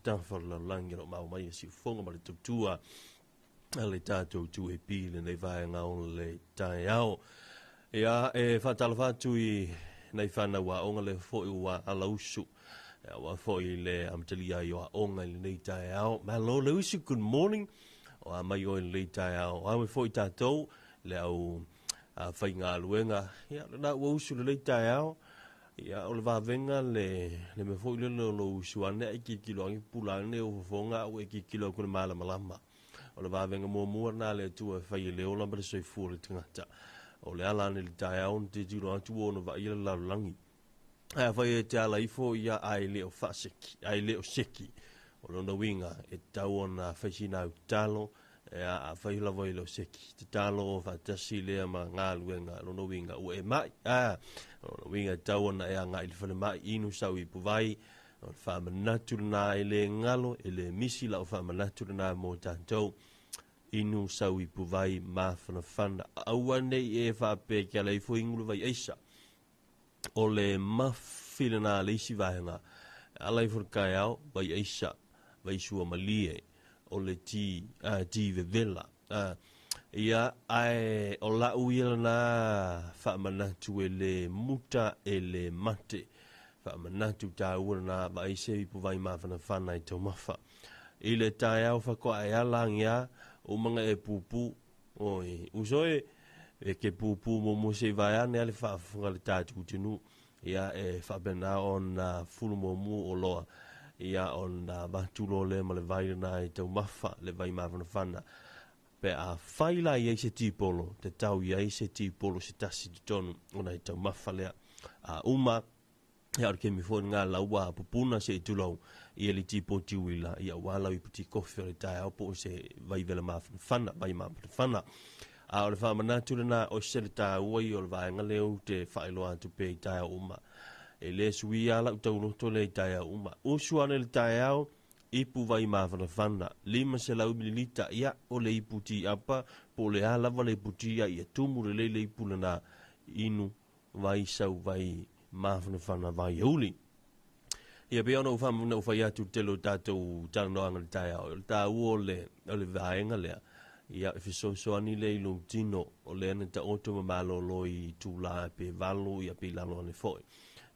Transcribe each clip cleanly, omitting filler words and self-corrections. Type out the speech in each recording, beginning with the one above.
tafa o le lalolagi o lo o maua mai e siufofoga ma le tautua a le tatou 2AP i lenei vaega o le taeao. Ia, e faatalofa atu i nai fanau aoga lea foi ua alausu aua foi le amatalia ai o aoga i lenei taeao. Malo le usu, good morning. O a mai oe i lenei taeao. O a mai foi tatou le au faigaluega. Ia, lena ua usu i lenei taeao. Ia, o le vavega le, le mea foi lele o lou usu ane ae tilotilo ane pupula ane ou fofoga a ua e tilotilo atu i le malamalama. O le vavega muamua lena a le Atua e fai e le ola ma le soifua o le tagata. O le ala ane i le taeao ona tilotilo atu ua ono vaaia le lalolagi. Ae afai e te ala ifo ia ae le o faaseki, ae le o seki, o lona uiga e tatau ona fai sina au tatalo, Ea, afai lava i lou seki, tatalo faatasi lea ma galuega, lona uiga ua e mai. A, lona uiga e tatau ona e agai i le falemai, inu sau ipuvai, o le faamanatu lena e le galo, e le misi lau faamanatu lena mo tatou. Inu sau ipuvai mafanafana, aua ne i e faapea ke ala ifo inu le vai aisa. O le mafi lena a le isi vaega, e ala ifo le taeao, vai aisa, vai sua malie, o le ti, a, ti vevela. A, ia, ae o lau ia lena faamanatu e le muta e le mate. Faamanatu tāua lena, vaai se ipu vai mafanafana i taumafa. I le taeao faatoa e ala agi a, umaga e pupu, Oi, uso e, e ke pūpū muamua se i vae ane a le faafofoga le tatou atunuu, ia e faapena ona fulu muamua o loa, ia ona avatu loa lea ma le vai lena e taumafa, le vai mafanafana. Pe a fai la i ai se tipolo, tatau i ai se tipolo se tasi i totonu ona e taumafa lea. A uma, Ia o le kemi foi lena lau ua pupuna se i tulou ia le tipoti uila ia aua lau ipu tikofe o le taeao po o se vai vela mafanafana, vai mafanafana. A o le faamanatu lena o se le taua ia o le vaega lea ou te faailoa atu pea i taeao uma. E le suia lava lau tauloto lea i taeao uma. Usu ane le taeao, ipu vai mafanafana, 500 mililita, ia o le ipu tiapa po o le a lava le ipu tia ia tumu lelei le ipu lena, inu vai sau vai mafanafana vai auli. Ia pei ona ou na ou fai atu i le tele o tatou talanoaga i le taeao, o le taua o le, o le vaega lea, ia e fesoasoani lea i lou tino, o lea na taoto ma malolo i itula pe 8 ia pe i lalo ane foi.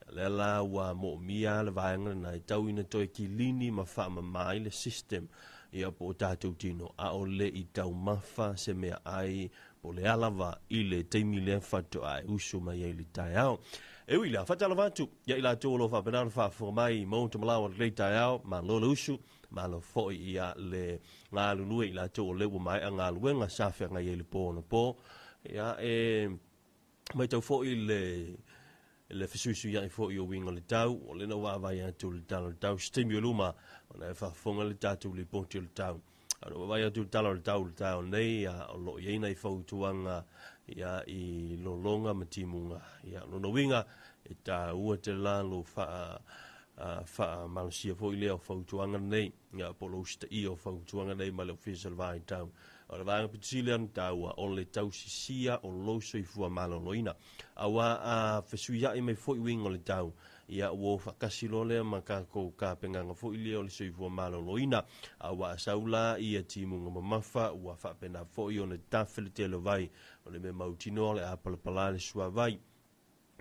O lea la ua moomia le vaega lena e tau ina toe kilini ma faamama ai le system ia po o tatou tino, a o le i taumafa se meaai Po o le a lava i le taimi lea faatoa e usu mai ai le taeao. E ui la, faatalofa atu ia i latou o lo o faapena ona faafofoga mai i Mount Malawa i lenei taeao, malo le usu, malo foi ia le galulue i latou o lea ua maea galuega sa feagai ai i le po anapo. Ia, e matau foi le le fesuisuiai foi o uiga o le tau, o lea na ou vaavaai atu i le tala o le tau, se taimi o luma, ona e faafofoga le tatou lipoti o le tau. A na ou vaavaai atu i le tala o le tau i le taeao nei, ia, o lo o i ai nai fautuaga ia, i lologa ma timuga. Ia, o lona uiga, e taua tele la lou faa, faamalosia foi lea o fautuaga nei, ia, po o lou usitaia o fautuaga nei ma le Ofisa o le Vaitau. O le vaega pito sili ona taua, o le tausisia o lou soifua maloloina. Aua a fesuiai mai foi uiga o le tau, ia ua o faatasi loa lea ma tatou tapenaga foi lea o le soifua maloloina. Aua a sau la ia timuga mamafa, ua faapena foi ona tafe le tele o vai. O le mea mautinoa o le a palapala le suavai.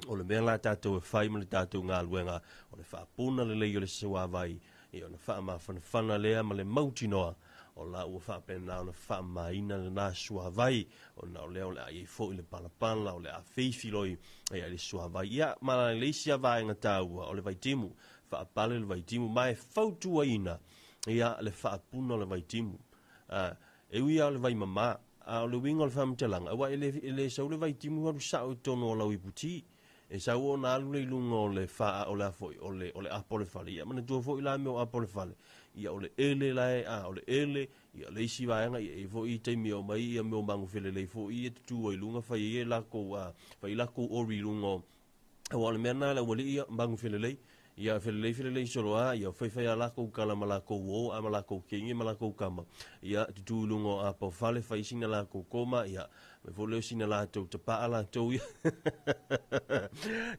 O le mea la tatou e fai ma le tatou galuega, o le faapuna lelei o le suavai, ia ona faamafanafana lea ma le mautinoa o la ua faapena ona faamamaina lena suavai, ona o lea o le a i ai foi le palapala, o le a feifiloi ai le suavai. Ia, ma le isi lava vaega taua, o le vaitimu, faapale le vaitimu, ma e fautuaina ia le faapuna o le vaitimu. E ui lava o le vai mama, a o le uiga o le faamatalaga, aua e le, e le sau le vaitimu alu sao i totonu o lau iputi, E sau ona alu lea i luga o le fa, o le a foi, o le, o le apo o le fale. Ia manatua foi la mea o apo o le fale. Ia o le ele la e, a, o le ele, ia o le isi vaega, ia e i ai foi taimi e omai ia mea o magu felelei foi ia tutū ai i luga, fai ai e lakou, a, fai ai lakou ori i luga o, aua o le mea lena a le aualii ia, magu felelei. Ia felelei felelei solo a, ia faifai a lakou kala ma lakou uo a ma lakou keige ma lakou kama. Ia tutu i luga o apa o fale, fai sina lakou koma, ia mai foi lea o sina latou tapaa latou ia.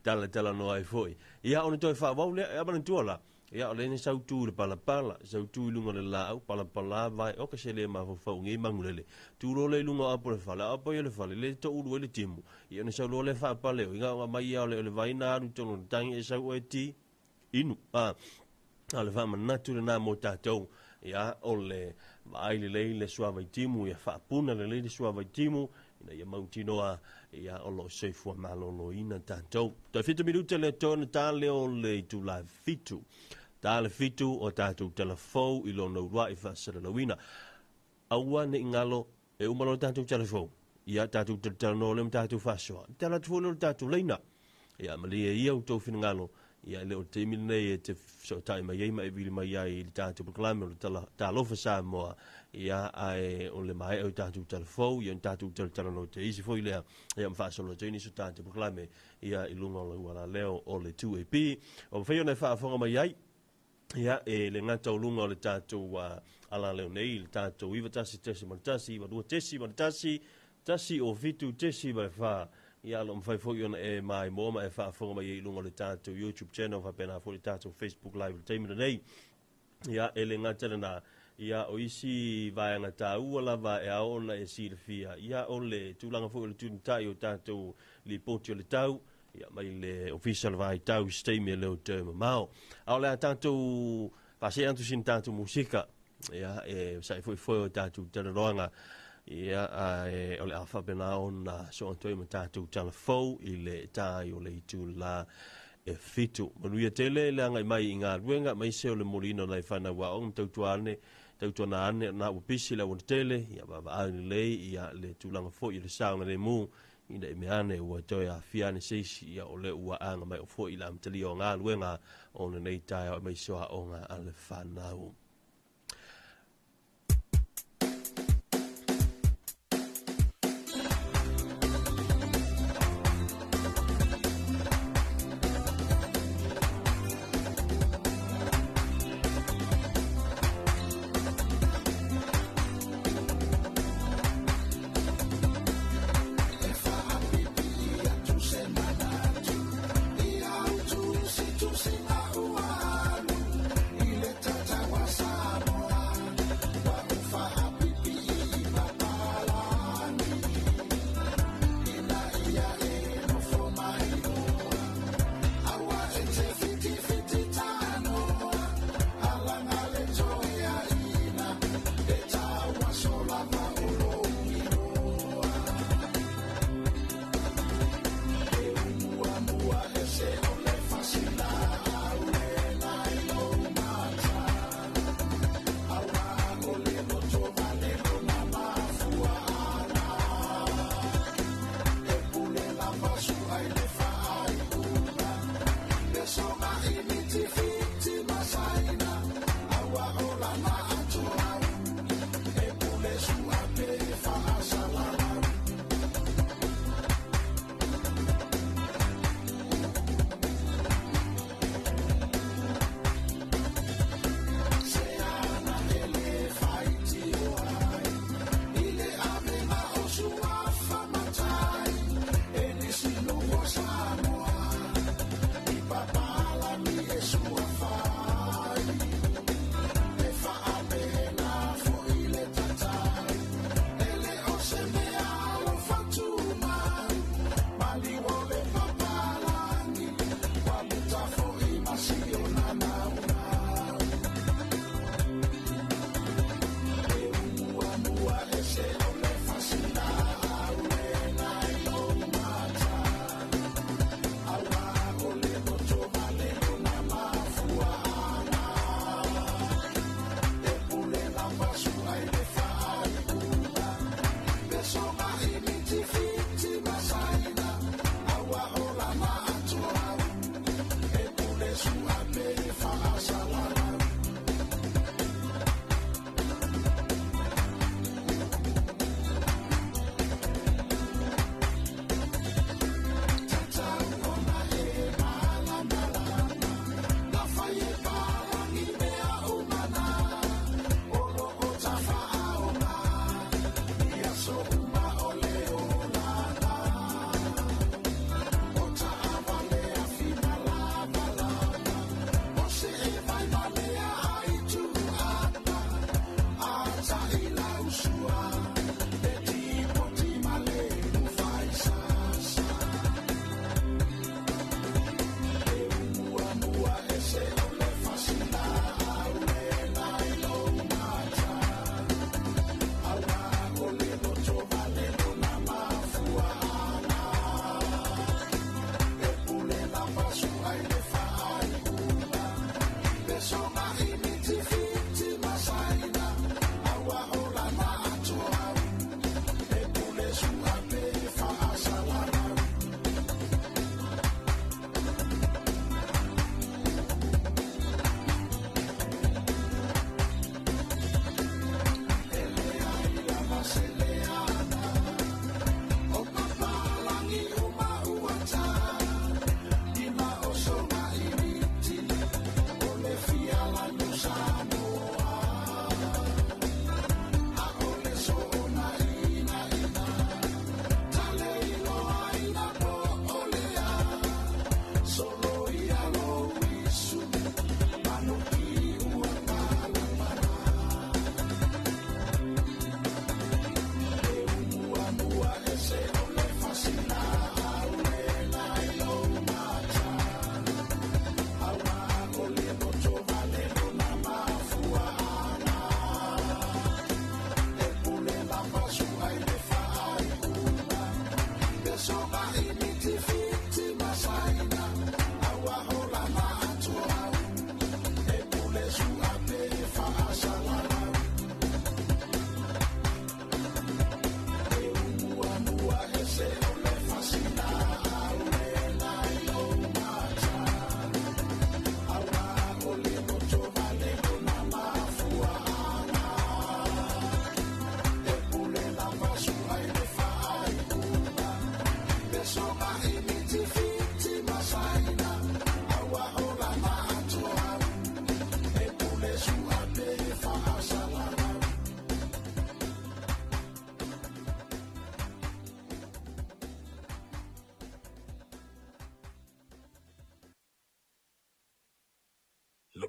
Tala tala noa ai foi. Ia ona toe faaauau lea, ia manatua la, Ia, o lea na sau tu i le palapala, sau tu i luga o le laau, palapala vae, oka se le mafaufau i nei manulele. Tu loa lea i luga o apo o le fale, a o apo ia o le fale, lea e toulu ai le timu. Ia ona sau loa lea faapale o i ga o mai ia o le vai na alu i totonu o le tangi e sau oe ti inu. A, a o le faamanatu lena mo tatou, ia, o le vaai lelei le suavai timu, ia faapuna lelei le suavai timu, ina ia mautinoa, ia, o lo o soifua maloloina tatou. Toe 7 minute le toe ona ta lea o le itula 7. Ta le 7 o tatou tala fou i lona uluai faasalalauina. Aua ne i galo e uma loa le tatou tala fou. Ia tatou talatalanoa lea ma tatou faasoa. Tala atu foi lea o le tatou laina. Ia malie ia outou finagalo. Ia e le o le taimi lenei e te fesootai mai ai ma e vili mai ai i le tatou polokalame o le tala, Talofa Samoa. Ia ae o le maea o tatou tala fou, ia ona tatou talatalanoa te isi foi lea. Ia ma faasolo atu ai nisi o tatou polokalame ia i luga o le ualaleo o le 2AP. Ua mafai ona e faafofoga mai ai. Ia, e le gata o luga o le tatou alaleo nei, le tatou 91.1, 92.1, 107.4. Ia, o lo o mafai foi ona e maimoa ma e faafofoga mai ai i luga o le tatou YouTube channel, faapena foi le tatou Facebook Live i le taimi lenei. Ia, e le gata lena, ia, o isi vaega taua lava e ao ona e silafia, ia, o le tulaga foi o le tunitai o tatou lipoti o le tau, ia, mai le Ofisa o le Vaitau i se taimi e le o toe mamao. A o le a tatou faasee atu sina tatou musika, ia, e sa'i foi foe o tatou talanoaga, ia, ae o le a faapena ona soo atu ai ma tatou tala fou i le tai o le itula e 7. Manuia tele le agai mai i galuega, aemaise o le moliina o nai fanau aoga ma tautua ane, tautuana ane na ua pisi le aualatele, ia vaavaai lelei ia le tulaga foi o le saogalemu, ina i mea ane ua toe aafia ane se isi, ia o lea ua aga mai o foi i le amatalia o galuega o lenei taeao aemaise o aoga a le fanau.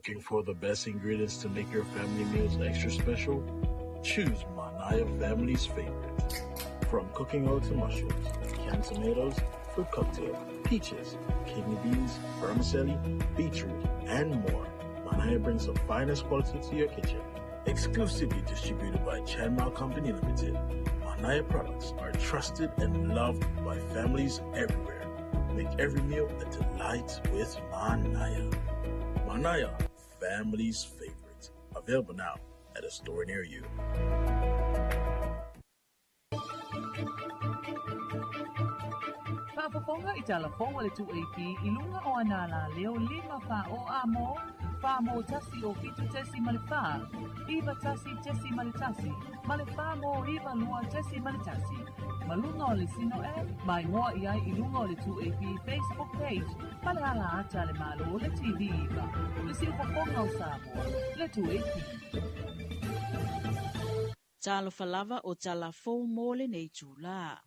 Looking for the best ingredients to make your family meals extra special? Choose Manaya family's favorite. From cooking oil to mushrooms, canned tomatoes, fruit cocktail, peaches, kidney beans, vermicelli, beetroot, and more. Manaya brings the finest quality to your kitchen. Exclusively distributed by Chanmao Company Limited, Manaya products are trusted and loved by families everywhere. Make every meal a delight with Manaya. Manaya, family's favorite. Available now at a store near you. Faafofoga i tala fou a le 2AP i luga o ana alaleo 5 4 o a mo, 4 mo 1 o 7.4, 9 1.1, ma le 4 mo 9 2.1. Ma luga o le Sino App, ma igoa i ai i luga o le 2AP Facebook page ma le ala ata a le Malo le TV 9, le siufofoga o Samoa, le 2AP. Talofa lava o tala fou mo lenei itulā.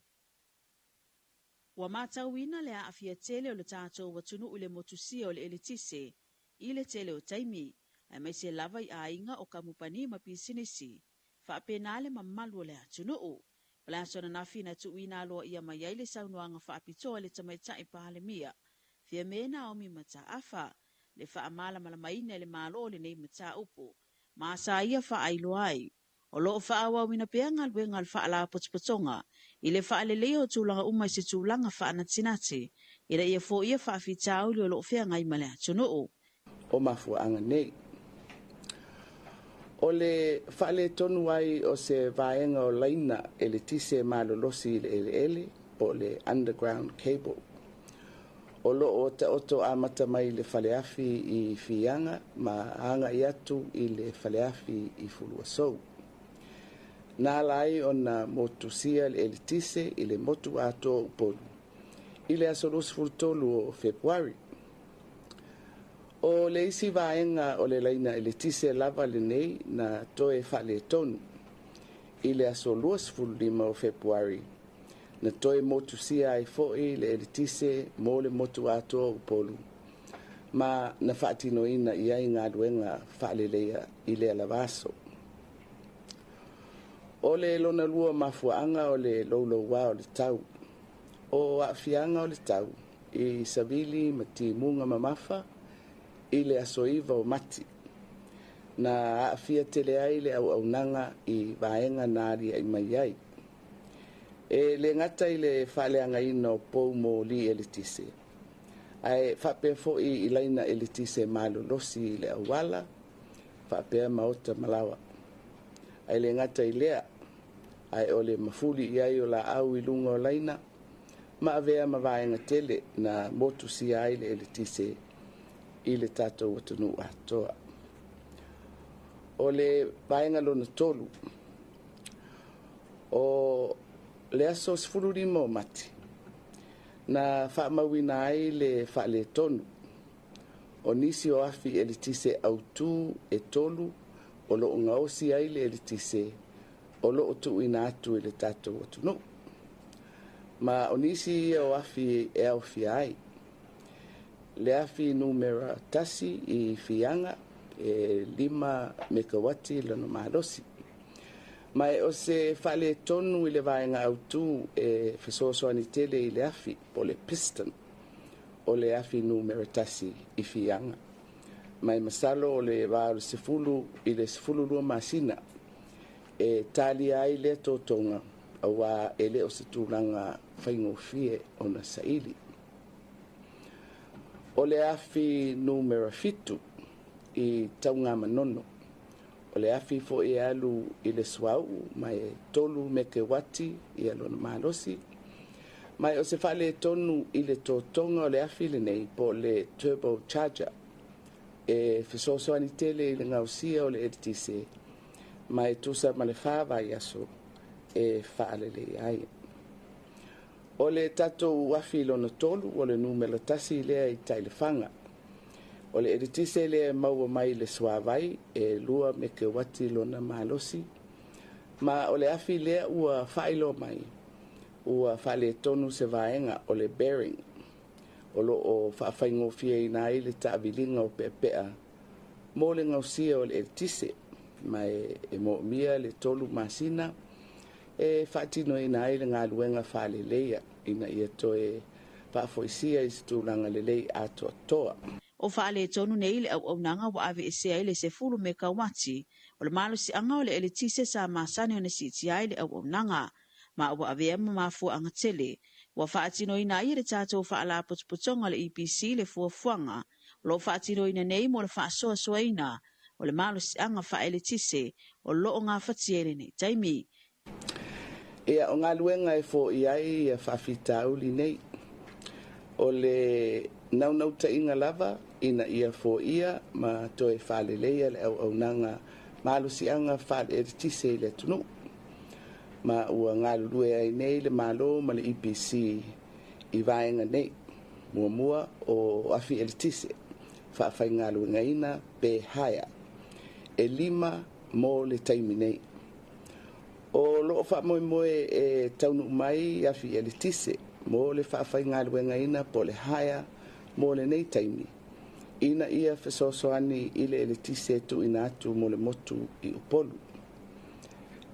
Ua matauina le aafia tele o le tatou atunuu i le motusia o le eletise i le tele o taimi, aemaise lava i aiga o kamupani ma pisinisi, faapena le mamalu o le atunuu. O le aso ananafi na tuuina aloaia mai ai le saunoaga faapitoa i le Tamaitai Palemia, Fiame Naomi Mataafa, le faamalamalamaina e le Malo o lenei mataupu, ma sa ia faailoa ai, O lo o faaauauina pea galuega a le Faalapotopotoga i le faaleleia o tulaga uma i se tulaga faanatinati ina ia foia faafitauli o lo o feagai ma le atunuu. O mafuaaga nei. O le faaletonu ai o se vaega o laina eletise malolosi i le eleele po o le underground cable o lo o taoto amata mai i le faleafi i Fiaga ma agai atu i le faleafi i Fuluasou. Na ala ai ona motusia le eletise i le motu atoa o Upolu i le aso 23 o Fepuari. O le isi vaega o le laina eletise lava lenei na toe faaletonu i le aso 25 o Fepuari na toe motusia ai foi le eletise mo le motu atoa o Upolu ma na faatinoina i ai galuega faaleleia i lea lava aso. O le lona lua mafuaaga o le loulouā o le tau. O aafiaga o le tau i savili ma timuga mamafa i le aso 9 o Mati, na aafia tele ai le auaunaga i vaega na aliae mai ai. E le gata i le faaleagaina o pou moli eletise, ae faapea foi i laina eletise malolosi i le auala, faapea maota ma laoa. Ae le gata i lea, ae o le mafuli i ai o laau i luga o laina, ma avea ma vaega tele na motusia ai le eletise i le tatou atunuu atoa. O le vaega lona tolu, o le aso 15 o Mati, na faamauina ai le faaletonu o nisi o afi eletise autū e tolu o lo o gaosi ai le eletise o lo o tuuina atu i le tatou atunuu. Ma o nisi ia o afi e aofia ai le afi numera 1 i Fiaga e 5 mekawati lona malosi. Ma o se faaletonu i le vaega autū e fesoasoani tele i le afi po o le piston o le afi numera 1 i Fiaga. Ma e masalo o le va o le 10 i le 12 masina e talia ai lea totoga auā e le o se tulaga faigofie ona saili. O le afi numera 7 i Taugamanono, o le afi foi e alu i le suauu ma e 3 mekewati ia lona malosi. Ma o se faaletonu i le totoga o le afi lenei po o le turbo charger e fesoasoani tele i le gaosia o le eletise ma e tusa ma le 4 vaiaso e faaleleia ai. O le tatou afi lona tolu o le numera 1 lea i Taelefaga. O le eletise lea e maua mai le suavai e 2 mekewati lona malosi. Ma o le afi lea ua faailoa mai ua faaletonu se vaega o le bearing o lo o faafaigofieina ai le taaviliga o peapea mo le gausia o le eletise, ma e moomia le 3 masina e faatinoina ai le galuega faaleleia ina ia toe faafoisia i se tulaga lelei atoatoa. O faaletonu nei le auaunaga ua aveesea ai le 10 mekauati o le malosiaga o le eletise sa masani ona siitia ai le auaunaga, ma ua avea ma mafuaaga tele ua faatinoina ai e le tatou faalapotopotoga o le EPC le fuafuaga o loo faatinoina nei mo le faasoasoaina o le malosiaga faaeletise o loo gafatia i lenei taimi. Ia, o galuega e foia ai ia faafitauli nei, o le naunautaiga lava ina ia foia ma toe faaleleia le auaunaga malosiaga faale-eletise i le atunuu, ma ua galulue ai nei le Malo ma le EPC i vaega nei. Muamua o afi eletise faafaigaluegaina pe haya e 5 mo le taimi nei. O loo faamoemoe e taunuu mai afi eletise mo le faafaigaluegaina po le haya mo lenei taimi, ina ia fesoasoani i le eletise tuuina atu mo le motu i Upolu.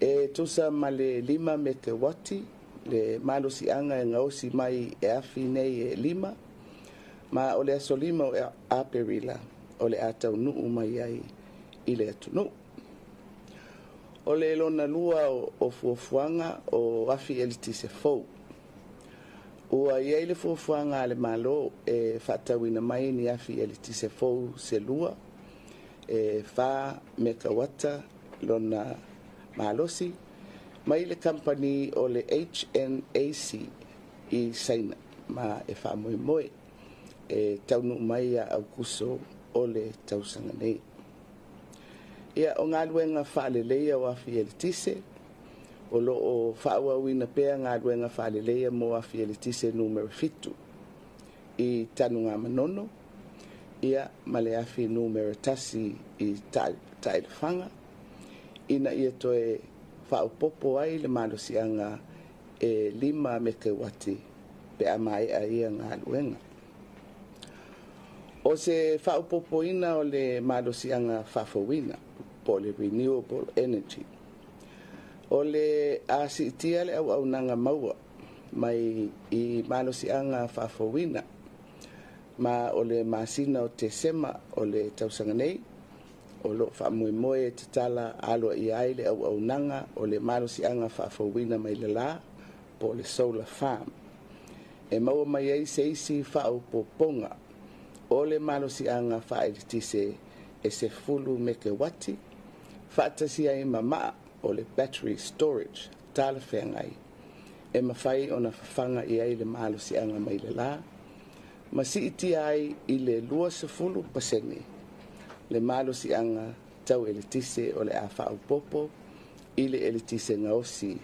E tusa ma le 5 mekewati le malosiaga e gaosi mai e afi nei e 5, ma o le aso 5 o Aperila o le a taunuu mai ai i le atunuu. O le lona lua o fuafuaga o afi eletise fou. Ua iai le fuafuaga a le Malo e faatauina mai ni afi eletise fou se 2 e 4 mekawata lona malosi mai le kampani o le HNAC i Saina, ma e faamoemoe e taunuu mai ia Aukuso o le tausaga nei. Ia, o galuega faaleleia o afi eletise, o loo faaauauina pea galuega faaleleia mo afi eletise numera 7 i Tanugamanono, ia ma le afi numera 1 i Taelefaga, ina ia toe faaopopo ai le malosiaga e 5 mekewati pe a maea ia galuega. O se faaopopoina o le malosiaga faafouina po o le renewable energy, o le a siitia le auaunaga maua mai i malosiaga faafouina, ma o le masina o Tesema o le tausaga nei o loo faamoemoe e tatala aloaia ai le auaunaga o le malosiaga faafouina mai le la po o le solar farm, e maua mai ai se isi faaopopoga o le malosiaga faaeletise e 10 mekewati faatasi ai ma maa o le battery storage talafeagai e mafai ona fafaga i ai le malosiaga mai le la, ma siitia ai i le 20% le malosiaga tau eletise o le a faaopopo i le eletise gaosi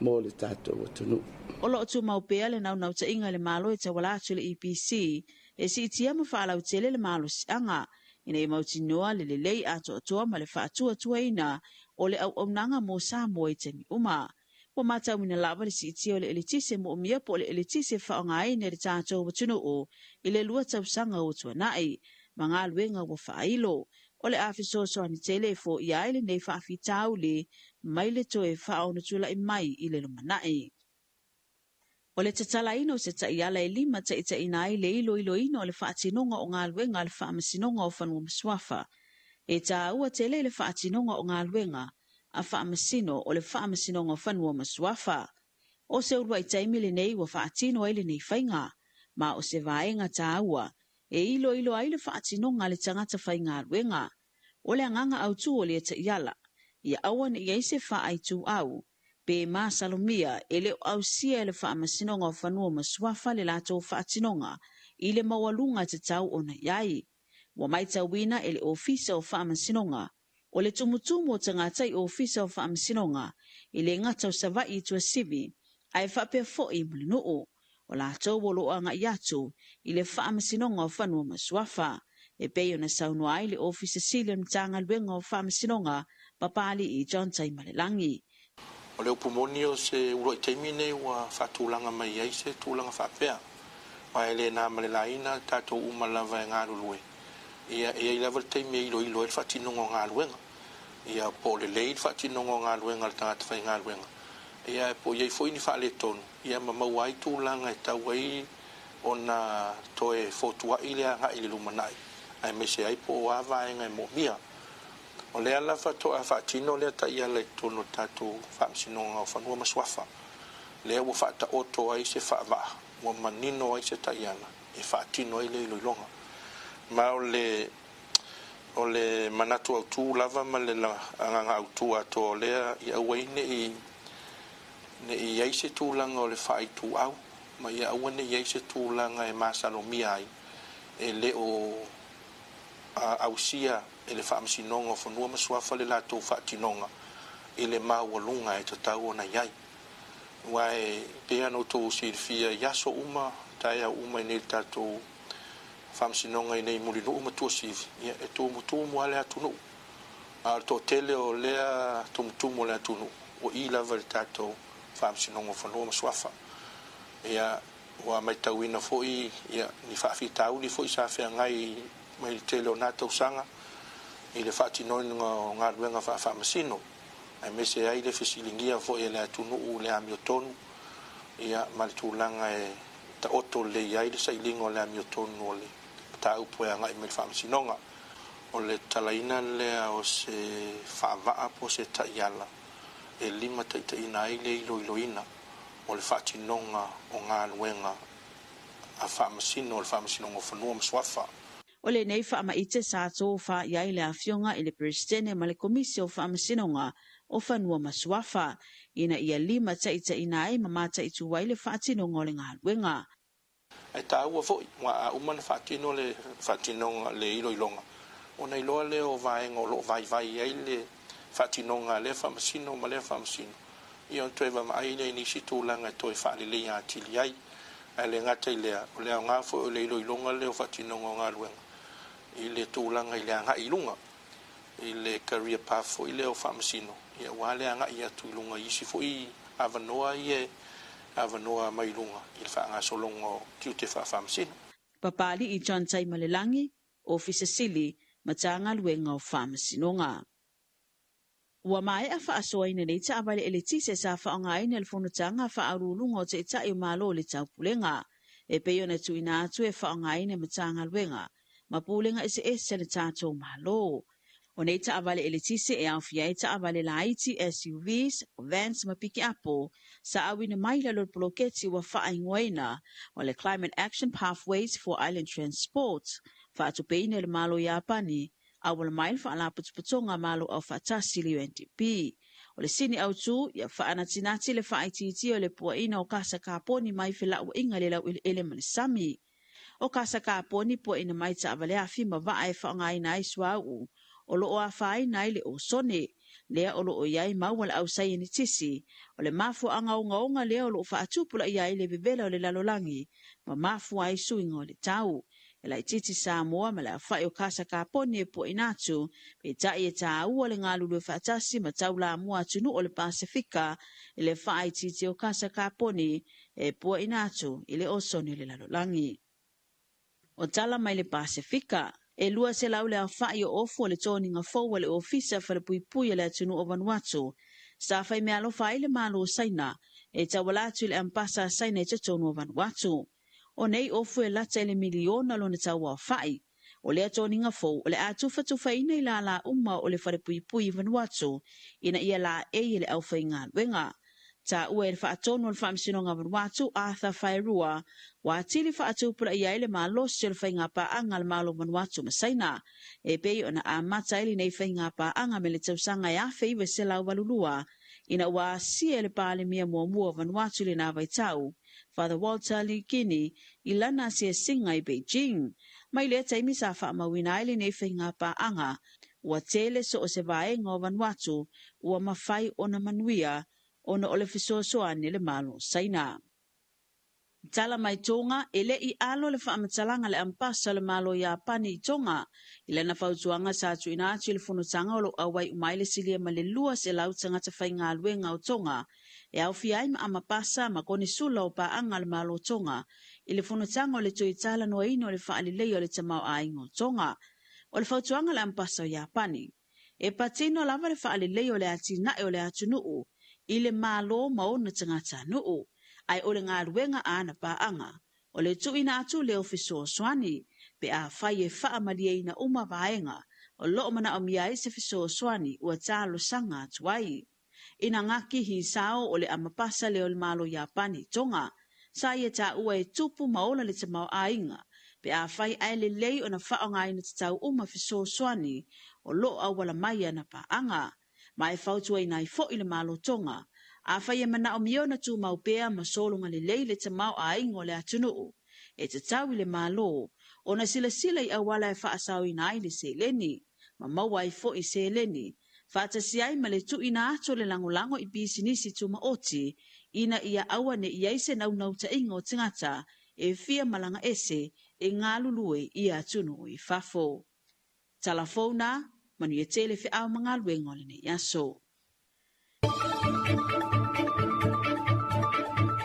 mo le tatou atunuu. O loo tumau pea le naunautaiga i le Malo e tauala atu i le EPC e siitia ma faalautele le malosiaga ina ia mautinoa le lelei atoatoa ma le faatuatuaina o le auaunaga mo Samoa i taimi uma. Ua matauina lava le siitia o le eletise moomia po o le eletise faaaogaina e le tatou atunuu i le 2 tausaga ua tuanai, ma galuega ua faailo. O le a fesoasoani tele e foia ai lenei faafitauli mai le toe faaonotula'i mai i le lumanai. O le tatalaina o se taiala e 5 taitaiina ai le iloiloina o le faatinoga o galuega a le Faamasinoga o Fanua ma Suafa. E tāua tele le faatinoga o galuega a faamasino o le Faamasinoga o Fanua ma Suafa. O se uluai taimi lenei ua faatino ai lenei faiga, ma o se vaega tāua e iloilo ai le faatinoga a le tagata faigaluega. O le agaga autū o le taiala, ia aua ne i ai se faaituau pe masalomia e le o ausia e le Faamasinoga o Fanua ma Suafa le latou faatinoga i le maualuga tatau ona i ai. Ua matauina e le Ofisa o Faamasinoga o le tumutumu o tagata i Ofisa o Faamasinoga i le gata o Savaii i Tuasivi, ae faapea foi ma le nuu o latou o loo agai atu i le Faamasinoga o Fanua ma Suafa, e pei ona saunoa ai le Ofisa Sili o le Matagaluega o Faamasinoga Papali'i John Taimalelagi. O le upu moni o se uluai taimi nei ua faatulaga mai ai se tulaga faapea. Aua e le na ma le laina tatou uma lava e galulue. Ia, e i ai lava le taimi e iloilo ai le faatinoga o galuega. Ia, po o lelei le faatinoga o galuega a le tagata faigaluega, ia, po o i ai foi ni faaletonu, ia ma maua ai tulaga e tatau ai ona toe fotuai le agai i le lumanai, aemaise ai po o a vaega e moomia. O lea la faatoa faatino lea taiala i totonu o le tatou Faamasinoga o Fanua ma Suafa, lea ua faataoto ai se faavaa, ua manino ai se taiala e faatino ai le iloiloga. Ma o le o le manatu autū lava ma le agaga autū atoa o lea, ia aua ai ne i i ai se tulaga o le faaituau, ma ia aua ne i i ai se tulaga e masalomia ai e le o ausia e le Faamasinoga o Fanua ma Suafa le latou faatinoga i le maualuga e tatau ona i ai. Aua e pei lava ona outou silafia i aso uma, taeao uma i inei i le tatou Faamasinoga i inei i Mulinuu ma Tuasivi, ia e tumutumu lava le atunuu. A o le toatele o lea tumutumu o le atunuu, ua i lava i le tatou Faamasinoga o Fanua ma Suafa. Ia, ua matauina foi ia ni faafitauli foi sa feagai mai le tele o na tausaga i le faatinoina o galuega faafaamasino, aemaise ai le fesiligia foi e le atunuu le amiotonu, ia ma le tulaga e taoto lelei ai le sailiga o le amiotonu o le mataupu e agai mai le Faamasinoga. O le tatalaina lea o se faavaa po o se taiala e limataitaiina ai le iloiloina o le faatinoga o galuega a Faamasino o le Faamasinoga o Fanua ma Suafa. O lenei faamaite sa tofa i ai le Afioga i le Peresetene ma le Komisi o Faamasinoga o Fanua ma Suafa, ina ia limataitaiina ai ma mataitu ai le faatinoga o le galuega. Ae taua foi, aua a uma ona faatino le faatinoga, le iloiloga, ona iloa lea o vaega o lo o vaivai ai le faatinoga a lea Faamasino ma lea Faamasino, ia ona toe vaavaai lea i nisi tulaga e toe faaleleia atili ai. Ae le gata i lea, o le aoga foi o le iloiloga lea o faatinoga o galuega i le tulaga i le agai i luga, i le career path foi lea o Faamasino, ia aua le agai atu i luga i isi foi avanoa ia e avanoa mai luga i le faagasologa o tiute faafaamasino. Papalii John Taimalelagi, Ofisa Sili, Matagaluega o Faamasinoga. Ua maea faasoaina nei taavale eletise sa faaaogaina i le fonotaga faauluuluga o Taitai o Malo o le Taupulega, e pei ona tuuina atu e faaaogaina e Matagaluega ma Pulega eseese a le tatou Malo. O nei taavale eletise e aofia ai taavale laiti SUVs, vans ma pikiapo sa auina mai i lalo o le poloketi ua faaigoaina o le Climate Action Pathways for Island Transport, faatupeina e le Malo o Iapani, auala mai le Faalapotopotoga Malo Aufaatasi le UNDP. O le sini autu, ia faanatinati le faaitiitia o le puaina o kasa kaponi mai felauaiga i le laueleele ma le sami. O kasa kaponi puaina mai taavale afi ma vaa e faaaogaina ai suauu o lo o afaina ai le osone, lea o lo o i ai mau a le ausaienitisi, o le mafuaaga ogaoga lea o lo o faatupulaia ai le vevela o le lalolagi ma mafua ai suiga o le tau. E laitiiti Samoa ma le aofai o kasa kaponi e puaina atu, peitai e taua le galulue faatasi ma taulamua atunuu o le Pasefika i le faaitiitia o kasa kaponi e puaina atu i le osone o le lalolagi. O tala mai le Pasefika, e 200 le aofai o ofu o le toniga fou a le Ofisa Falepuipui a le atunuu o Vanuatu, sa faimeaalofa ai le Malo o Saina e tauala atu i le Ambasa a Saina i totonu o Vanuatu. O nei ofu e lata i le miliona lona tauaofai. O lea toniga fou o le a tufatufaina i lālā uma o le Falepuipui i Vanuatu ina ia laei e le aufaigaluega. Taua e le faatonu o le Faamasinoga Vanuatu, Arthur Faerua, ua atili faatupulaia ai le malosi o le faigapaaga a le Malo o Vanuatu ma Saina, e pei ona amata ai lenei faigapaaga mai le tausaga e 1982, ina ua asia e le Palemia muamua o Vanuatu i lena vaitau, Father Walter Likini, i lana asiasiga i Beijing. Mai lea taimi sa faamauina ai lenei faigapaaga, ua tele so o se vaega o Vanuatu ua mafai ona manuia ona o le fesoasoani a le Malo o Saina. Tala mai Tonga, e le i alo le faamatalaga a le Ambasa o le Malo o Iapani i Tonga i lana fautuaga sa tuuina atu i le fonotaga o lo o auai uma ai le silia ma le 200 tagata faigaluega o Tonga e aofia ai ma Amapasa ma Konisula o Paaga a le Malo o Tonga i le fonotaga o le toe talanoaina o le faaleleia o le tamaoaiga o Tonga. O le fautuaga a le Amepasa o Iapani, e patino lava le faalelei o le atinae o le atunuu i le Malo ma ona tagatanuu, ae o le galuega a ana paaga, o le tuuina atu lea o fesoasoani pe afai e faamalieina uma vaega o lo o manaomia ai se fesoasoani ua talosaga atu ai. Inagaki Hisao o le Amepasa lea o le Malo o Iapani i Toga, sa ia taua e tupu ma ola le tamaoaiga pe afai ae lelei ona faaaogaina tatau uma fesoasoani o lo o auala mai i ana paaga. Ma e fautuaina ai foi le Malo Toga, afai e manaomia ona tumau pea ma sologa lelei le tamaoaiga o le atunuu, e tatau i le Malo ona silasila i auala e faasaoina ai le seleni, ma maua ai foi seleni, faatasi ai ma le tuuina atu o le lagolago i pisinisi tumaoti ina ia aua ne i i ai se naunautaiga o tagata e fia malaga ese e galulue i atunuu i fafo. Tala fou na, manuia tele feau ma galuega o lenei aso.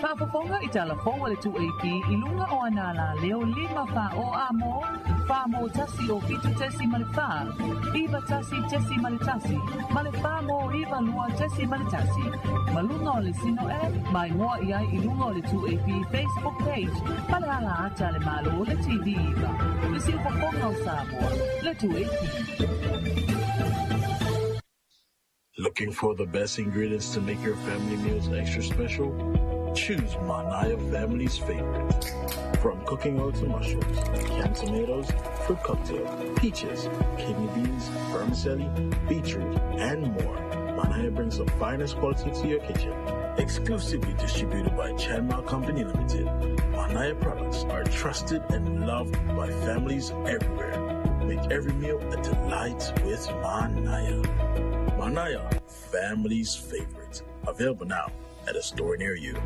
Faafofoga i tala fou a le 2AP i luga o ana alaleo 5 4 o A mo, 4 mo 1 o 7.4, 9 1.1 ma le 4 mo 9 2.1. Ma luga o le Sino App, ma igoa i ai i luga o le 2AP Facebook page ma le ala ata a le Malo le TV 9, le siufofoga o Samoa, le 2AP. Looking for the best ingredients to make your family meals extra special? Choose Manaya Family's favorite. From cooking oil to mushrooms, canned tomatoes, fruit cocktail, peaches, kidney beans, vermicelli, beetroot, and more. Manaya brings the finest quality to your kitchen. Exclusively distributed by Chanma Company Limited, Manaya products are trusted and loved by families everywhere. Make every meal a delight with Manaya. Manaya, family's favorite. Available now at a store near you.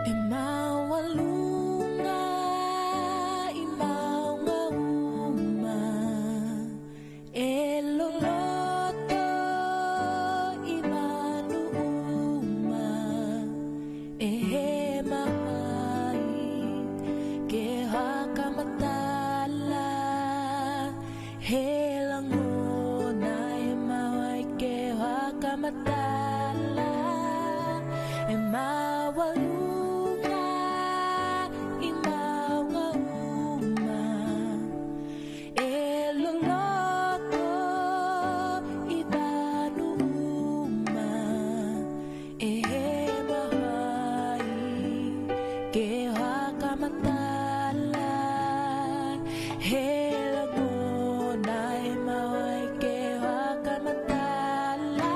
E maualuga i mauga uma, e loloto i manu uma, e hema ai ke hakamatala, he lagona e mau ai ke hakamatala, e maualuga i mauga uma, e loloto i manu uma, e hema ai ke hakamatala, he lagona e mau ai ke hakamatala.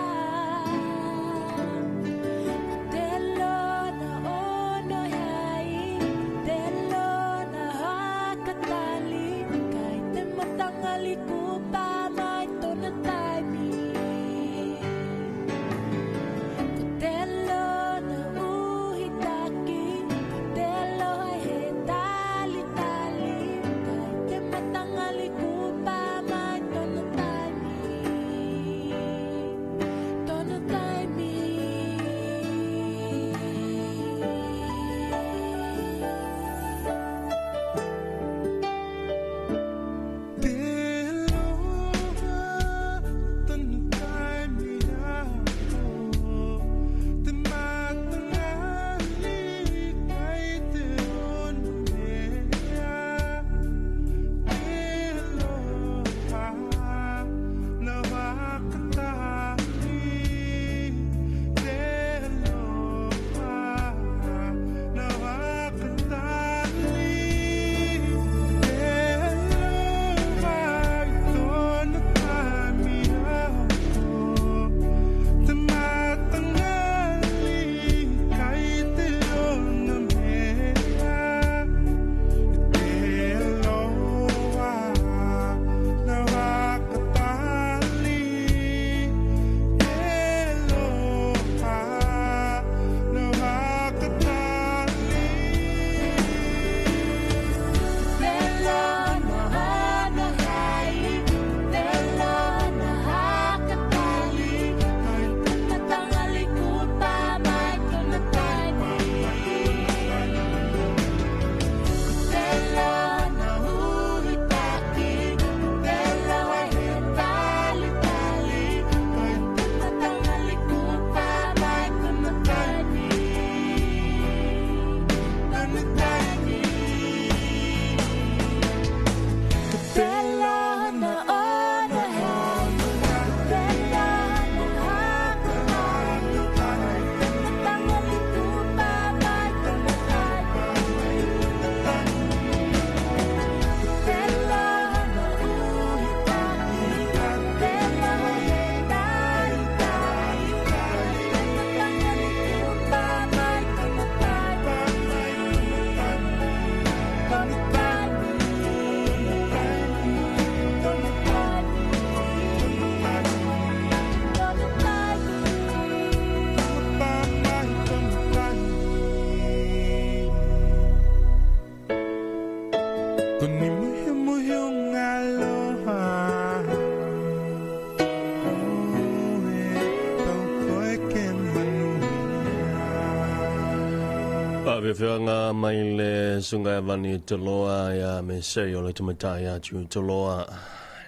Faafiafiaga mai le susuga ia Vani Toloa ia me sei o le tamaitai ia Tiu Toloa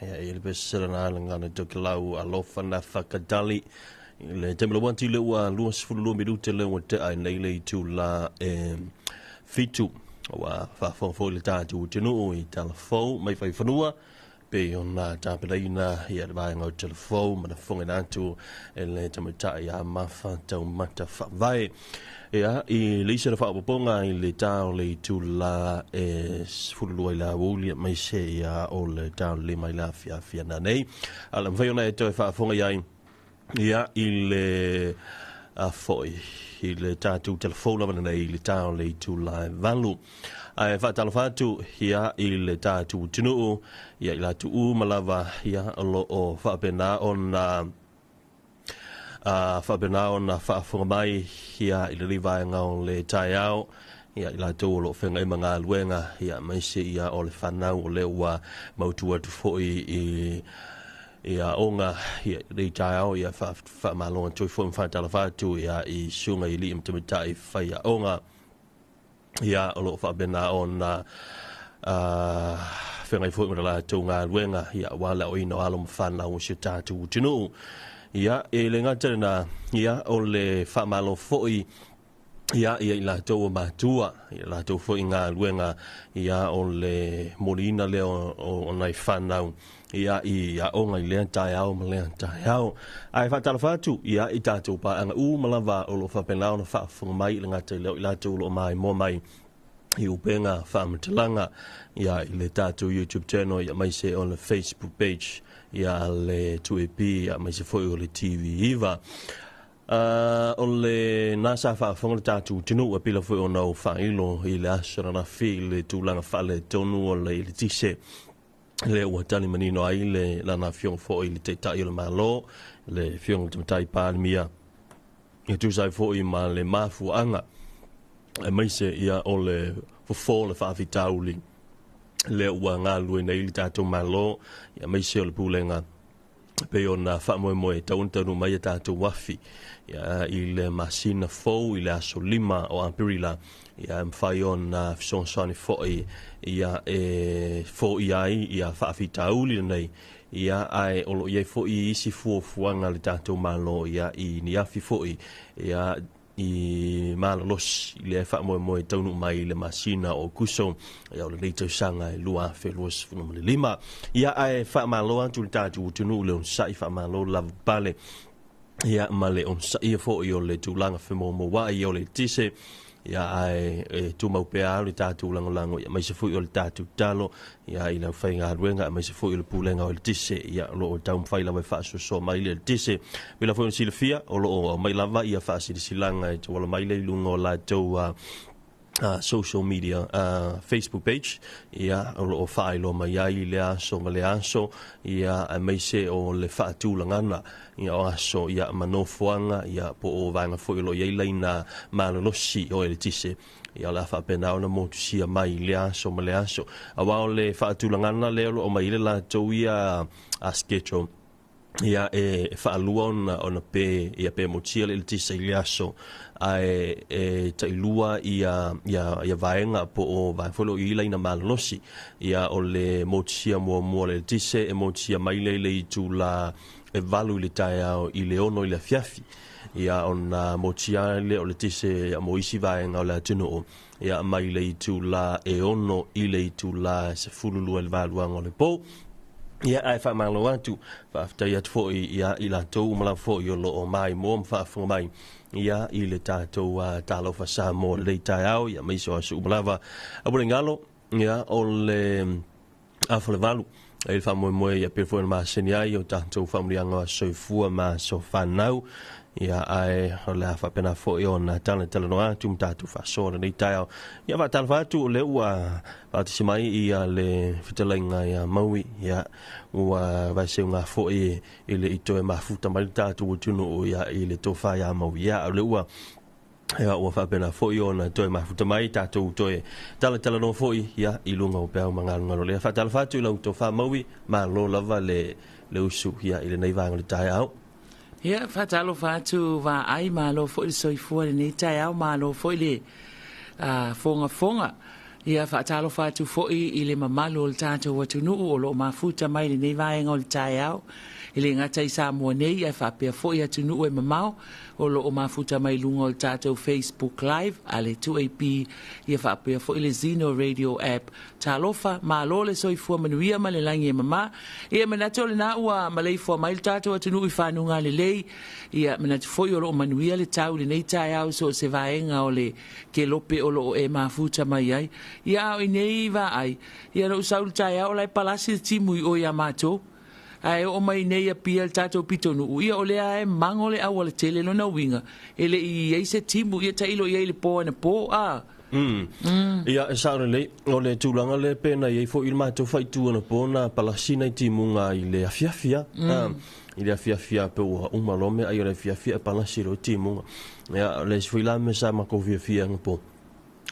ia i le pesela na le ngana tokelau alofa na whakatali i le taimi le wanti le ua 22 minute le ua tea i nei le itula e 7 ua faafogafoga le tatou atunuu i talafou mai faifanua pei ona tapenaina ia le vaega o talafou ma lafogaina atu e le tamaitai ia Mafa Taumata Faavae. Ia, i le isi o le faaopoopoga i le ta o le itula e 12 i le aoauli aemaise ia o le ta o le 5 i le afiafi ananei. A o le mafai ona e toe faafofoga i ai Ia, i le a foi i le tatou telefou lava lenei i le ta o le itula e 8. Ae faatalofa atu ia i le tatou atunuu, ia i latou uma lava ia o lo o faapena ona a faapena ona faafofoga mai ia i lenei vaega o le taeao, ia i latou o lo o feagai ma galuega, ia aemaise ia o le fanau o lea ua mautu atu foi i Ia aoga ia i lenei taeao ia faamalo atu ai foi ma faatalofa atu ia i susuga i alii ma tamaitai faiaoga ia o lo o faapena ona feagai foi ma le latou galuega ia aua le aoaoina o alo ma fanau o si o tatou atunuu. Ia e le gata i lena ia o le faamalo foi ia ia i latou o matua, ia latou foi galuega ia o le moliina lea o nai fanau ia i aoga i lea taeao ma lea taeao. Ae faatalofa atu ia i tatou paaga uma lava o lo o faapena ona faafofoga mai i le gata i lea o i latou o lo o maimoa mai i upega faamatalaga ia i le tatou YouTube channel ia aemaise o le Facebook page ia le 2AP ia aemaise foi o le TV9. A o lena sa faafofoga le tatou atunuu e pila foi ona ou faailo i le aso ananafi i le tulaga faaletonu o le eletise lea ua tali manino ai le lana afioga foi i le Taitai o le Malo, le Afioga i le Tamaitai Palemia, e tusa ai foi ma le mafuaaga aemaise ia o le fofo o le faafitauli lea ua galulue nei le tatou Malo aemaise o le Pulega pei ona faamoemoe e tatau ona taunuu mai a tatou afi ia, i le masina fou i le aso 5 o Aperila ia, e mafai ona fesoasoani foi ia, e foia ai ia faafitauli lenei ia, ae o lo o i ai foi isi fuafuaga a le tatou Malo ia, i ni afi foi ia, i malolosi lea e faamoemoe e taunuu mai i le masina o Aokuso ia o lenei tausaga e 2025. Ia ae faamalo atu le tatou atunuu le onosai, faamalo le lavapapale ia ma le onosaia foi o le tulaga femoumouai o le eletise ia ae e tumau pea le tatou lagolago ia aemaise foi o le tatou tatalo ia i le aufaigaluega aemaise foi o le Pulega o Eletise ia o lo o taumafai lava e faasoasoa mai le eletise. Pei foi ona silafia o lo o aumai lava ia faasilasilaga e tauala mai lea i luga o latou social media Facebook page ia o lo o faailoa mai ai i lea aso ma lea aso ia aemaise o le faatulagaga ia o aso ia ma nofoaga ia po o vaega foi o lo o i ai laina malolosi o eletise Ia o le a faapena ona motusia mai i lea aso ma lea aso. Aua o le faatulagaga lea o lo o aumai ai le latou ia a schedule, ia e faalua ona ona pe ia pe motusia le eletise i le aso ae e tailua ia ia ia vaega po o vaega foi o lo o i ai laina malolosi. Ia o le motusia muamua o le eletise e motusia mai lea i le itula e 8 i le taeao i le 6 i le afiafi. Ia ona motia lea o le tise mo isi vaega o le atunuu ia mai le itula e 6 i le itula 12 i le valuaga o le po. Ia ae faamalo atu, faafetai atu foi ia i latou uma lava foi o lo o maimoa ma faafofoga mai ia i le tatou Talofa Samoa i lenei taeao ia aemaise o aso uma lava. Aua ne i galo, ia o le afa o le 8 i le faamoemoe ia pei foi ona masani ai o tatou faamanuiaga o aso soifua ma aso fanau ia ae o le a faapena foi ona talatalanoa atu ma tatou faasoa lenei taeao. Ia faatalofa atu o lea ua faatasi mai ia le fetalaiga ia Maui ia ua vaeseuga foi i le i toe mafuta mai le tatou atunuu ia i le tofa ia Maui ia o lea ua Ia, ua faapena foi ona toe mafuta mai tatou toe talatalanoa foi ia, i luga o peau ma galugalo lea. Faatalofa atu i lau tofa Maui, malo lava le, le usu ia, i lenei vaega o le taeao. Ia, faatalofa atu Vaai, malo foi le soifua i lenei taeao, malo foi le fogafoga. Ia faatalofa atu foi i le mamalu o le tatou atunuu o loo mafuta mai lenei vaega o le taeao, e le gata i Samoa nei ae faapea foi atunuu e mamao o loo mafuta mai luga o le tatou Facebook Live a le 2AP, ia faapea foi le Zeno Radio App. Talofa, malo le soifua manuia ma le lagi e mama. Ia manatu o lena ua maleifua mai le tatou atunuu i fanuga lelei. Ia manatu foi o loo manuia le tau i lenei taeao so o se vaega o le kelope o loo e mafuta mai ai. Ia a o i nei vaai, ia na ou sau i le taeao o la e palasi le timu i o ia matou. Ae oo mai nei Apia le tatou pitonuu, ia o lea e mago le auala tele lona uiga, e le i i ai se timu, ia tailo i ai i le po anapo, a. Ia, e sao lelei, o le tulaga lea pe na i ai foi i le matou faaitu anapo na palasi nai timuga i le afiafi a. I le afiafi a pe ua uma loa meaai o le afiafi ae palasi loa timuga. Ia, o le isi foi la mea sa matou fiafia anapo,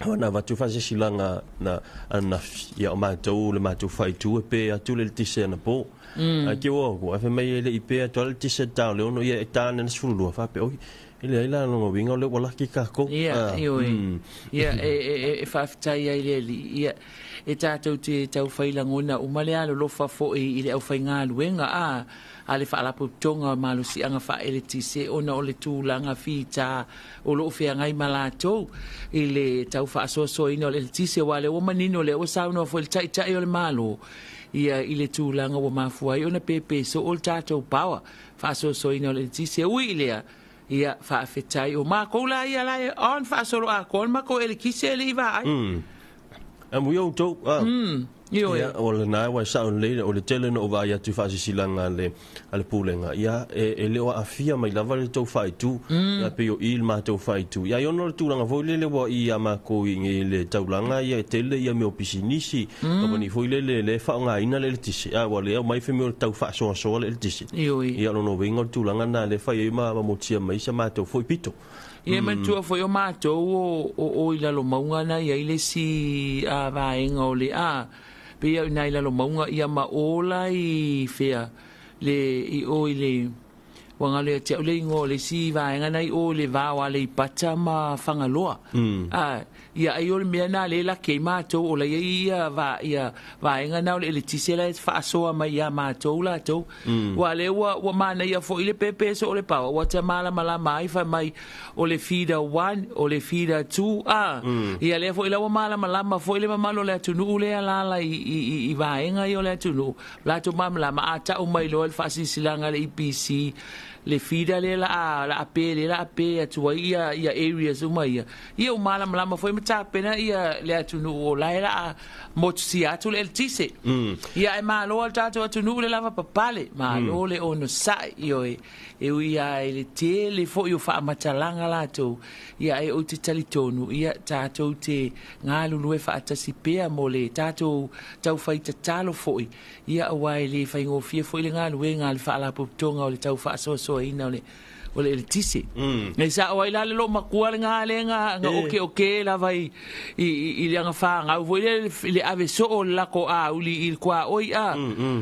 na avatu faasesilaga na ananafi, ia o matou le matou faaitu e pe atu le eletise anapo. Ae te ua atu, ae fai mai e le i pe atu lava le eletise ta o le 6, ia e ta ane le 12, faapea, oi, e leai la lona uiga o lea ua laki tatou. Ia, ioe. Ia, e faafetai ai le Alii. Ia, e tatou te taufai lagona uma le alolofa foi i le aufaigaluega a a le Faalapotopotoga o Malosiaga Faaeletise ona o le tulaga fita o lo o feagai ma latou i le tau faasoasoaina o le eletise, aua o lea ua manino, lea ua saunoa foi le Taitai o le Malo ia i le tulaga ua mafua ai ona pepe soo le tatou power faasoasoaina o le eletise. Ui i lea, ia faafetai o makou la ia la e on faasolo atoa le matou eletise e le i vaai. Amuia outou. Ioe. Ia, o lena ua e sao lelei, o le tele na ou vaai atu i faasisilaga a le, a le Pulega, ia, e le o aafia mai lava le tou faaitu, ia, pei o i le matou faaitu. Ia, ai ona o le tulaga foi lele ua i ia matou i i le taulaga, ia, e tele ia mea o pisinisi, kamupani foi lele lea e faaaogaina le eletise, a ua le aumai fai mea o le tau faasoasoa le eletise. Ioe. Ia, o lona uiga o le tulaga lena lea e fai ai ma motia mai sa matou foi pito. Ia manatua foi o matou o o o i Lalomauga na i ai le isi a vaega o le a pei au ina i Lalomauga ia ma o la i fea le i o i le ua galo ia te au le igoa o le isi vaega na i o i le va o Aleipata ma Fagaloa. A ia ai o le mea na le laki ai matou o la i ai ia va ia vaega na o le eletise la e faasoa mai ia matou latou. Ua lea ua ua manaia foi le pepe soo o le paoa ua te malamalama ai fai mai o le feeder 1 o le feeder 2 a ia lea foi la ua malamalama foi le mamalu o le atunuu lea alala i i i, i vaega ia o le atunuu latou malamalama a tau mai loa le faasilasilaga a le EPC le feeder lea la a la a pe lea la a pe atu ai ia ia areas uma ia ia ua malamalama foi ma tapena ia le atunuu o la e la a motusia atu le eletise. Ia ae malo a le tatou atunuu le lava papale, malo le onosai, ioe, e ui lava i le tele foi o faamatalaga latou, ia ae ou te talitonu, ia tatou te galulue faatasi pea mo le tatou taufai tatalo foi, ia aua e le faigofie foi le galuega a le Faalapotopotoga o le tau faasoasoaina o le o le eletise. E sao ai la le loomatua le galega na oke oke lava i i i le agafāgau foi lea i le ave soo o le latou auli i le tuaoi a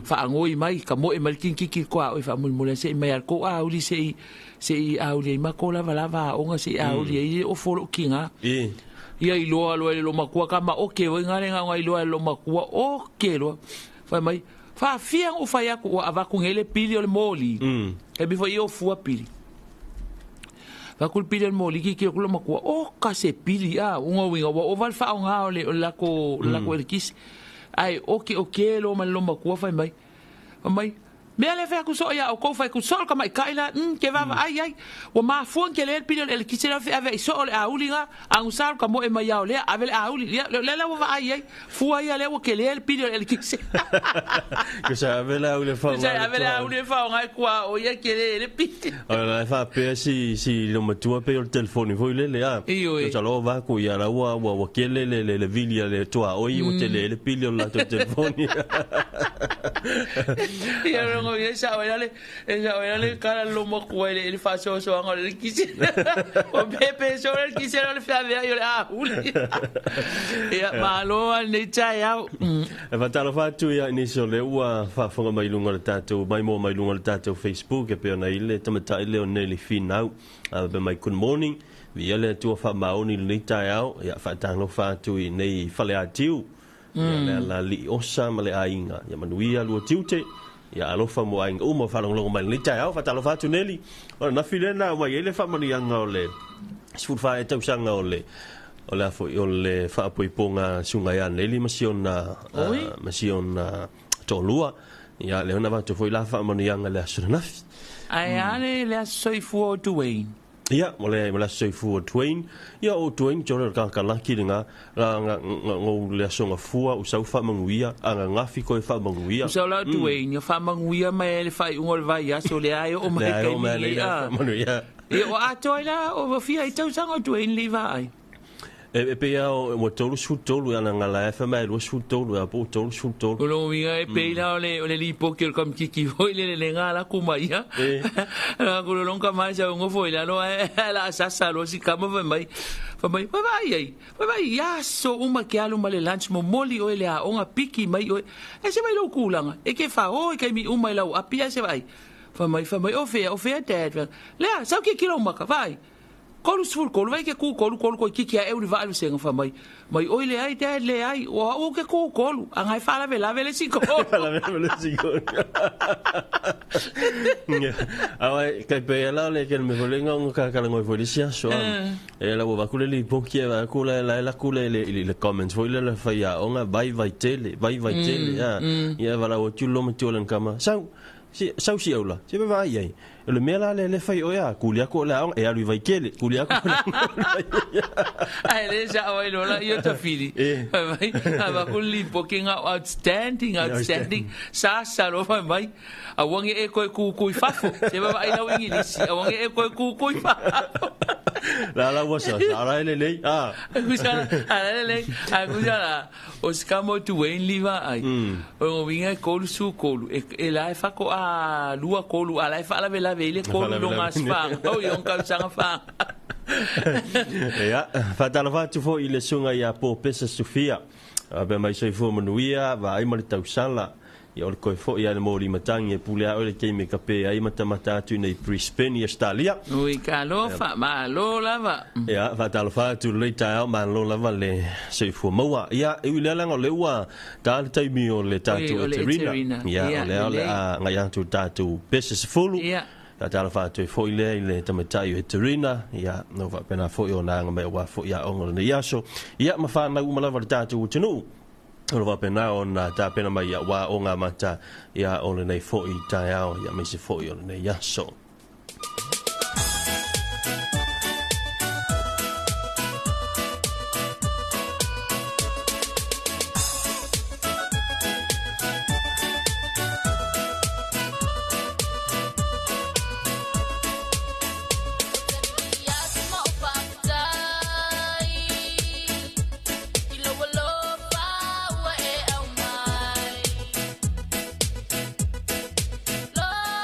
faanoi mai tamoe mai le kinikiki i le tuaoi faamolemole se i mai a le tou auli se i se i auli ai matou lavalava aoga se i auli ai le ofo o lou tiga. Ia iloa loa e le loomatua tama oke foi galega ona iloa e le loomatua oke loa fai mai Faafia ona ou fai atu ua avatu nei le pili o le moli. Taimi foi ia o fua pili. Fai atu le pili o le moli tilotilo atu le matua, oka se pili a, uga uiga ua ova le faaaoga o le o le latou le latou eletise. Ae oke oke loa ma le loomatua fai mai, fai mai, mea lea fai atu soo ia outou fai atu soo le tamaitai la, ke vaavaai ai. Ua mafua ona tele le pili o le eletise lea o feaveai soo le auli na, agusa o le tamoe mai ao lea, ave le auli. Ia, o lea la ua vaai ai, fua ia lea ua tele le pili o le eletise. Ke sa ave le auli e Ke sa ave le auli e faaaoga e tuaoi ia tele le pili. O la e faapea si si loomatua pei o le telefoni foi lele a. Ioe. Masalo o vaku ia la ua ua ua kele le le le vili a le tuaoi ua tele le pili o le latou telefoni. Ia O ia sa o le e sa o le kala lo mo ku le fa so so ngo le kisi. O pepe so le kisi le fa vea yo le a huli. Ia malo nei taeao. E faatalofa atu ia nisi o le ua faafofoga mai luga o le tatou mai mo mai luga o le tatou Facebook e pei ona i le tamatai lea o Neli Finau. Pe mai good morning. Via le Atua faamaoni lenei taeao. Ia faatalofa atu i nei faleatiu. Ia le ala alii osa ma le aiga. Ia manuia lua tiute. Ia alofa mo aiga uma faalogologo mai lenei taeao. Faatalofa atu Neli. O le nafi lea na aumai ai le faamanuiaga o le 14 tausaga o le o le afo o le faapoipoga suga ia Neli ma si ona ma si ona toalua. Ia le ona vatu foi la faamanuiaga le aso nafi. Ai ale le aso soifua o Dwayne. Ia, mo le aso soifua o Dwayne. Ia o Dwayne tole ka ka laki nga nga ngo le aso nga fua u sau faamanuia anga ngafi ko e faamanuia. U sau la Dwayne ia faamanuia mai le fai ungo le vai aso le ai o mai kai ni a. Faamanuia. Ia o atoa la o fia i tausaga o Dwayne le vai. E pe au mo tolu su tolu ana ngala e fa mai lo su tolu a po tolu su tolu. O lo winga e pe la o le lipo ke kam kiki foi le le ngala kuma ia. La ko lo ka mai sa ngo foi la lo la sa sa lo si kama fa mai. Fa mai fa vai ai. Fa vai ya so uma ke alu ma le lunch mo moli o le a onga piki mai o. E se mai lo kulanga. E ke fa o ke mi uma la o apia se vai. Fa mai o fea dad. Le sa ke kilo maka vai. Kolu sful kolu vai ke ku kolu kolu ko kiki a e uri valu senga fa mai mai oi le ai dad le ai o o ke ku kolu anga fa la vela vele si ko la vela si ko awa kai pe la le ke me volenga ngo ka ka ngo foi sia so e la va ku le li poki va ku la la ku le le comments foi le fa ya onga vai vai tele ya ya va la o tu lo me tu le kama sau si sau si aula si vai ai le mea la le fai o ia kulia ko la e alu vai kele kulia ko ai le sa o lo la io tafili vai ava ku li pokinga outstanding sa sa lo vai a wangi e ko ku ku fafo se va ai la ingilisi a wangi e ko ku ku fafo la la wasa sa la le le a ku sa la le a ku sa la o skamo tu Wayne liva ai o winga ko su ko e la fa ko a lua ko lu a la fa la vela vele ko lu longa sfa o yon ka sanga fa ia faatalofa atu foi i le suga ia Popesa Sofia pe mai soifua manuia vaai ma le tausala ia o le koe foi ia le molimatangi e pule ao le keime kape ai matamata atu nei Brisbane i Australia. Ui kalofa malo lava. Ia faatalofa atu le taeao malo lava le soifua maua. Ia e ui lea laga o le ua tā le taimi o le tatou Eterina. Ia o lea o le a ngai atu tatou pese sefulu. Ia Faatalofa atu e foi lea i le tamatai o Eterina. Ia no faapena foi o na aga mai aua foi aoga o lenei aso. Ia ma whanau uma lava le tatou atunuu. O le faapena ona tapena mai ia wā o ngā mata ia o lenei foi taeao ia maise foi o lenei aso. Love.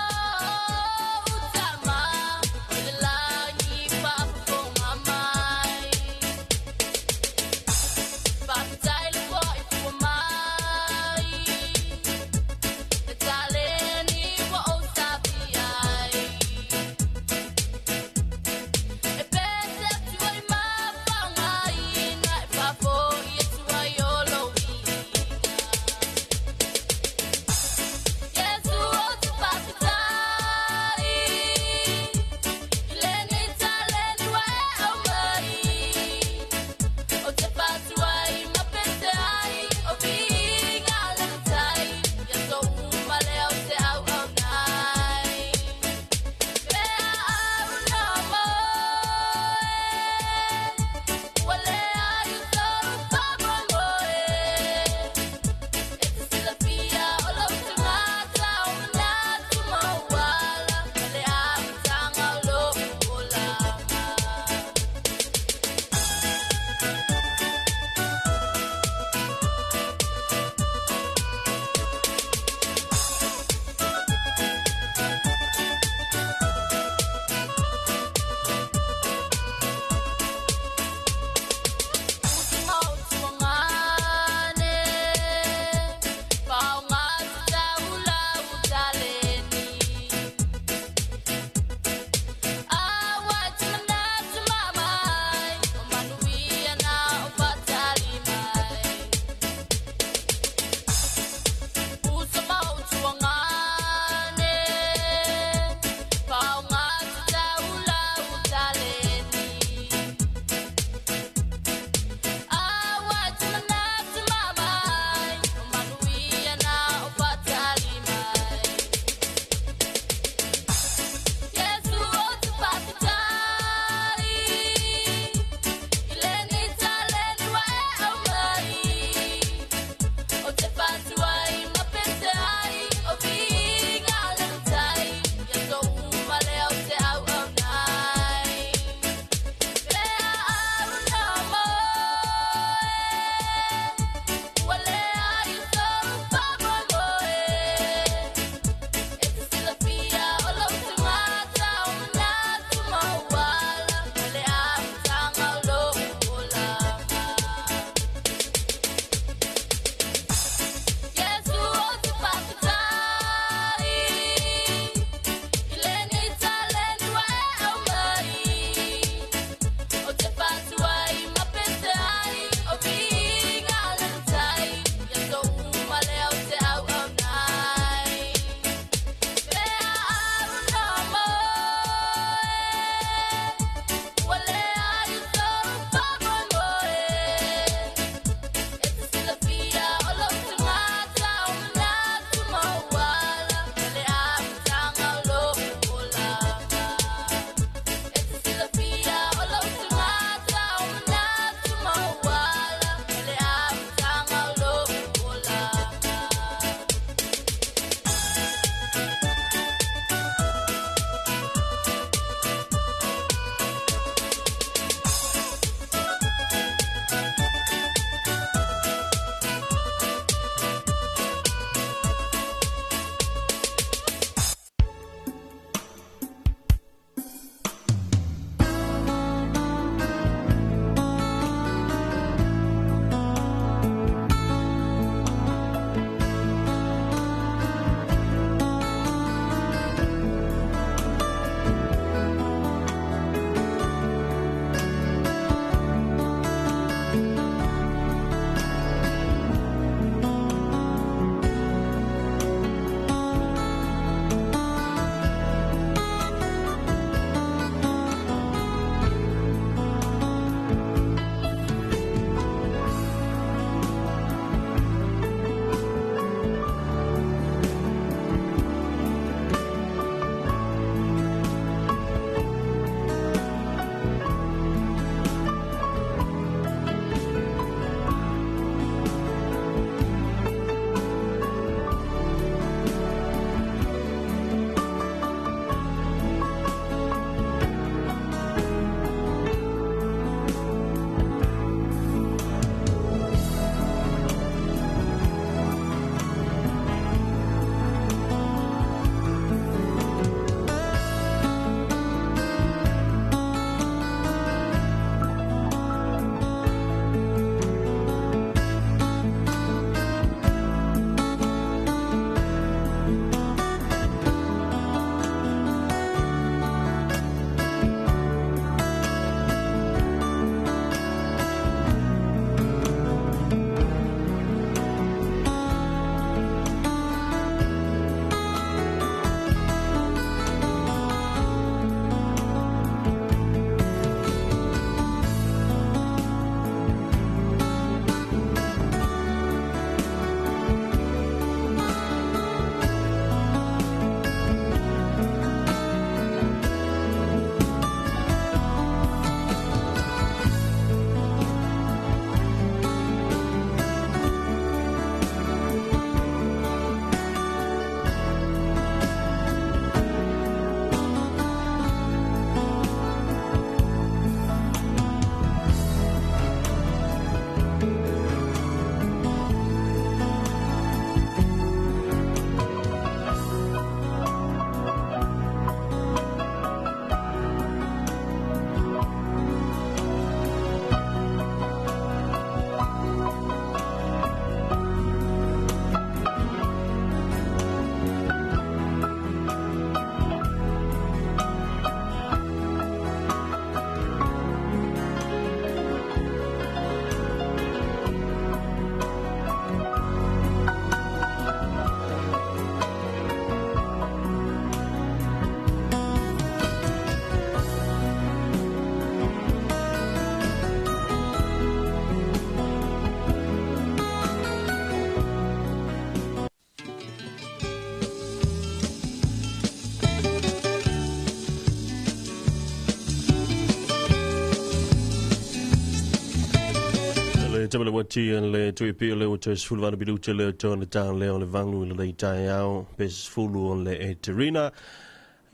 Tama le wati le tui pi le wata sfulu vana bilu le tona ta le o le vangu le le tai au pe sfulu le e Terina.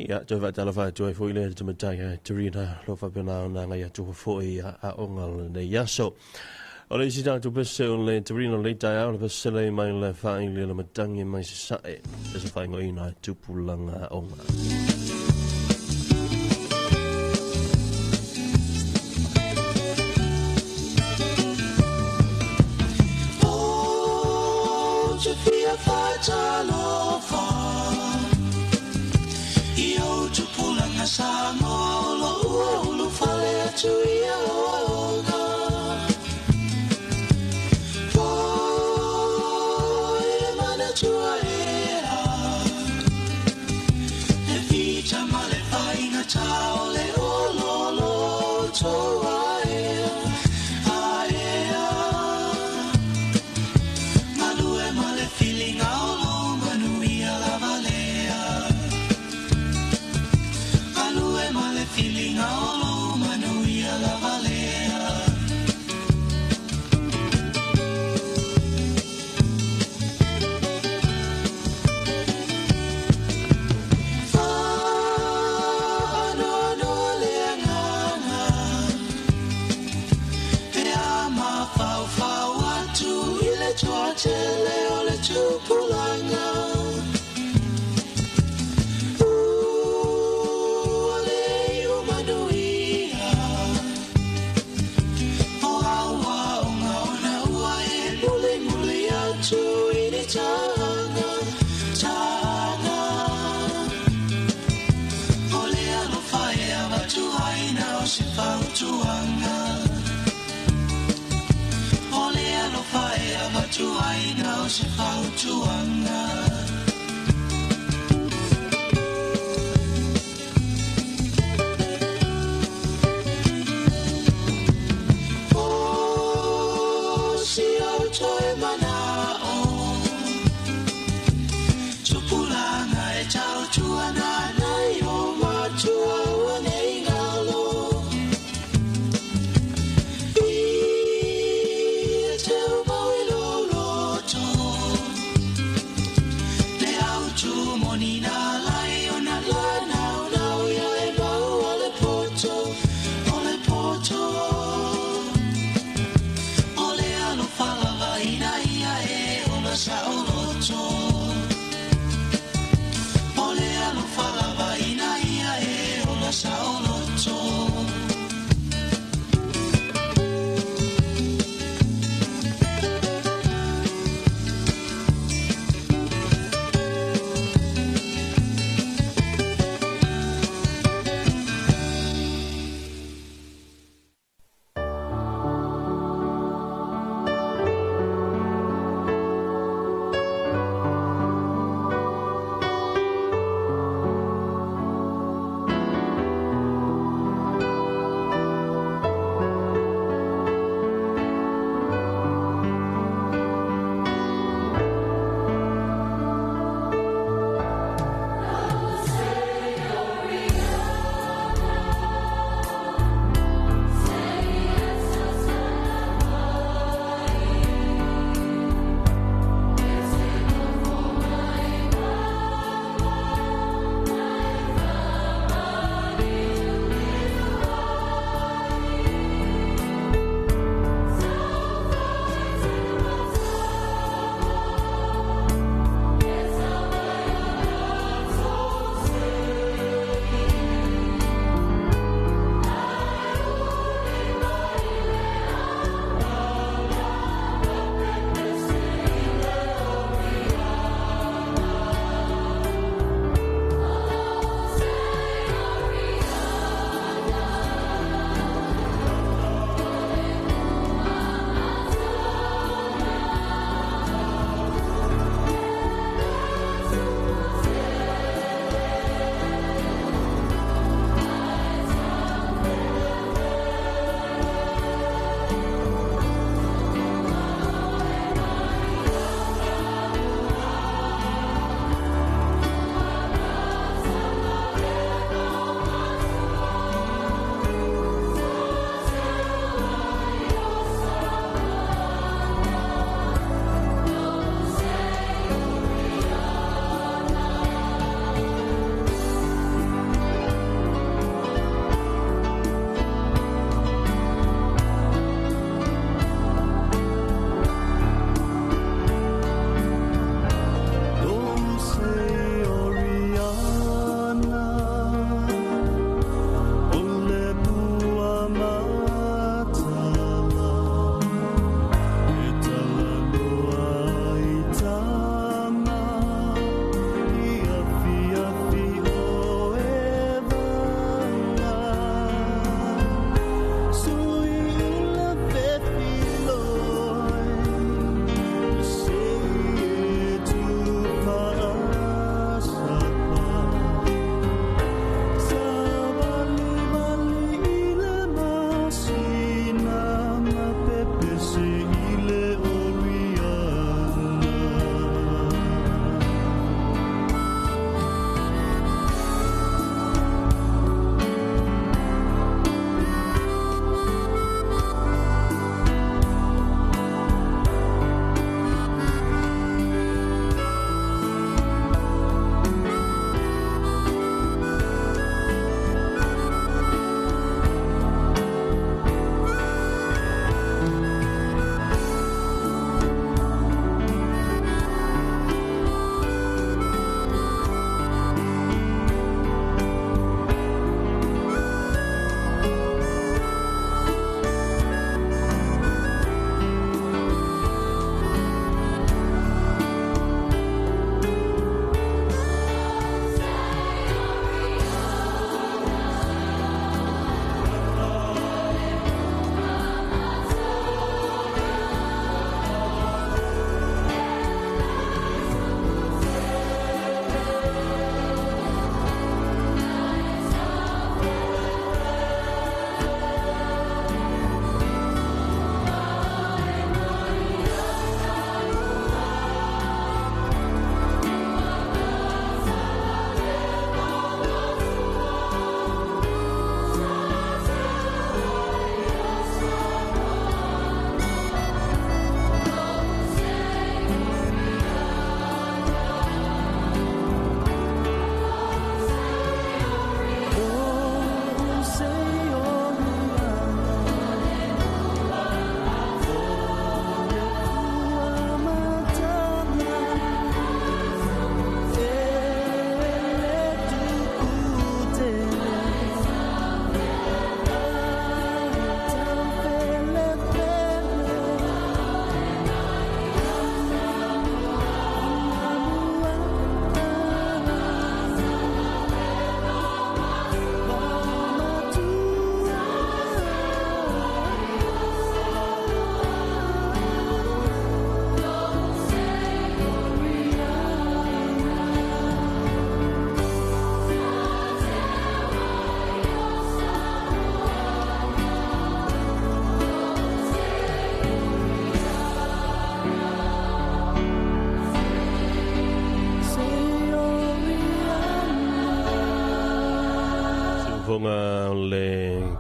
Ia, toi wha tala wha toi fo i le tama tai e Terina lo wha pena na ngai atu fo i a onga le yaso. O le isi tātou pese o le Terina le tai au le pese le mai le wha i le le matangi mai se sae. Pese wha ingo ina tupulanga onga.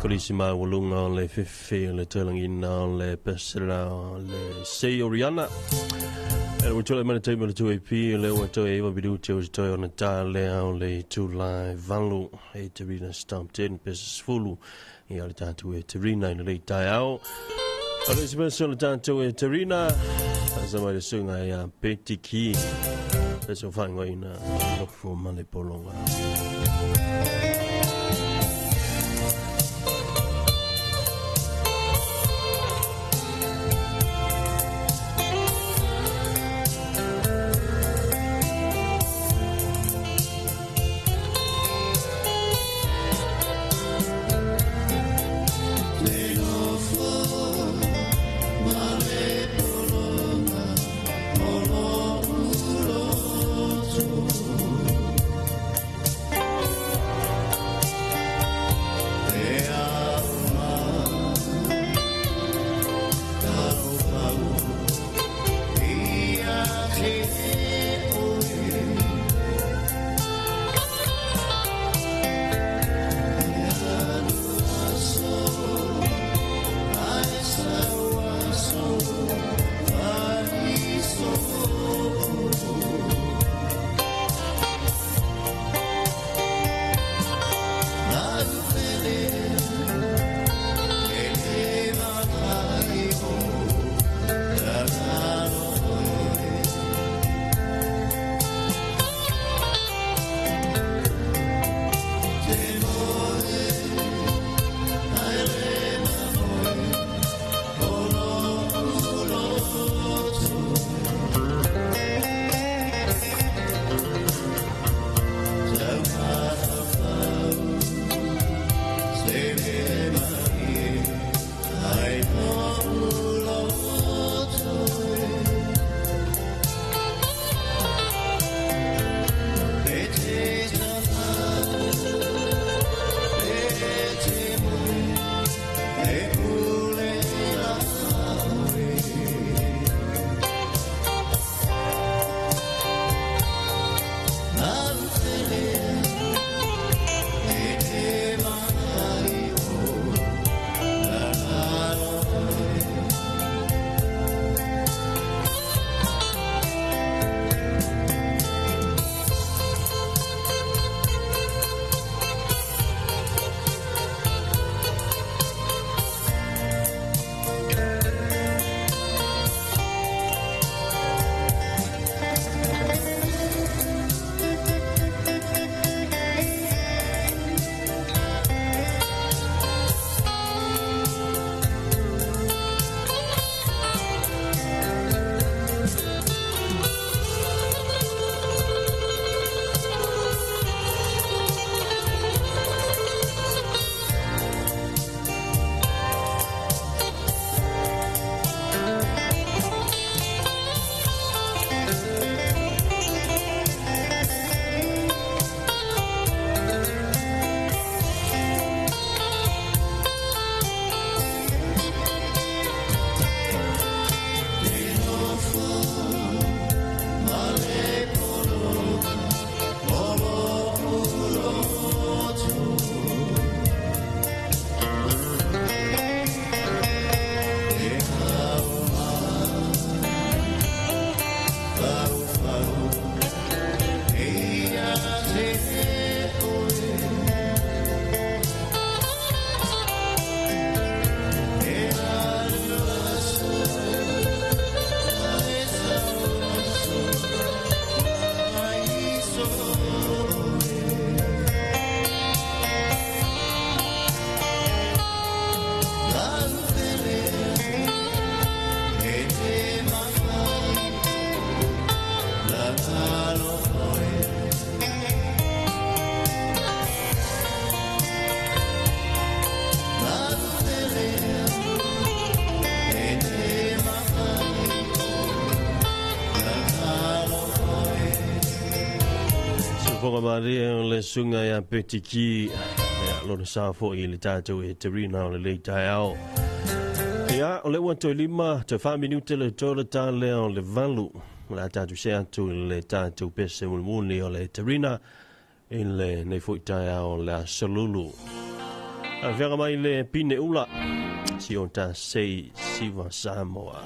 Kolisi maualuga o le fefe o le taulagiina o le pesela o le sei Oriana. E ua tulai mai le taimi o le 2AP o lea ua toe 9 minute o se toe ona ta lea o le itula e 8 e Terina Stamp 10 pesa 10 ia le tatou e Terina i lenei taeao. O le isi pesa o le tatou e Terina, asa mai le suga ia Betty Key. Pesa o whaingoina nofo ma le pologa. Fofoga Maria o le suga ia Petiki ia lona sa foi i le tatou e Terina o le lei taeao. Ia, o le ua toe 5, toe 4 minute le toe ta lea o le 8. O le a tatou se atu i le tatou pese mulimuli o le Terina i le nei foi taeao o le aso Lulu. Afega mai le pine ula si o ta sei siva Samoa.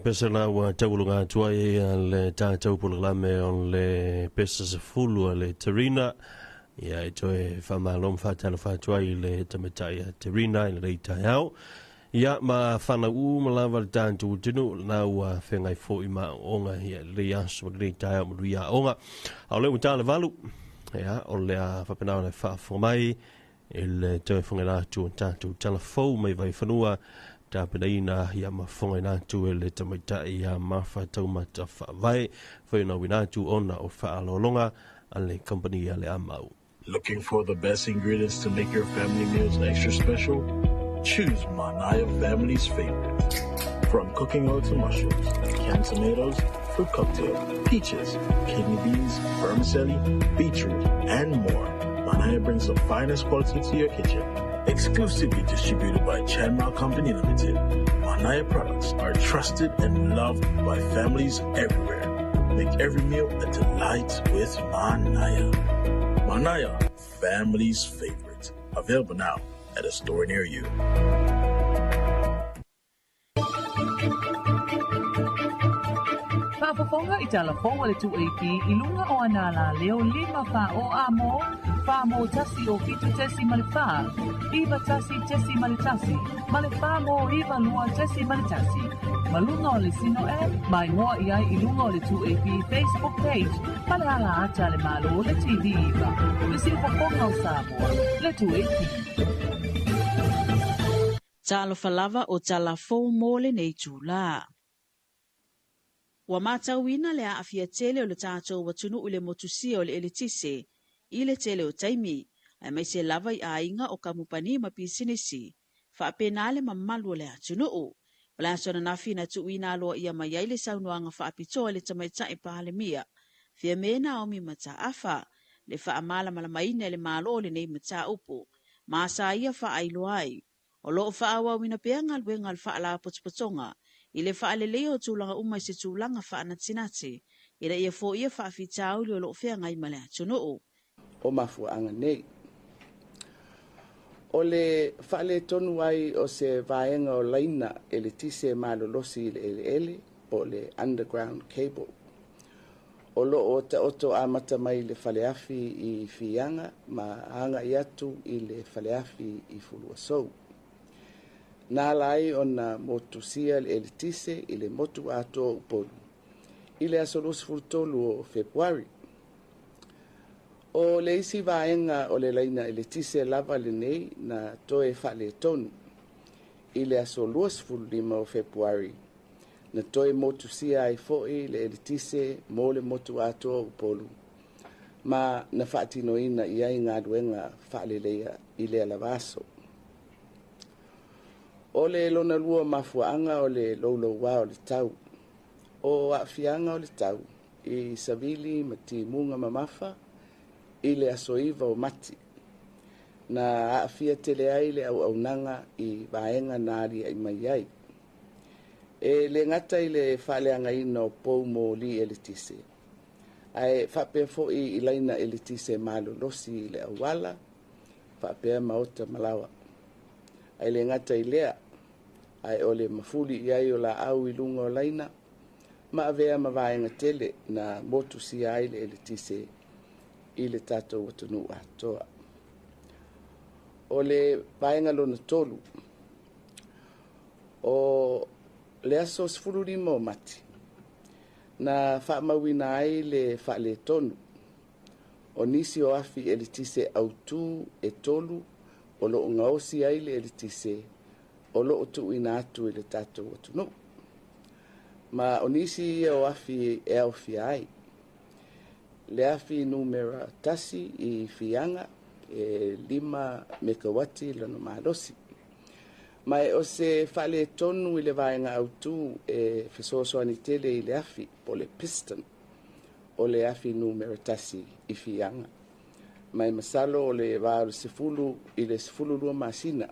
Pesa la ua taulunga atua i le tātou polokalame o le pesa sefulu a le Terina. Ia e toe whamalo whātalo whātua i le tamatai a Terina i le rei taeao. Ia ma whana u ma lava le tātou tunu na ua whengai fo i ma onga ia le aso le rei taeao ma lui a onga. A o le ua tāle valu. Ia o le a whapenau le whaafo mai i le toe whangai rātu o tātou talafou mai vai whanua. Ta penaina ia mafonga ina atu e le tamaitai ia mafa taumata faavae whaina wina atu ona o whaalolonga a le company a le amau. Looking for the best ingredients to make your family meals extra special? Choose Manaia Family's favorite. From cooking oil to mushrooms, canned tomatoes, fruit cocktail, peaches, kidney beans, vermicelli, beetroot, and more. Manaia brings the finest quality to your kitchen. Exclusively distributed by Chanmar Company Limited, Manaya products are trusted and loved by families everywhere. Make every meal a delight with Manaya. Manaya, family's favorite. Available now at a store near you. Faafofoga i tala fou a le 2AP i luga o ana alaleo 5 fa o a mo, fa mo tasi o fitu tesi ma le fa, iva tasi tesi ma le tasi, ma le fa mo iva lua tesi ma le tasi. Ma luga o le Sino App, mai ngoa i ai i luga o le 2AP Facebook page, ma le ala ata a le Malo le TV iva. Le siufofoga o Samoa, le 2AP. Talofa lava o tala fou mo lenei itulā. Ua matauina le aafia tele o le tatou atunuu i le motusia o le eletise i le tele o taimi, aemaise lava i aiga o kamupani ma pisinisi, faapena le mamalu o le atunuu. O le aso ananafi na tuuina aloaia mai ai le saunoaga faapitoa i le Tamaitai Palemia, Fiame Naomi Mataafa, le faamalamalamaina e le Malo o lenei mataupu, ma sa ia faailoa ai. O lo o faaauauina pea galuega a le Faalapotopotoga i le faaleleia o tulaga uma i se tulaga faanatinati ina ia foia faafitauli o lo o feagai ma le atunuu. O mafuaaga nei. O le faaletonu ai o se vaega o laina eletise malolosi i le eleele po o le underground cable o lo o taoto amata mai le faleafi i Fiaga ma agai atu i le faleafi i Fuluasou. Na ala ai ona motusia le eletise i le motu atoa o Upolu i le aso 23 o Fepuari. O le isi vaega o le laina eletise lava lenei na toe faaletonu i le aso 25 o Fepuari na toe motusia ai foi le eletise mo le motu atoa o Upolu ma na faatinoina i ai galuega faaleleia i lea lava aso. O le lona lua mafuaaga o le loulouā o le tau. O aafiaga o le tau i savili ma timuga mamafa i le aso 9 o Mati na aafia tele ai le auaunaga i vaega na aliae mai ai. E le gata i le faaleagaina o pou moli eletise, ae faapea foi i laina eletise malolosi i le auala, faapea maota ma laoa. Ae le gata i lea, ae o le mafuli i ai o laau i luga o laina, ma avea ma vaega tele na motusia ai le eletise i le tatou atunuu atoa. O le vaega lona tolu, o le aso 15 o Mati, na faamauina ai le faaletonu o nisi o afi eletise autū e tolu o lo o gaosi ai le eletise o lo o tuuina atu i le tatou atunuu. Ma o nisi ia o afi e aofia ai. Le afi numera 1 i Fiaga e 5 mekawati lona malosi. Ma o se faaletonu i le vaega autū e fesoasoani tele i le afi po o le piston o le afi numera 1 i Fiaga. Ma e masalo o le va o le 10 i le 12 masina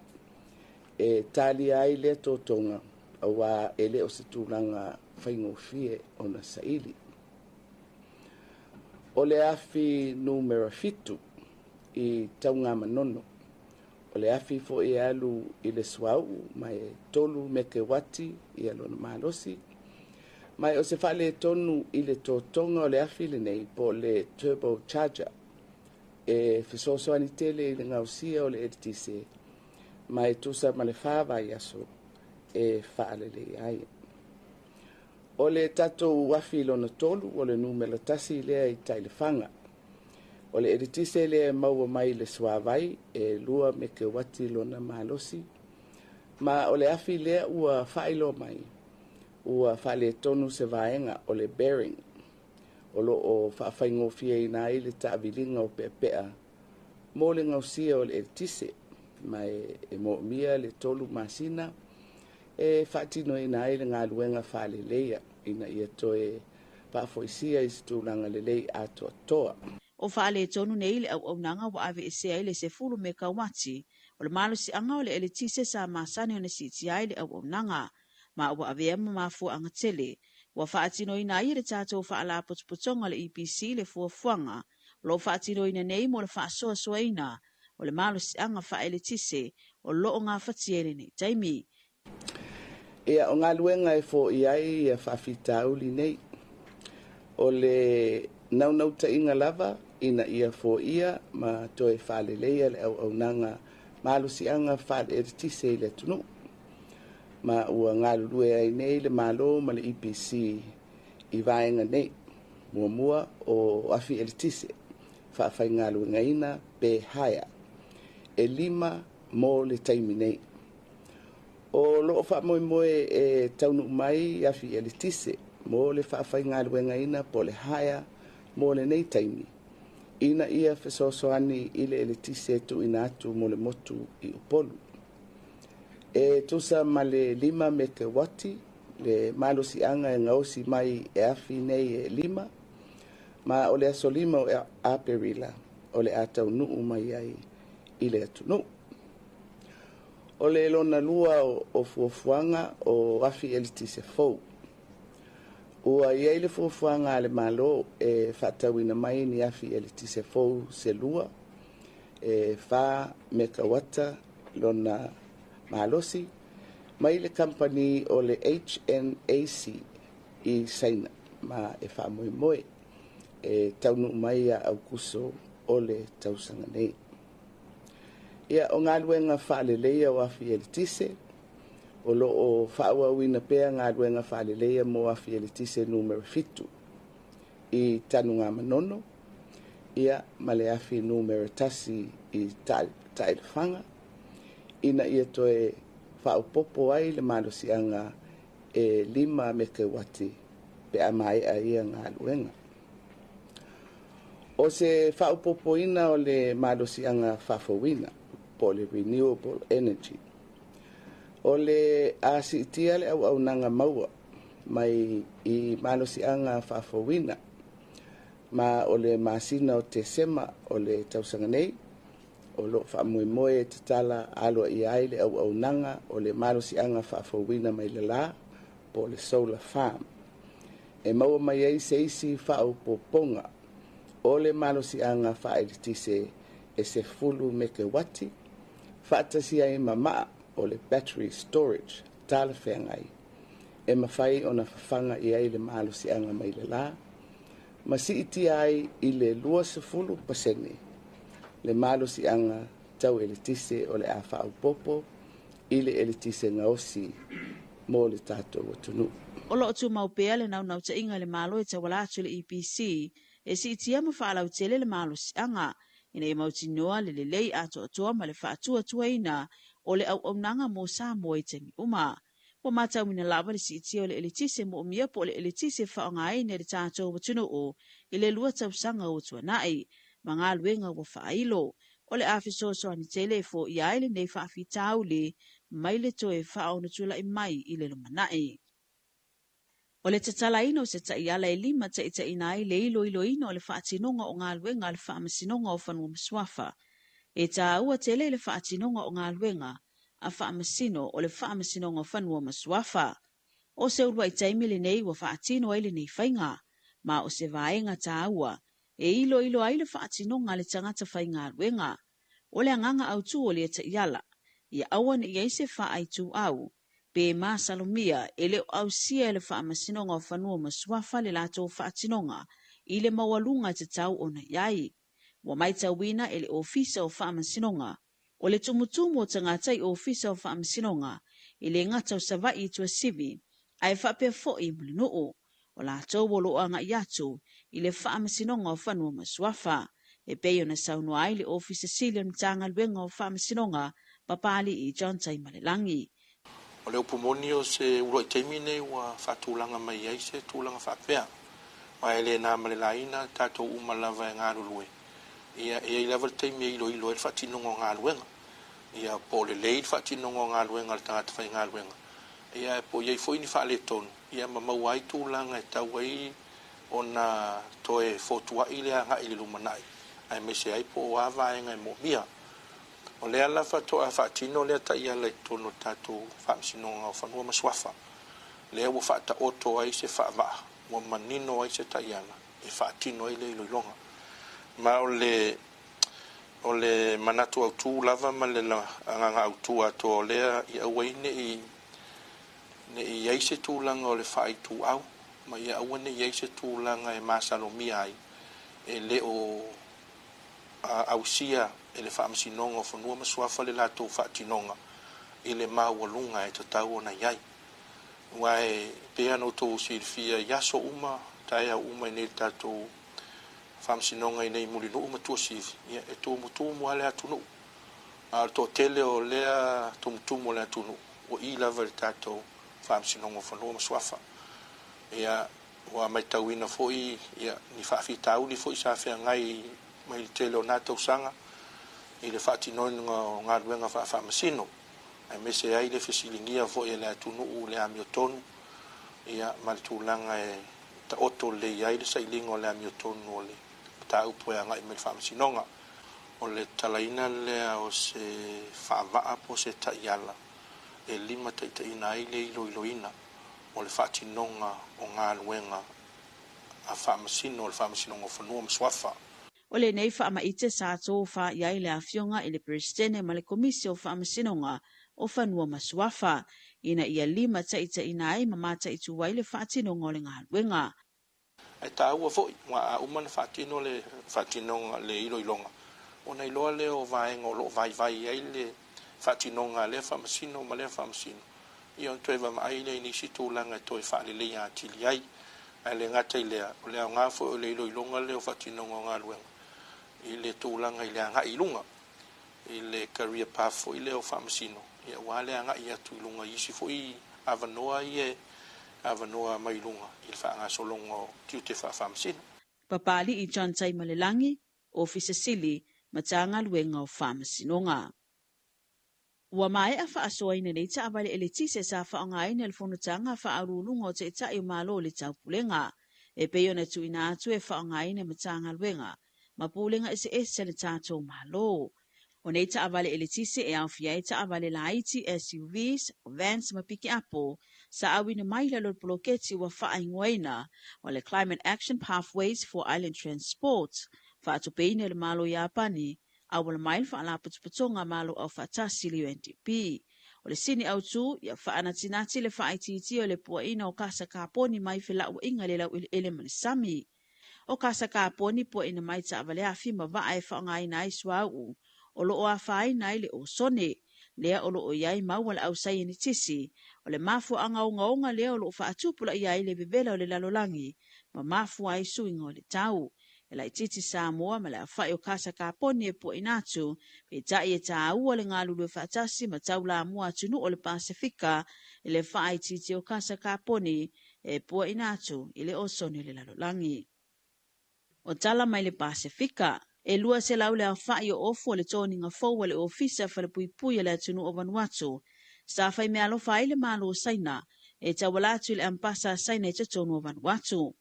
e talia ai lea totoga auā e le o se tulaga faigofie ona saili. O le afi numera 7 i Taugamanono. O le afi foi e alu i le suauu ma e 3 mekewati ia lona malosi. Ma o se faaletonu i le totoga o le afi lenei po o le turbo charger e fesoasoani tele i le gaosia o le eletise ma e tusa ma le 4 vaiaso e faalelei ai. O le tatou afi lona 3 o le numera 1 lea i Taelefaga. O le eletise lea e maua mai le suavai e 2 mekewati lona malosi. Ma o le afi lea ua faailoa mai ua faaletonu se vaega o le bearing o lo o faafaigofieina ai le taaviliga o peapea mo le gaosia o le eletise ma e moomia le 3 masina e faatinoina ai le galuega faaleleia ina ia toe faafoisia i se tulaga lelei atoatoa. O faaletonu nei le auaunaga ua aveesea ai le 10 mekawati O le malosiaga o le eletise sa masani ona siitia ai le auaunaga, ma ua avea ma mafuaaga tele ua faatinoina ai e le tatou faalapotopotoga le EPC le fuafuaga o loo faatinoina nei mo le faasoasoaina o le malosiaga faaeletise o loo gafatia i lenei taimi. Ia, o galuega e foia ai ia faafitauli nei. O le naunautaiga lava ina ia foia ma toe faaleleia le auaunaga malosiaga faale-eletise i le atunuu. Ma ua galulue ai nei le Malo ma le EPC i vaega nei. Muamua o afi eletise faafaigaluegaina pe hire e 5 mo le taimi nei. O loo faamoemoe e taunuu mai afi eletise mo le faafaigaluegaina po le hire mo lenei taimi ina ia fesoasoani i le eletise tuuina atu mo le motu i Upolu. E tusa ma le 5 mekewati le malosiaga e gaosi mai e afi nei e 5, ma o le aso 5 o Aperila o le a taunuu mai ai i le atunuu. O le lona lua o fuafuaga o afi eletise fou. Ua iai le fuafuaga a le Malo e faatauina mai ni afi eletise fou se 2 e 4 mekawata lona malosi mai le kamupani o le HNAC i Saina, ma e faamoemoe e taunuu mai ia Aukuso o le tausaga nei. Ia, o galuega faaleleia o afi eletise, o loo faaauauina pea galuega faaleleia mo afi eletise numera 7 i Tanugamanono, ia ma le afi numera 1 i Taelefaga, ina ia toe faaopopo ai le malosiaga e 5 mekewati pe a maea ia galuega. O se faaopopoina o le malosiaga faafouina po o le renewable energy. O le a siitia le auaunaga maua mai i malosiaga faafouina, ma o le masina o Tesema o le tausaga nei o loo faamoemoe e tatala aloaia ai le auaunaga o le malosiaga faafouina mai le la po o le solar farm, e maua mai ai se isi faaopopoga o le malosiaga faaeletise e 10 mekewati faatasi ai ma maa o le battery storage talafeagai e mafai ona fafaga i ai le malosiaga mai le la ma siitia ai i le 20% le malosiaga tau eletise o le a faaopopo i le eletise gaosi mo le tatou atunuu. O loo tumau pea le naunautaiga le Malo e tauala atu le EPC e siitia ma faalautele le malosiaga ina ia mautinoa le lelei atoatoa ma le faatuatuaina o le auaunaga mo Samoa i taimi uma. Ua matauina lava le siitia o le eletise moomia po o le eletise faaaogaina e le tatou atunuu i le 2 tausaga ua tuanai, ma galuega ua faailo. O le a fesoasoani tele e foia ai lenei faafitauli mai le toe faaonotula'i mai i le lumanai. O le tatalaina o se taiala e 5 taitaiina ai le iloiloina o le faatinoga o galuega a le Faamasinoga o Fanua ma Suafa. E taua tele le faatinoga o galuega a faamasino o le Faamasinoga o Fanua ma Suafa. O se uluai taimi lenei ua faatino ai lenei faiga, ma o se vaega taua e iloilo ai le faatinoga a le tagata faigaluega. O le agaga autu o le taiala, ia aua ne i ai se faaituau pe masalomia e le o ausia e le Faamasinoga o Fanua ma Suafa le latou faatinoga i le maualuga tatau ona i ai. Ua maitauina e le Ofisa o Faamasinoga o le tumutumu o tagata i Ofisa o Faamasinoga i le gata o Savaii i Tuasivi, ae faapea foi ma le nuu o latou o loo agai atu i le Faamasinoga o Fanua ma Suafa, e pei ona saunoa ai le Ofisa Sili o le Matagaluega o Faamasinoga, Papali'i John Taimalelagi. O le upu moni o se uluai taimi nei ua faatulaga mai ai se tulaga faapea. Ma e le na ma le laina tatou uma lava e galulue. Ia e iai lava le taimi e iloilo ai le faatinoga o galuega. Ia po o lelei le faatinoga o galuega a le tagata faigaluega. Ia e po o iai foi ni faaletonu, ia ma maua ai tulaga e tau ai ona toe fotuai le agai i le lumanai, aemaise ai po o a vaega e moomia. O lea la faatoa faatino lea taiala i totonu o le tatou Faamasinoga o Fanua ma Suafa, lea ua faataoto ai se faavaa, ua manino ai se taiala e faatino ai le iloiloga. Ma o le manatu autū lava ma le agaga autū atoa o lea ia aua ai ne i i ai se tulaga o le faaituau, ma ia aua ne i ai se tulaga e masalomia ai e le o ausia e le Faamasinoga o Fanua ma Suafa le latou faatinoga i le maualuga e tatau ona i ai. Aua e pei ona outou silafia i aso uma, taeao uma i nei le tatou Faamasinoga i nei Mulinuu ma Tuasivi, ia e tumutumu lava le atunuu. A o le toatele o lea tumutumu o le atunuu, ua i lava i le tatou Faamasinoga o Fanua ma Suafa. Ia, ua matauina foi ia, ni faafitauli foi sa feagai mai le tele o nā tausaga i le faatinoina o galuega faafaamasino, aemaise ai le fesiligia foi e le atunuu le amiotonu, ia, ma le tulaga e taoto lelei ai le sailiga o le amiotonu o le mataupu e agai mai le Faamasinoga. O le talaina lea o se faavaa po o se taiala e limataitaiina ai le iloiloina o le faatinoga o galuega a faamasino o le Faamasinoga o Fanua ma Suafa. O lenei faamaite sa tofa i ai le afioga i le Peresetene ma le Komisi o Faamasinoga o Fanua ma Suafa, ina ia limataitaiina ai ma mataitu ai le faatinoga o le galuega. Ae taua foi, aua a uma ona faatino le faatinoga le iloiloga, ona iloa lea o vaega o lo o vaivai ai le faatinoga a lea faamasino ma lea faamasino, ia ona toe vaavaai lea i nisi tulaga e toe faaleleia atili ai. Ae le gata i lea, o le aoga foi o le iloiloga lea o faatinoga o galuega i le tulaga i le agai i luga, i le career path foi lea o faamasino, ia aua le agai atu i luga i isi foi avanoa ia avanoa mai luga i le faagasologa o tiute faafaamasino. Papali'i John Taimalelagi, Ofisa Sili, Matagaluega o Faamasinoga. Ua maea faasoaina nei taavale eletise sa faaaogaina i le fonotaga faauluuluga o Taitai o Malo o le Taupulega, e pei ona tuuina atu e faaaogaina Matagaluega ma pulega eseese a le tatou Malo. O nei taavale eletise e aofia ai taavale laiti SUVs, vans ma pikiapo sa auina mai lalo o le poloketi ua faaigoaina o le Climate Action Pathways for Island Transport, faatupeina e le Malo o Iapani, auala mai le Faalapotopotoga Malo Aufaatasi le UNDP. O le sini autū ia faanatinati le faaitiitia o le puaina o kasa kaponi mai felauaiga le laueleele ma le sami. O kasa kaponi puaina mai taavale afi ma vaa e faaaogaina ai suauu o lo o afaina ai le osone, lea o lo o i ai mau a le ausaienitisi o le mafuaaga ogaoga lea o lo o faatupulaia ai le vevela o le lalolagi ma mafua ai suiga o le tau. E laitiiti Samoa ma le aofai o kasa kaponi e puaina atu, peitai e taua le galulue faatasi ma taulamua atunuu o le Pasefika i le faaitiitia o kasa kaponi e puaina atu i le osone o le lalolagi. O tala mai le Pasefika, e 200 le aofai o ofu o le toniga fou a le Ofisa Falepuipui a le atunuu o Vanuatu, sa faimeaalofa ai le Malo o Saina e tauala atu i le Ambasa a Saina i totonu o Vanuatu.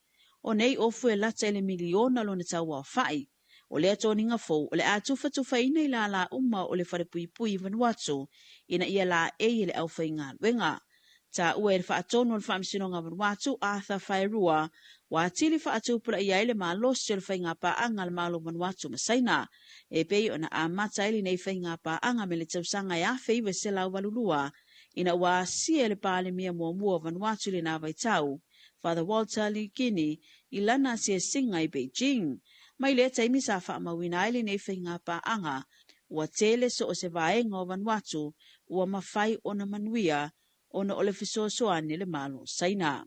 O nei ofu e lata i le miliona lona tau aofai. O lea toniga fou o le a tufatufaina i lala uma o le Falepuipui i Vanuatu ina ia laei e le aufaigaluega. Taua e le faatonu o le Faamasinoga Vanuatu Arthur Faerua ua atili faatupulaia ai le malosi o le faigapaaga a le Malo o Vanuatu ma Saina e pei ona amata ai lenei faigapaaga me le tausaga e 1982 ina ua asia e le Palemia muamua o Vanuatu i lena vaitau, Father Walter Likini, i lana asiasiga i Beijing. Mai lea taimi sa faamauina ai lenei faigapaaga, ua tele so o se vaega o Vanuatu ua mafai ona manuia ona o le fesoasoani le Malo o Saina.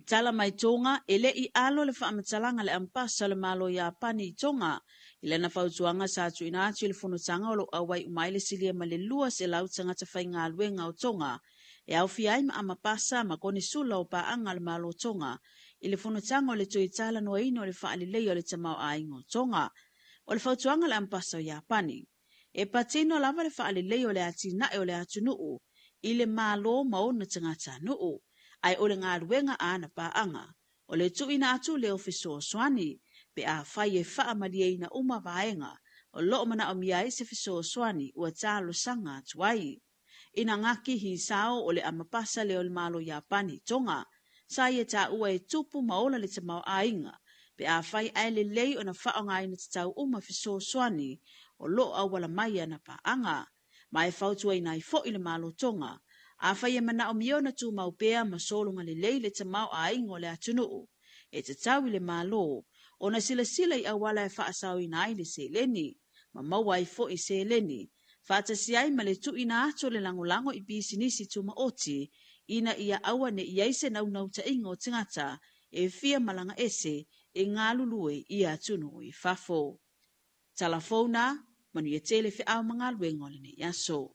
Tala mai Tonga, e le i alo le faamatalaga le Ambasa o le Malo o Iapani i Tonga i lana fautuaga sa tuuina atu i le fonotaga o lo o auai uma ai le silia ma le 200 tagata faigaluega o Tonga e aofia ai ma amapasa ma konesula o paaga a le Malo o Tonga i le fonotaga o le toe talanoaina o le faaleleia o le tamaoaiga o Tonga. O le fautuaga a le Ambasa o Iapani, e patino lava le faaleleia o le atinae o le atunuu i le Malo ma ona tagatanuu, ae o le galuega a ana paaga o le tuuina atu lea o fesoasoani pe afai e faamalieina uma vaega O loo manaomia ai se fesoasoani ua talosaga atu ai. Ina Gaki Hisao o le amapasa lea o le Malo Iapani i Toga, sa ia taua e tupu ma ola le tamaoaiga, pe afai ae lelei ona faaaogaina tatau uma fesoasoani o loo auala mai ana paaga. Ma e fautuaina ai foi le Malo Toga, afai e manaomia ona tumau pea ma sologa lelei le tamaoaiga o le atunuu, e tatau i le Malo ona silasila i auala e faasaoina ai le seleni, ma maua ai foi seleni, faatasi ai ma le tuuina atu o le lagolago i pisinisi tumaoti, ina ia aua ne i ai se naunautaiga o tagata e fia malaga ese e galulue i atunuu i fafo. Tala fou na, manuia tele feau ma galuega o lenei aso.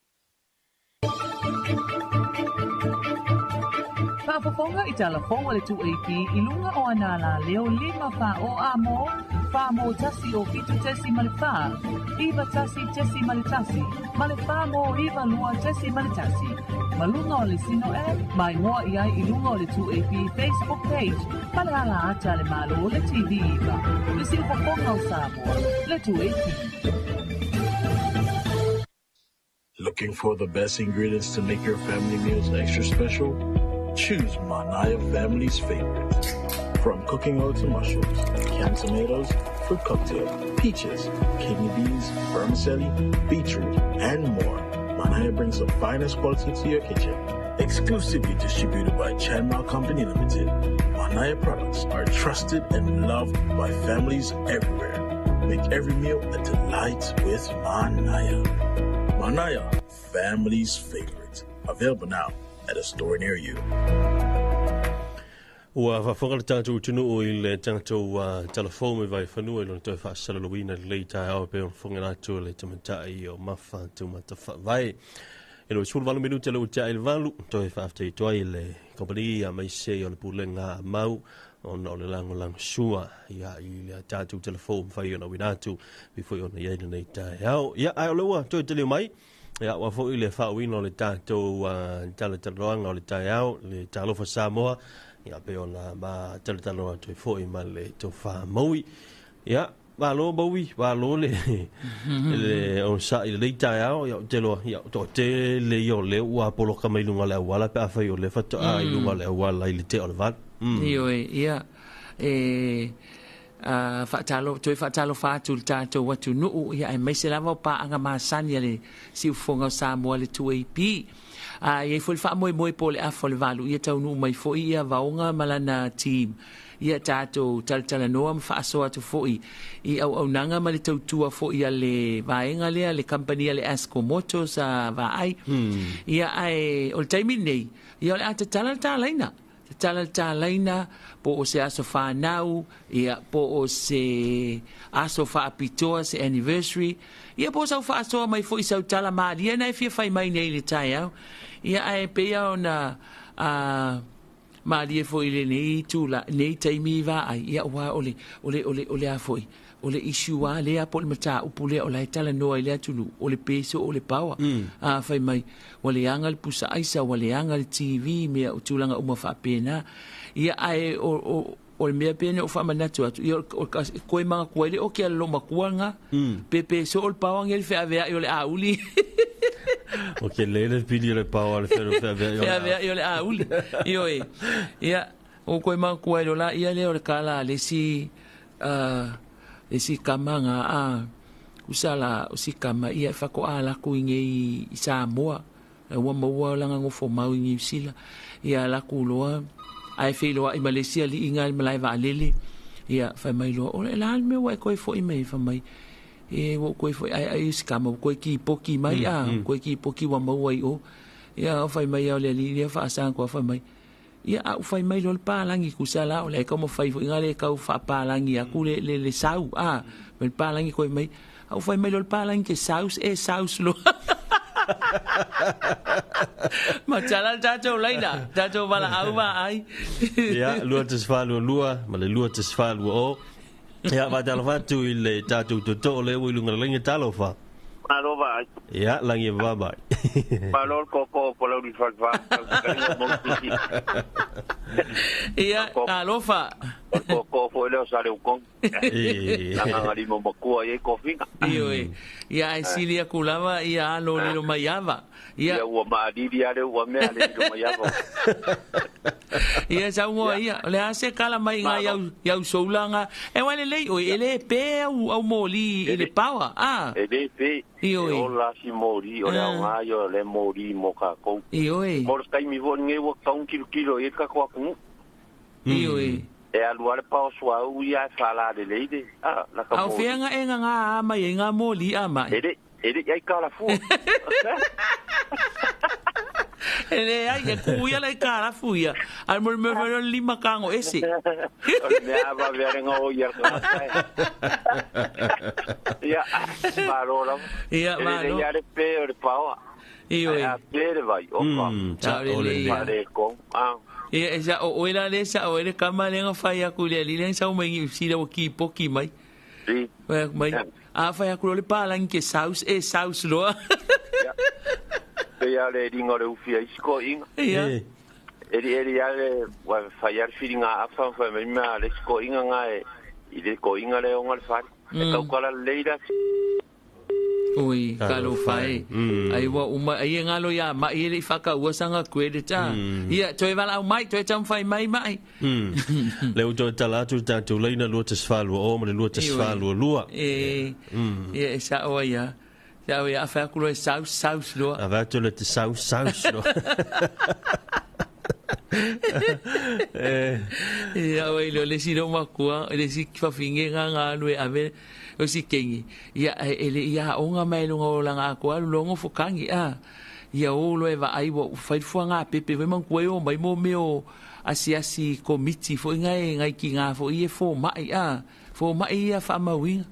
Faafofoga i tala fou a le 2AP i luga o ana alaleo 5 4 o A mo, 4 mo 1 o 7.4, 9 1.1 ma le 4 mo 9 2.1. Ma luga o le Sino App, mai ngoa i ai i luga o le 2AP Facebook page, ma le ala ata le Malo le TV iva. Le siufofoga o Samoa, le 2AP. Looking for the best ingredients to make your family meals extra special? Choose Manaya family's favorite. From cooking oil to mushrooms, canned tomatoes, fruit cocktail, peaches, kidney beans, vermicelli, beetroot, and more. Manaya brings the finest quality to your kitchen. Exclusively distributed by Chanma Company Limited, Manaya products are trusted and loved by families everywhere. Make every meal a delight with Manaya. Manaya, family's favorite. Available now at a store near you. Ua faafofoga le tatou atunuu i le tatou tala fou mai Vaifanua i lona toe faasalalauina lelei taeao e pei ona fofoga atu le tamaitai o Mafa Taumata Faavae. E 28 minute le ua tea i le 8, toe faafetai atu ai le kompani aemaise o le pulega a mau ona o le lagolago sua ia i le tatou tala fou mafai ona uina atu pei foi ona i ai lenei taeao. Ia, ae o lea ua toe taliu mai, ia ua foi le faauiina o le tatou talatalanoaga o le taeao, le Talofa Samoa, ia pei ona ma talatalanoa atu ai foi ma le tofa Maui. Ia, malo Maui, malo le le onosai i lenei taeao, ia ou te iloa, ia toatele ia o lea ua poloka mai luga o le auala pe afai o lea faatoa i luga o le auala i le tea o le 8. Ioe, ia, e faatalo, toe faatalofa atu i le tatou atunuu, ia aemaise lava o paaga masani a le siufofoga o Samoa le 2AP. A i ai foi le faamoemoe po o le afa o le 8, ia taunuu mai foi ia Vaoga ma lana team, ia tatou talatalanoa ma faasoa atu foi i auaunaga ma le tautua foi a le vaega lea, le company a le Asco Motors a vaai. Ia ae o le taimi lenei, ia o le a tatala le talaina. Tatala le talaina, po o se aso whanau, ia, po o se aso whaapitoa, se anniversary, ia po o sau whaasoa mai foi sau tala malia na e fia whai mai nei le taeao. Ia ae pei ona malie foi le nei tula, nei taimi i vaai, ia ua o le, o le, o le, o le a foi, o le issue a lea po o le mataupu lea o la e talanoa i le atunuu, o le peso o le paoa. A fai mai, ua leaga le pusa aisa, ua leaga le TV, mea o tulaga uma faapena. Ia ae o le mea pea na ou faamanatu atu, ia o le koe magatua ai le o ke ala lo matua nga, pe peso o le paoa nge le feaveai o le auli. O ke lele pili o le paoa le feaveai o le Feaveai o le auli. Ioe. Ia, o koe magatua ai lo la, ia lea o le kala le si, le si kama nga a usala o si kama ia e whako a laku i ngei i Samoa. Ua maua o langa ngofo mau i New Zealand. Ia laku loa, ai whei loa i Malaysia li inga i malai waalele. Ia whai mai loa, o le la le mea wa e koe foi mai, whai mai. E wo koe foi, ai ai si kama, koe ki poki mai, a, koe ki poki wa maua i o. Ia o whai mai au le li, ia whaasanga koa whai mai. Ia a whai mai loa le pālangi kusala, o le kau ma whai foi ngā le kau whaapalangi aku le, le, le sau, a, me le pālangi koe mai. A whai mai loa le pālangi ke saus, e saus loa. Ma tala le tātou laina, tātou wala au wā ai. Ia, 2.422, ma le 2.420. Ia, whātalofa atu i le tātou toto o le ui lunga le lenga talofa. Malo vai. Ia, langi e bye-bye. Malo le koko o palauri whalwha. Ia, alofa. O koko foi foi lea o Saleukong. Lagagalima makua i ai kofiga. Ioe. Ia ae sili aku lava ia alo lilo mai ava. Ia. Ia ua maalili a le ua mea le lilo mai ava. Ia saunoa ia, o le a se kala mai i au i au soula e wale lei oi e le pe au au moli i le pawa. Ah. E le pe. Ioe. E ola si moli o le aoga ia o le moli mo kākou. Ioe. Mo le taimi foi lenei ua tatau ona kilokilo i ai le tatou atunuu. Ioe. E alu a le pao suauu ia e faalalelei le a laka Au moli. feanga e ngā a mai e ngā moli a mai. E le i ai kalafua. E le ai, e ku ia lai kalafu ia. Ai mo le mea whae lima kango ese. O le mea ava vea le ngao ia le Ia, malo lava. Ia, E le malo. ia le pe o le paoa. Ioe. A pe le vai, opa. Sa o le Pa le kong. Ah. Ia, e sa o oe la le sa o ele kama le nga whai aku le ali le sa o mai ngi usila o ki poki mai. Si. Whai aku mai. A whai aku le pālangi ke saus, e saus loa. Pe ia le ringa o le ufi a isi ko inga. Ia. Eri eri ia le, wa whai ar whiringa awha, whai mai mea le isi ko inga ngā e, i le ko inga le onga le whare. E kaukala le leira. Ui, kalo whai. Ai wa uma, ai e ngalo ia mai ele i whaka ua sanga koe le tā. Ia, toe wala au mai, toe tau whai mai mai. Le u toe tala atu tātou leina lua te sfalua o ma le lua te sfalua lua. E, ia, e sa oa ia. Sa oa ia, a whai aku loe saus, saus loa. A vātu le te saus, saus loa. Ia, oa ilo, le si lo makua, le si whawhinge ngā ngā lue ave, o si kengi. Ia, e le ia onga mai lunga o langa ako alu longo fukangi, a. Ia o loe wa ai wa whaifua ngā pepe, wai mang kue o mai mo meo asi asi komiti fo ngai ngai ki ngā fo i e fo mai, a. Fo mai ia wha mauinga.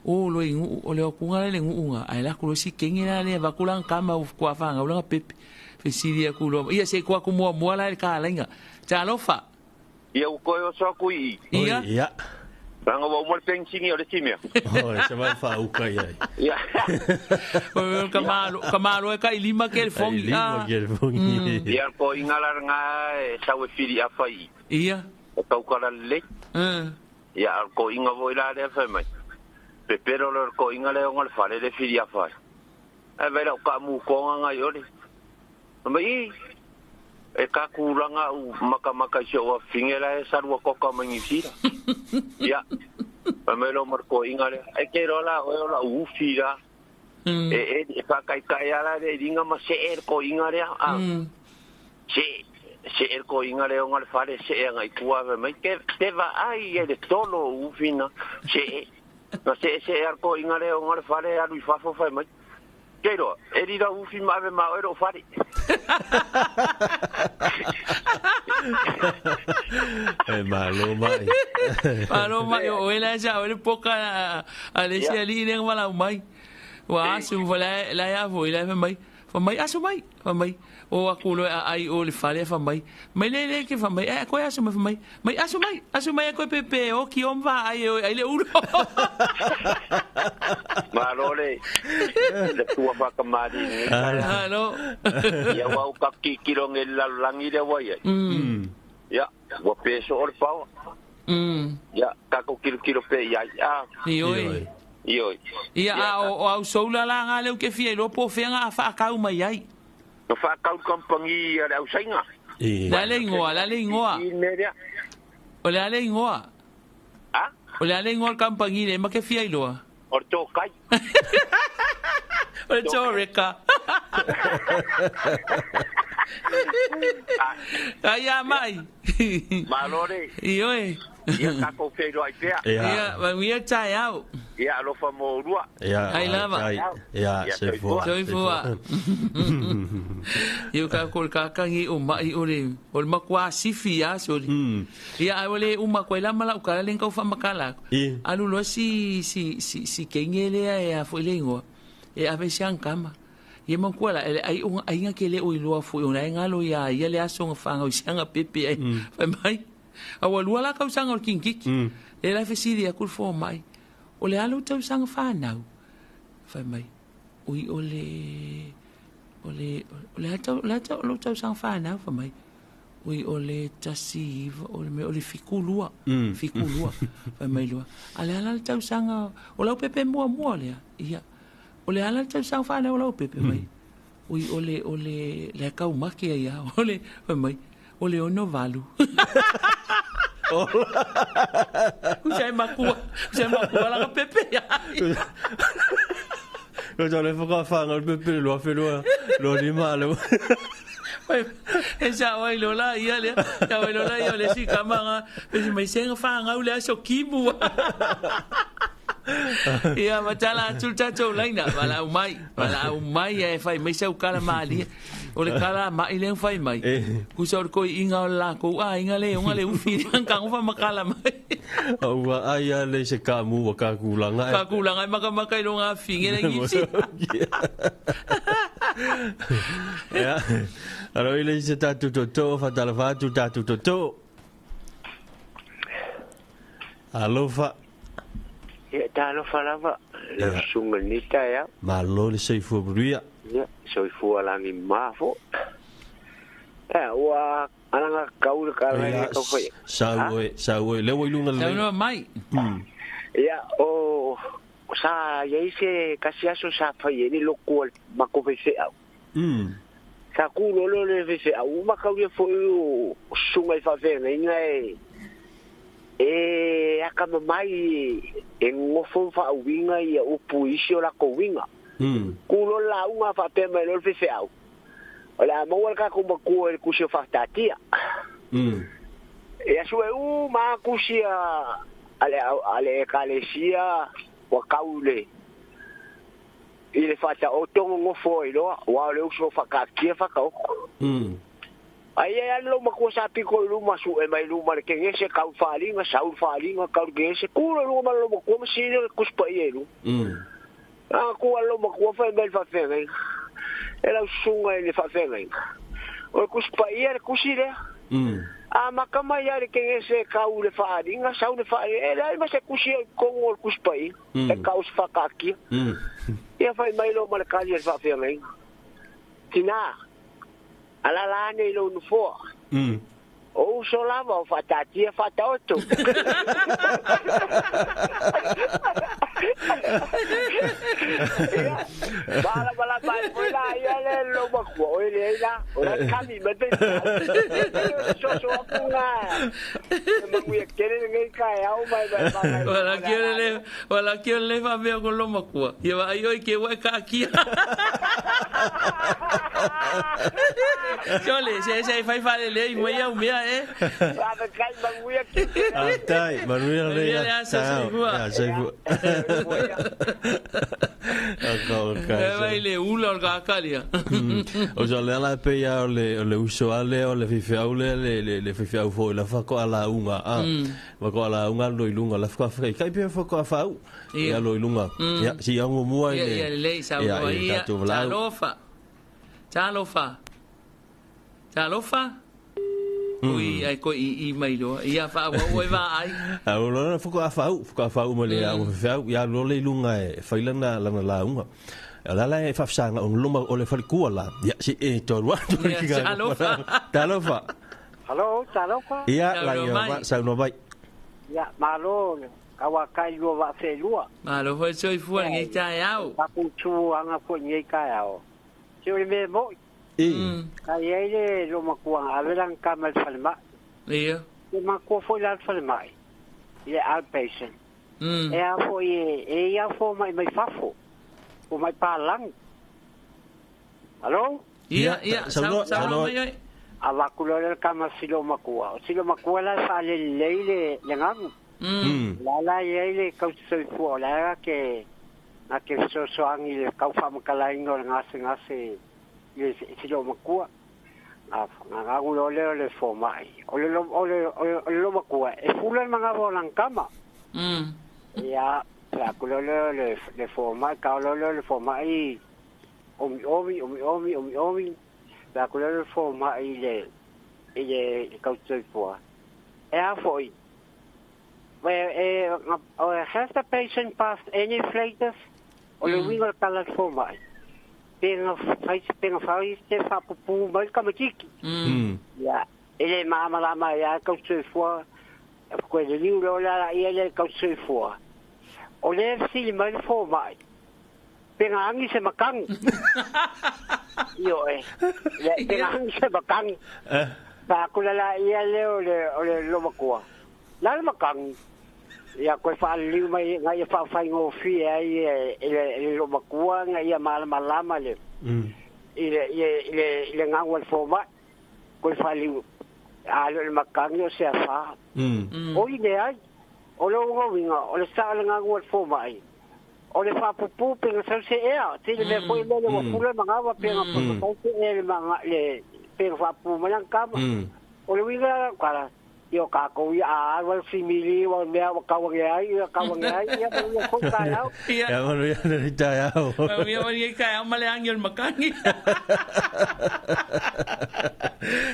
O loe ngu, o le okunga le ngu unga. Ai la kulo si kengi la le vakulang kama u kua whanga ulanga pepe. Fesili aku loa. Ia se kua kumua mua la le ka lainga. Talofa. Ia u koe o soa kui i. Ia. Ia. Ranga wa umar pensingi o le timea. Oi, se vai wha uka ia. Ia. O kamalo e ka ilima ke le fongi. Ilima ke le fongi. Ia ko ingala ngā e sau e whiri awha i. Ia. O kaukala le. Ia ko inga voi la le awha mai. Pepero le ko inga le onga le whare le whiri awha. E vera o ka mū konga ngai ore. Mai i, e ka kūranga u makamaka i se oa fingela e sarua koka mai ngi sira. Ia, pa me lo mar ko inga le. E ke rola o ola u fira. E e whakaikai ala le ringa ma se e ko inga lea. Se e ko inga le onga le whare se e ngai kua ve mai. Ke te va ai e le tolo u fina. Se e. Na se e se e ko inga le onga le whare alu i whafo whai mai. Keiro, e rira ufi maave ma oero whare. E malo mai. Malo mai, o ela sa o le poka a le se ali le wala mai. Wa asu wala la ya vo ila mai. Fa mai asu mai, fa mai. O aku lo ai o le fale fa mai. Mai le le ke fa mai, e ko asu mai fa mai. Mai asu mai, asu mai ko pepe o ki omva ai o ai le ulo. Malo le. Le tua whakamari ni. Alo. Ia wau ka kikiro nge lalangi le wai ai. Ia, ua peso o le pawa. Ia, kako kilo pe ia ia. Ioi. Ioi. Ia, a o au soula la ngā leu ke fia i lopo whenga a whaakau mai ai. No whaakau kampangi a le au sainga. La le ingoa, la le ingoa. O le ale ingoa. A? O le ale ingoa kampangi le ma ke fia i loa. O le tō kai. O le tō reka. Ai a mai. Malore. Ioi. Ia kako whenua i pea. Ia, wa tai au. Ia alofa mō rua. Ia, ai lava. Ia, soifua. Soifua. Ia ka ko kakangi o mai o le o le makua sifi a sori. Ia ai ole uma ko la mala u ka le ngau fa makala. Alu lo si si si si kengele e a fo le ngo. E a ve siang kama. Ia makua la ai o ai nga ke le o iloa fo o na ngalo ia ia le aso nga fanga o sianga pepe ai. Fa mai. Awa lua la kausanga o le kingkiki. Le la fesili a kul fo mai. O le alu tausanga whanau. Whai mai. Ui o le... O le... O le atau, le atau, lo tausanga whanau, whai mai. Ui o le 19 o le mea o le 72. 72. Fai mai loa, a le ala le tausaga o lau pepe muamua lea. Ia, o le ala le tausaga whanau o lau pepe mai. Ui o le, o le, le kau make ia, o le, fai mai, o le 68. Usa e makua, usa e makua langa pepe ia. Ko tau le whakawhanga o le pepe le loa whenua, loa lima le. E sa oi lola ia le, sa oi lola ia le si kamanga, pe si mai senga whangau le aso kimu. Ia matala atu le tatou laina, wala au mai e whai mai sau kala maali. O le kala mai le whai mai. Kusa o le koi inga o le lako, a inga le onga le ufi, ang kango wha makala mai. Ua ai a le se ka mu wa ka kulanga. Ka kulanga maka maka i longa finge le ngisi. Ia. Alo ile se tatu toto, fatala fatu tatu toto. Alofa. Ia, talofa lava. Le sunga nita ia. Malo le soifua buria. Ia, soifua langi mafo. Ua alanga kaula ka lai ka fai. Sau sau le oi lunga le. Sau mai. Ia, o sa ia se kasiaso sa fai ni loku makofese au. Sa ku lo lo le fese au makau ia foi o sunga i favenga inga e e akamamai e ngofo fa winga ia upu isi o la ko winga. Kulo la unga fa pe mai lo fese au. Ola maua ka ko maku e kusio fa tatia. E asu e u ma kusia ale ale kalesia wa kaule. Ile fata o tongo ngofo i loa wa le uso fa ka kia fa ka. Ai ai lo makua sa piko i luma su e mai luma le kengese kau whalinga, saul whalinga, kau kengese kula luma lo makua masini le kuspa i e lu. A kua lo makua whai mai whawhenga. E lau sunga i le whawhenga. O le kuspa i e le kusi lea. A makama ia le kengese kau le whalinga, saul le whalinga. E lai ma se kusi e kongo le kuspa i. E kau se whakakia. Ia whai mai lo ma le kali e le whawhenga. Tina. Ala la nei lo nufoa. O uso lava o whatatia whataoto. Bala bala bala bala ia le lo makua o le ila o la kami me te so so apunga me kui kere ngai ka au mai mai wala kiole wala kiole fa me ko lo makua ia va ai oi ke wa ka kia Chole se se fai fa le le mai au mea e va kai manguia ki tai manuia le ya sa Vai le ula o ka kalia. O sa le ala pe ia le uso ale o le fifiau le le fifiau fo la fa ko ala unga a. Va ko ala unga lo ilunga la fa fa kai pe fa ko fa u. Ia lo ilunga. Ia si ia mo mua ile. Ia le sa mo ia. Talofa. Talofa. Talofa. Ui ai ko i mai lo ia fa wa oi va ai. A o lo fa ko fa u mo le au fa ia lo le ilunga e fa ilana la la unga. La la e fa sanga on luma o le fa ku la. Ya si e to wa to ki ga. Talofa. Talofa. Hello, talofa. Ia la ia va sa no vai. Ia malo ka wa kai lo va fe lua. Malo foi soi fu ngi ta au. Pa ku tu anga fo ngi ka au. Si o me mo. Ka ia le lo makua avelang ka mal falma. Ia. Le makua fo la falma. Ia outpatient. E a fo e ia fo mai mai fafo. O mai palang. Hello? Ia ia sa mai. Ava kulo le kama silo makua. Silo makua la fa le le le ngamu. La la ia le kau soi fo la ke na ke so so angi le kau fa makala ingo ngase ngase le silo makua. A nga kulo le le fo mai. O le o le makua. E fula manga volan kama. Ia la kulo le le fo mai ka lo le fo mai. Omi omi omi omi omi omi. La kulo le fo mai le le kau soi fo. E a foi. Has the patient passed any flatus o le winga kala fo mai. Penga fai penga fai te fa pupu mai ka matiki. Ya E le maamalama ai a kausoifua koe le liu le o le alaia lea i kausoifua o lea fesili mai le fomaʻi pega agi se makagu ioe le pega agi se makagu faakula laia lea o le o le lomakua la le makagu ia koe faaliliu mai ga ia faafaigofie ai e le lomakua ga ia malamalama le i le i le gagu a le fomaʻi koe faaliliu a le makagu o se afā o i le ai o le uga o le saʻo le gagu a le fomaʻi o le faapupu pega sau se ea tele mea foi lele ua pula magawa pega sau se ea le maga le pega faapupu mai lana kama o le uiga kala ia kākou ia a alu ai simili ua mea ua kauage ai ia kauage ai ia manuia foi taeao. Ia manuia lenei taeao. Manuia manuia taeao ma le agi o le makagi.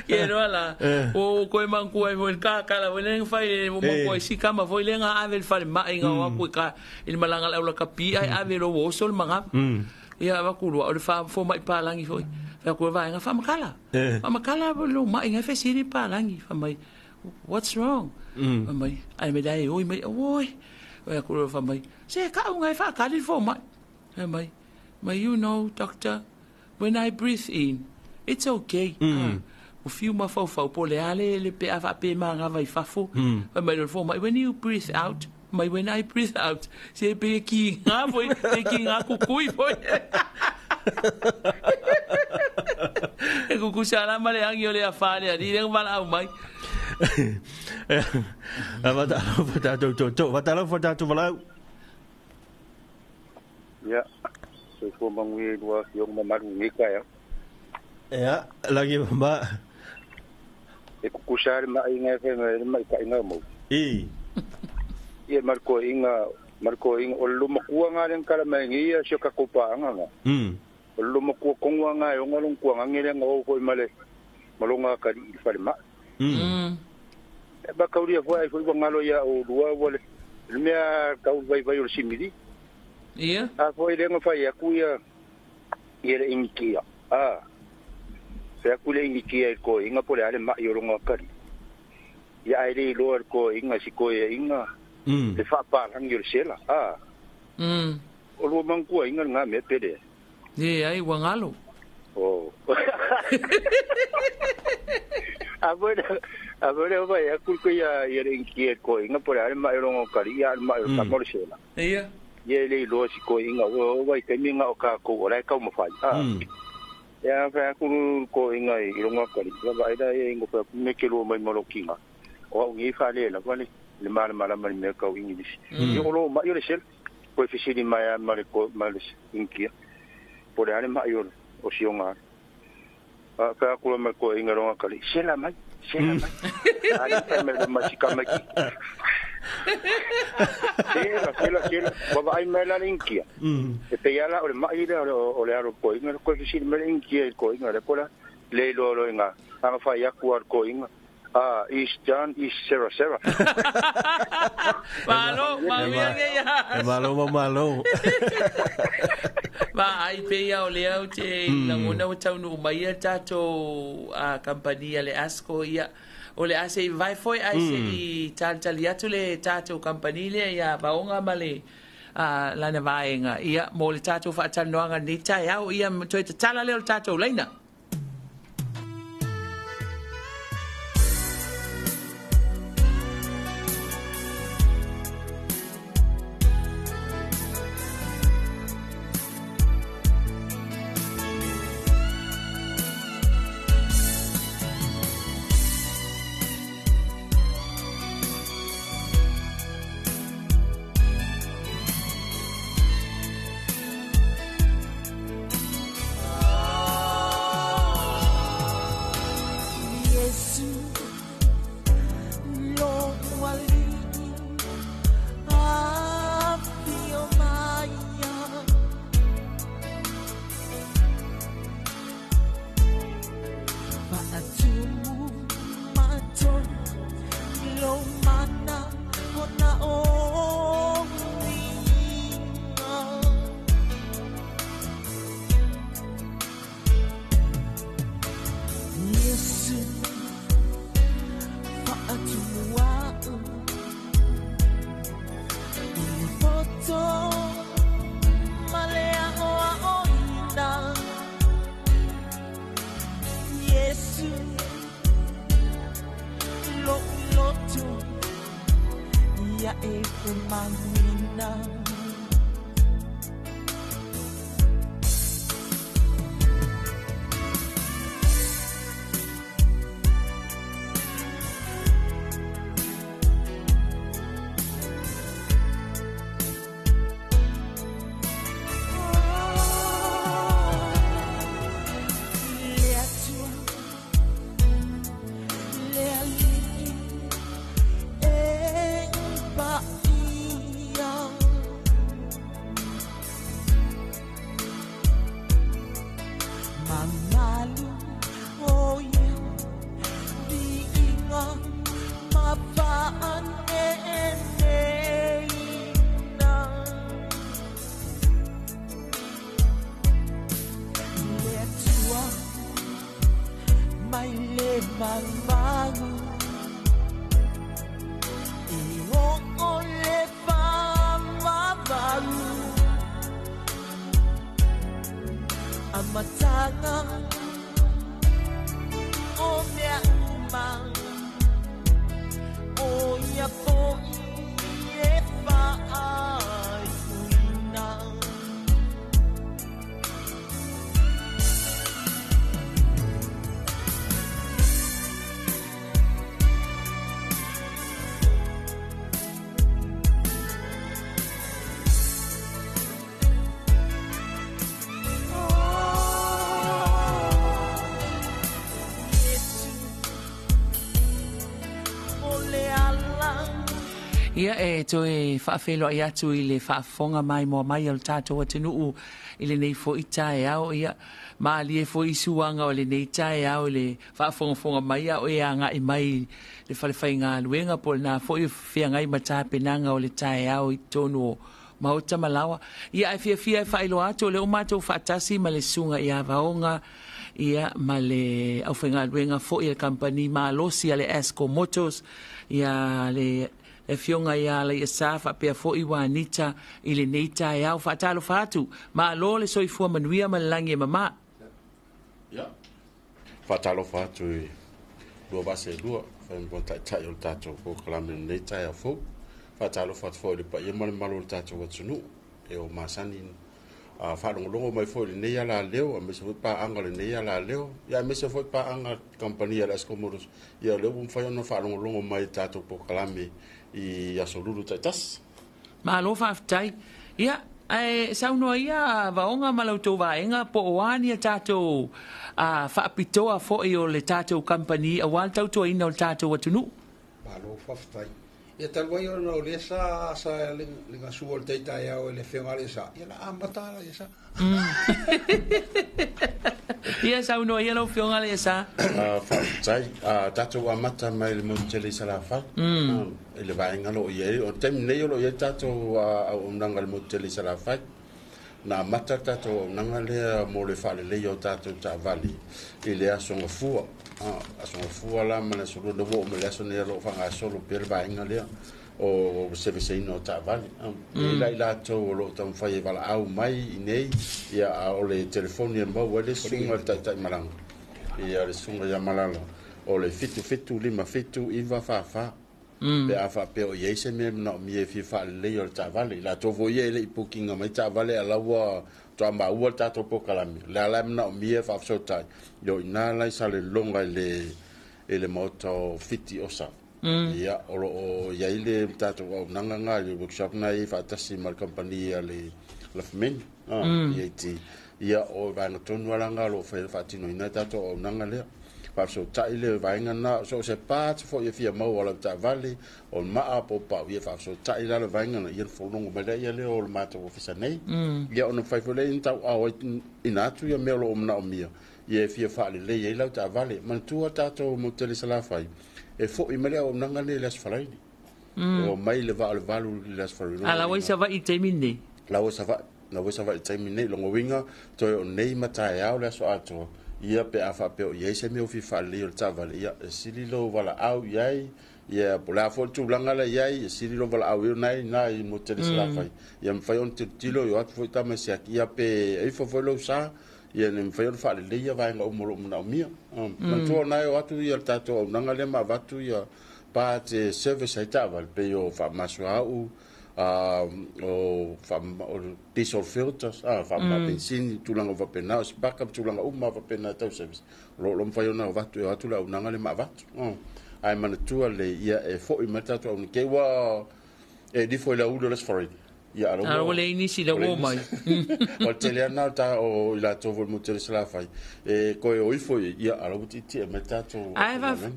Ia loa la o koe mangua ai foi le kakala foi le fai le mangua ai si kama foi le nga ave le falemai nga o aku i ka i le malaga le aula kapi ai ave lo oso le magafa. Ia avaku lua o le fa fo mai palangi foi. Fa ku vaenga fa makala. Fa makala lo mai ngai fesili palangi fa mai what's wrong? Mai ai me dai oi mai oi. Oi aku fa mai se ka ngai fa ka li fo mai. Mai mai you know doctor when I breathe in it's okay. O fiu ma fau fau po le ale le pe ava pe ma nga vai fafo. Mai le fo mai when you breathe out mai when I breathe out se pe ki nga foi pe ki nga kukui foi. E kuku sala ma le angi o le afale ali le vala au mai. Vatalofa tatou toto, vatalofa tatou valau. Ia, soifua manuia i lua afioga mamalu i lenei taeao. Ia, lagi ma. E kukusa le maʻaiga e fai mai le maʻitaʻiga o mau. I. Ia ma le koeʻiga, ma le koeʻiga o le lomakua ga le kala mai nei ia si o tatou paaga ga. O le lomakua kogu aga e oga lona tuagage lea na oo foi ma le ma lona akalii i le falemaʻi. E makaulia foi ai foi ua galo ia oulua ua le le mea tau vaivai o le simili. Ia. A foi lea na fai atu ia ia le inikia. A. Fai atu le inikia i le koeʻiga po o le a le maʻi o lona akalii. Ia ae le iloa e le koeʻiga si koeaʻiga le faapalagi o le sela. A. O lua manatuaina lena mea pe leai. Leai, ua galo. Oh. A foi a foi lea fai atu ia ia le inikia i le koeʻiga po o le a le maʻi o lona akalii a o le maʻi o le tama o le sela. Ia. Ia e le iloa si koeʻiga ua oo vaitaimi na o tatou o la e taumafai. A. Ia fai atu le koeʻiga i lona akalii ia vaai la ia ina fai atu me ke lua mai ma lou tiga. O au nei faalē lava le le malamalama i le mea tau English. Ia o loo maʻi o le sela. Koe fesili mai a ma le ma le inikia. Po o le a le maʻi o o sioga. A fai atu loa ma le koeʻiga i lona akalii, sela mai, sela mai. A le fai mai loa ma si tamaiti. Sela, sela, sela. Ua vaai mai la le inikia. E pei lava la o le maʻi lea o le alo o le koeʻiga. Koe fesili mai le inikia i le koeʻiga lea po o le a. Le iloa loa i ina. Ana fai atu lava le koeʻiga. Is John is Sarah Sarah. Malo, manuia nei ia. E malo ma malo. Vaai pei o lea ou te lagona ua taunuu mai ia le tatou kamupani a le ASCO ia. O le a se i vavae foi ae se i talitali atu le tatou kamupani lea ia Vaoga ma le lana vaega ia mo le tatou faatalanoaga i lenei taeao ia toe tatala lea o le tatou laina. e femaguina. Le Atua, le Alii e paia. Mamalu o ia viiga ma faaneneina. Le Atua mai le mamalu e oo le faamamalu. Amataga o mea uma o ia fo'i e faaiuina. Iesu o le ala. Ia e toe faafeiloai atu i le faafofoga maimoa mai o le tatou atunuu i lenei fo'i taeao. Ia malie foi suaga o lenei taeao i le faafogafoga mai a o e aga'i mai le falefaigaluega po o lenā fo'i feagai ma tapenaga o le taeao i totonu o maota ma laoa. Ia ae fiafia e faailoa atu o lea ua matou faatasi ma le susuga ia Vaoga, ia ma le aufaigaluega fo'i a le kamupani malosi a le Asco Motors, ia le afioga ia Alaiasa faapea fo'i Uanita i lenei taeao. Faatalofa atu, malo le soifua manuia ma le lagi e mamā. Ia, faatalofa atu i lua vaa seelua fai ma taitai o le tatou polokalame i lenei taeao fou. Faatalofa atu foi i le paia ma le mamalu o le tatou atunuu e o masani faalogologo mai foi i lenei alaleo, aemaise foi paaga o lenei alaleo, ia aemaise foi paaga kamupani a le Asco Motors. Ia o lea ua mafai ona faalogologo mai i le tatou polokalame i aso lulu taitasi. Malo faafetai. Ia ae saunoa ia Vaoga ma la outou vaega po o a ni a tatou faapitoa fo'i o le tatou kamupani auā le tautuaina o le tatou atunuu. Malo faafetai. Ia talu ai ona o lea sa le gasua o le taitaeao e le afioga le sa, ia la amata la ia sa. Ia saunoa ia lau afioga le sa. Faafetai. Tatou amata mai le motu tele i Salafai. I le vaega o lo o i ai o le taimi nei o lo o i ai tatou auaunaga i le motu tele i Salafai. Na amata le tatou auaunaga lea mo le faaleleia o tatou taavale i le aso Gafua. Aso Gafua la ma le aso Lua, ua oo mai le aso nei o lo o faagasolo pea le vaega lea o seveseina o taavale. E la i latou o lo o taumafai e valaau mai i nei, ia a o le telefoni e maua ai le susuga i le taitai malaga. Ia le susuga ia Malala o le 7757944. Pe a faapea o i ai se mea e manaomia e fia faaleleia o le taavale. I latou foi ia e le i pukinga mai taavale a la ua faatoa maua le tatou polokalame. O le a la e manaomia e faafesootai, ia o i ina la i Salelologa i le maota o Fiti Osa. Ia o lo o i ai le tatou auaunaga na i le workshop na e i ai faatasi ma le kamupani a le Lafmeni, EAT. Ia o vaega tonu lava lena o lo o faatinoina ai tatou auaunaga lea. Faafesootai le vaega na, so o se parts foi e fia maua o lau taavale, o le maa po o pau, ia faafesootai la le vaega na, ia ona fologo mai lea lea o le matou ofisa nei. Ia ona mafai foi lea ona tauaao ai ina atu ia mea o lo o manaomia, ia e fia faalelei ai lau taavale. Manatua tatou motu tele i Salafai, e fo'i mai le auaunaga lea i le Aso Faraile. E omai le vaa o le 8 i le Aso Faraile. A la ua i Savaii i le taimi lenei? La ua i Savaii, la ua i Savaii i le taimi lenei. Lona uiga, toe o nei ma taeao le aso atoa, ia pe a faapea o i ai se mea ua fia faalelei o le taavale, ia e sili lou valaau i ai, ia po o le a foi le tulaga la i ai, e sili lou valaau i ai o na i motu tele i Salafai, ia mafai ona tilotilo, i o atu foi tama e siaki, ia pe ifo foi lou sa, ia ne mafai ona faaleleia vaega uma o lo o manaomia. Manatua o na e o atu ia le tatou auaunaga lea ma avatu ia Parts e service ai taavale pei o faamasuauu, o diesel filters, faamama penisini, tulaga uma faapena, o sipaka ma tulaga uma lava faapena tau service, o lo o mafai ona avatu e o atu le auaunaga lea ma avatu. Ae manatua lelei, ia e foi mai le tatou auaunaga, te i ua e nifo i le aoauli o le Aso Faraile, ia a ua leai nisi i le uo mai. O le tele lava lena o i latou foi i le motu tele o Salafai, e toe o ifo i ai, ia a o la ua tietie mai le tatou aufaigaluega.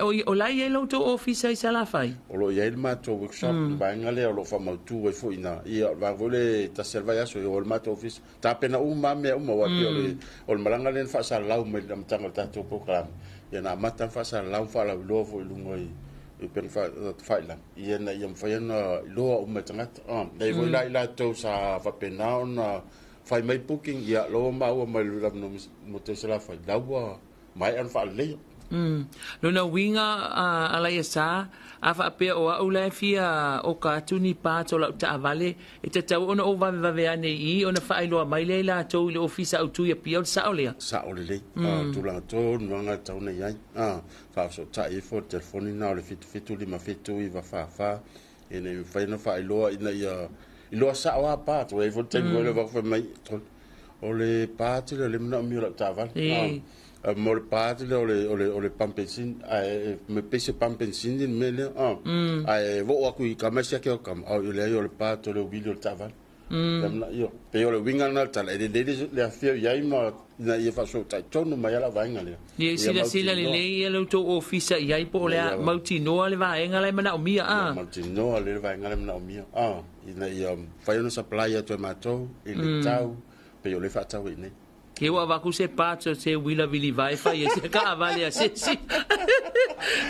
O la e i ai lo outou ofisa i Salafai? O lo o i ai le matou workshop, le vaega lea o lo o faamautu ai foi i ina. Ia, o le vaega foi lea e tasi lava le vaiaso e o ai le matou ofisa. Tapena uma lava mea uma, aua e pei o le malaga lea na faasalalau mai i le amataga o le tatou polokalame, ia na amata ona faasalalau ma faalauiloa foi i luga i upega tafailagi, ina ia mafai ona iloa uma e tagata. E i ai foi la i latou sa faapena ona fai mai booking, ia o la ua maua mai le motu o Salafai, la ua maea ona faaleleia. Lona uiga Alaiasa, a faapea o au la e fia oka atu ni parts o lau taavale, e tatau ona ou vavevave ane i i ona faailoa mai lea i latou i le ofisa autu i Apia, o le sao lea? Sao lelei. O le tulaga tonu lava e tatau ona i ai. Faafesootai ifo le telefoni lena o le 7757 944 ina ia mafai ona faailoa ina ia iloa sao lava parts. Ua i ai foi le taimi foi lea fai mai, o le part lea o lea e manaomia o lau taavale. Mo le part lea o le pump penisini, ae pei se pump penisini le mea lea. Ae oo atu i tama siaki atu tama, o leai o le part o le uili o le taavale. Pei o le uiga lena o le tala, e lelei le afifio i ai ma ina ia faafesootai tonu mai lava vaega lea. Ia silasila lelei ia lo outou ofisa i ai po o le a mautinoa le vaega la e manaomia. Ia mautinoa le vaega la e manaomia, ina ia mafai ona supply atu e matou i le tau pei o lea e faatau ai nei. Ke ua avatu se parts o se uila viliva e fai ai se taavale a se isi.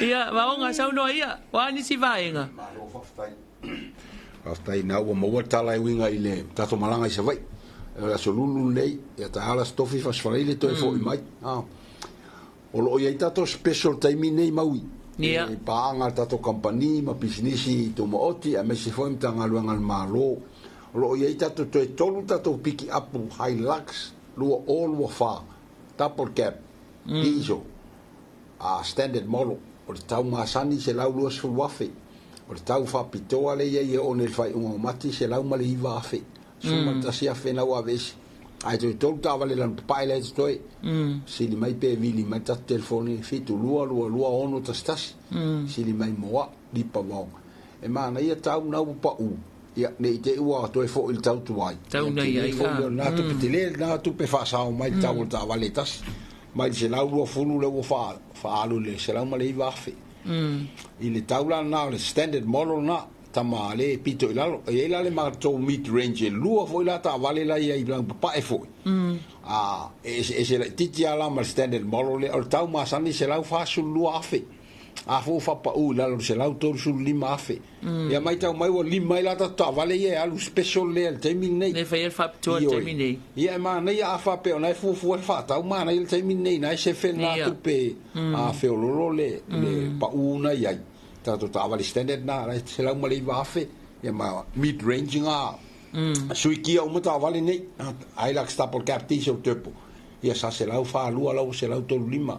Ia, Vaoga, saunoa ia, o a nisi vaega? Malo faafetai. Faafetai na ua maua le tala e uiga i le tatou malaga i Savaii. O le aso Lulu lenei, ia taeao le Aso Tofi Aso Faraile toe foi mai. O lo o i ai tatou special taimi nei Maui. I paaga a le tatou kamupani ma pisinisi tumaoti aemaise foi Matagaluega a le Malo. O lo o i ai tatou toe tolu tatou piki apu Hilux 2024 double cab diesel standard model o le tau masani $120,000. O le tau faapitoa lea i ai e oo nei i le faaiuga o Mati $109,000. 11,000 na ua aveese. Ae toe tolu taavale lanu papae la e totoe. Sili mai pe vili mai tatou telefoni 7222 611. Sili mai mo au, Lipa Vaoga. E manaia tau na ua pau, ia ne i te i ua toe foi i le tau tuai. Tau Ia nei tele ai, foi a. lea o lena tupe tele lena tupe faasao mai le tau o le taavale e tasi. Mai le 120 lea ua faaalu i le $109,000. I le tau la lena o le standard model lena, tama le pito i lalo. E i ai la le matou mid range e lua foi la taavale la i ai i Lanupapae foi. E eseese laitiiti lava la ma le standard model lea. O le tau masani $142,000. A foi ua faapau i lalo i le $135,000. Ia matau mai ua lima ai la tatou taavale ia e alu special lea i le taimi lenei. Le faia le faapitoa i le taimi lenei. Ia e manaia a faapea o na e fuafua le faatau, manaia le taimi lenei na e sefe lena tupe a feololo le pau na i ai. Tatou taavale standard na la e $109,000 ia ma mid range nga sui kia uma taavale nei. Hilux double cab diesel turbo ia sa $142 la ua $135.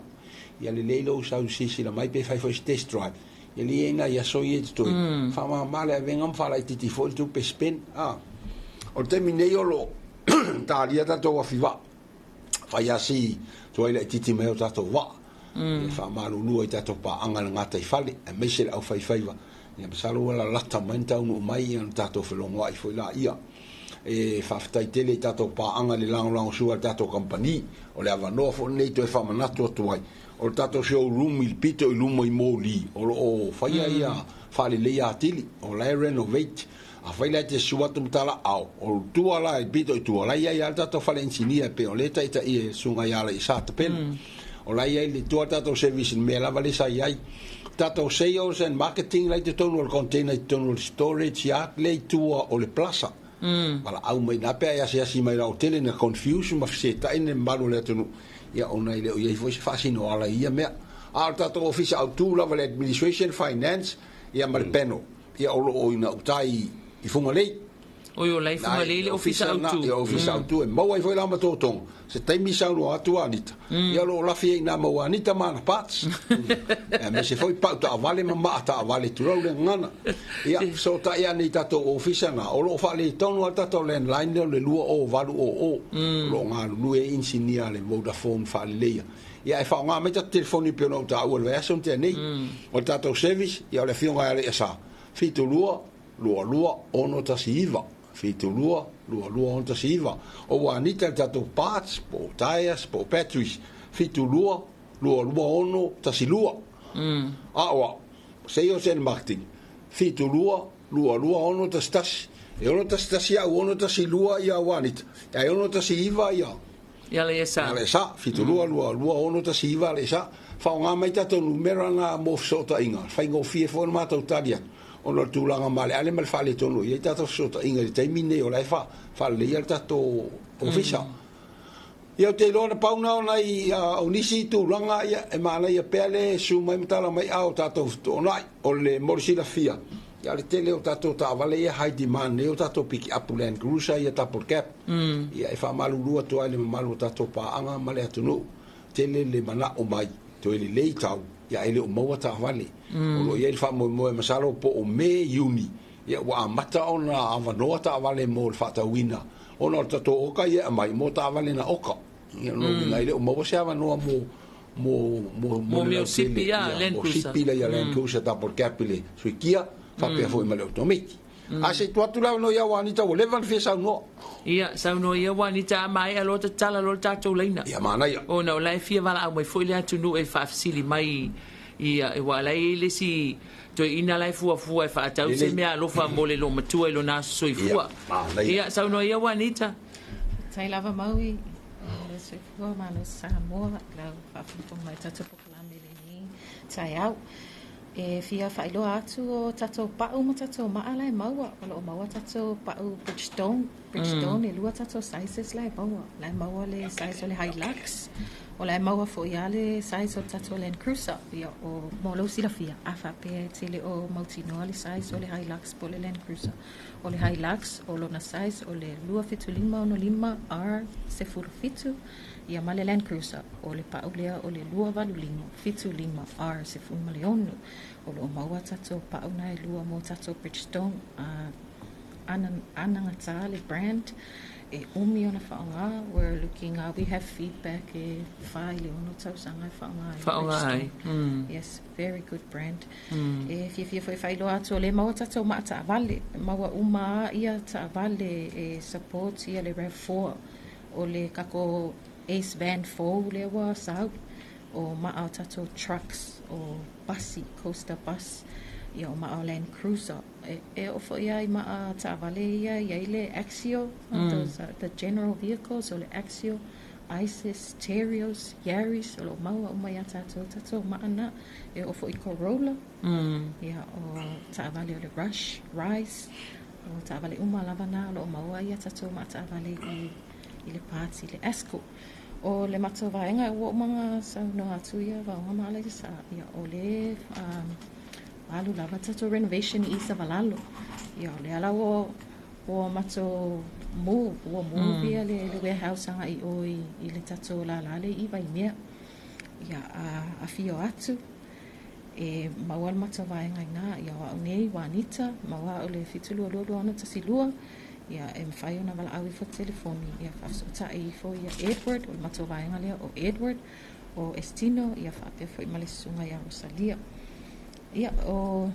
Ia lelei lou sau silasila mai pe fai foi se test drive. Ia lelei ai nai aso ia e totoe. Faamama le avega ma faalaitiiti foi le tupe spend. O le taimi nei o lo o talia tatou afi vaa. Fai lava si tuai laitiiti mai o tatou vaa. Ia faamalulu ai tatou paaga i le gataifale aemaise le aufaifaiva. Ia masalo ua lalata mai na taunuu mai ia ona tatou felogoai foi laia. E faafetai tele i tatou paaga i le lagolagosua a le tatou kamupani. O le avanoa foi lenei toe faamanatu atu ai, o le tatou showroom i le pito i luma i Moli, o lo o faia ia faaleleia atili, o la e renovate. Afai la e te susu atu ma talaao, o tua la i pito i tua, o la e i ai lava le tatou fale inisinia e pei o lea e taitai e le susuga ia Alaiasa Tapena. O la e i ai i tua le tatou service i le mea lava lea sa i ai. Tatou sales and marketing la i totonu o le container i totonu o le storage yard lea i tua o le plaza. Valaau mai na pe a e asiasi mai la o tele na confuse ma fesetai le mamalu o le atunuu, ia ona e le o i ai foi se faasinoala i ia mea. A o le tatou ofisa autu lava le administration, finance ia ma le panel, ia o lo o i gauta i Fugalei. Oi o lai Fugalei le ofisa autu. Ia ofisa autu e maua ai foi la ma totoga. Se taimi saunoa atu a Anita. Ia o lo o lafi ai ina ma ua Anita ma ana parts. Aemaise foi pau taavale ma maa taavale tulou le gagana. Ia fesootai ane i tatou ofisa na, o lo o faaletonu lava le tatou landline lea o le 2080 o lo o galulue ai inisinia a le Vodafone faaleleia. Ia ae faaaoga mai tatou telefoni pei ona ou taua i le vaiaso na tea nei. O le tatou service, ia o le afioga ia Alaiasa, 72 22 619, 72 22 619. O ua Anita i le tatou parts po o tyres po o batteries, 72 22 612. A o au, sales and marketing, 72 22 611. E 611 au, 612 ia Juanita, ae 619 ia Ia Alaiasa. Alaiasa, 72 22 619 Alaiasa. Faaaoga mai tatou numera na mo fesootaiga, faigofie foi ona matou tali atu, ona o le tulaga maaleale ma le faaletonu o i ai tatou fesootaiga i le taimi lenei o la e faaleleia le tatou ofisa. Ia ou te iloa na pau na o nai o nisi tulaga ia e manaia pea le susu mai ma tala mai a o tatou fetuunai. O le mo le silafia, ia o le tele o tatou taavale ia high demand nei o tatou piki apu Land Cruiser ia double cab. Ia e faamalulu atu ai i le mamalu o tatou paaga ma le atunuu, tele le manao mai toe lelei tau ia ae le o maua taavale. O lo o i ai le faamoemoe masalo po o Me, Iuni ia ua amata ona avanoa taavale mo le faatauina ona o le tatou oka ia e aumai mo taavale na oka. Ia lona uiga e le o maua se avanoa mo mo mo mo le lautele ia mo sipi la ia Land Cruiser double cab i le suikia faapea foi ma le otometi. A se i tuu atu le avanoa ia Juanita ua leva ona fia saunoa. Ia, saunoa ia Juanita a maea loa tatala loa le tatou laina. Ia manaia. Ona o la e fia valaau mai foi le atunuu e faafesili mai ia aua o la e i ai le isi toeaina la e fuafua e faatau se meaalofa mo le loomatua i lona aso soifua. Ia, saunoa ia Juanita. Faafetai lava Maui, malo soifua, malo Samoa, lau faafogafoga mai tatou polokalame i lenei taeao. E fia faailoa atu o tatou pa'u ma tatou ma'a la e maua. O lo o maua tatou pa'u Bridgestone. Bridgestone e lua tatou sizes la e maua. La e maua le size o le Hilux, o la e maua foi lava le size o le tatou Land Cruiser. Ia, o, mo lou silafia, a faapea e te le o mautinoa le size o le Hilux po o le Land Cruiser. O le Hilux, o lona size o le 27565 R 17, ia ma le Land Cruiser, o le pa'u lea o le 285 75 R 16. O lo o maua tatou pa'u na e lua mo tatou Bridgestone, a ana, anagata le brand, e umi ona faaaoga, we're looking, we have feedback e fa i le ono tausaga e faaaoga ai Faaaoga ai. Bridgestone. Yes, very good brand. E fiafia foi e faailoa atu o lea e maua tatou maa taavale, maua uma a ia taavale e support ia le RAV4. O le kako Ace Van fou lea ua sau, o maa o tatou trucks, o pasi, coaster bus, ia o maa o Land Cruiser. E, e oo foi a i maa taavale ia i ai le Axio, those are the general vehicles, o le Axio, Isis, Terios, Yaris, o lo o maua uma iā tatou, tatou maa na, e oo foi i Corolla, ia o taavale o le Rush, Rise, O taavale uma lava na o lo o maua ia tatou maa taavale i i le parts i le ASCO. O le matou vaega ua uma ona saunoa atu ia Vaoga ma Alaisa, ia o le um, alu lava tatou renovation i Savalalo. Ia o lea la ua ua matou move, ua move ia le, le warehouse agai i o i, i le tatou lala le i Vaimea. Ia a afio atu E maua le matou vaega i ina, ia o au nei, Juanita, maua au le 7222612, ia e mafai ona valaau ifo telefoni, ia faafesootai ifo ia Edward, o le matou vaega lea o Edward, o Estino, ia faapea foi ma le susuga ia Rosalia. Ia, o,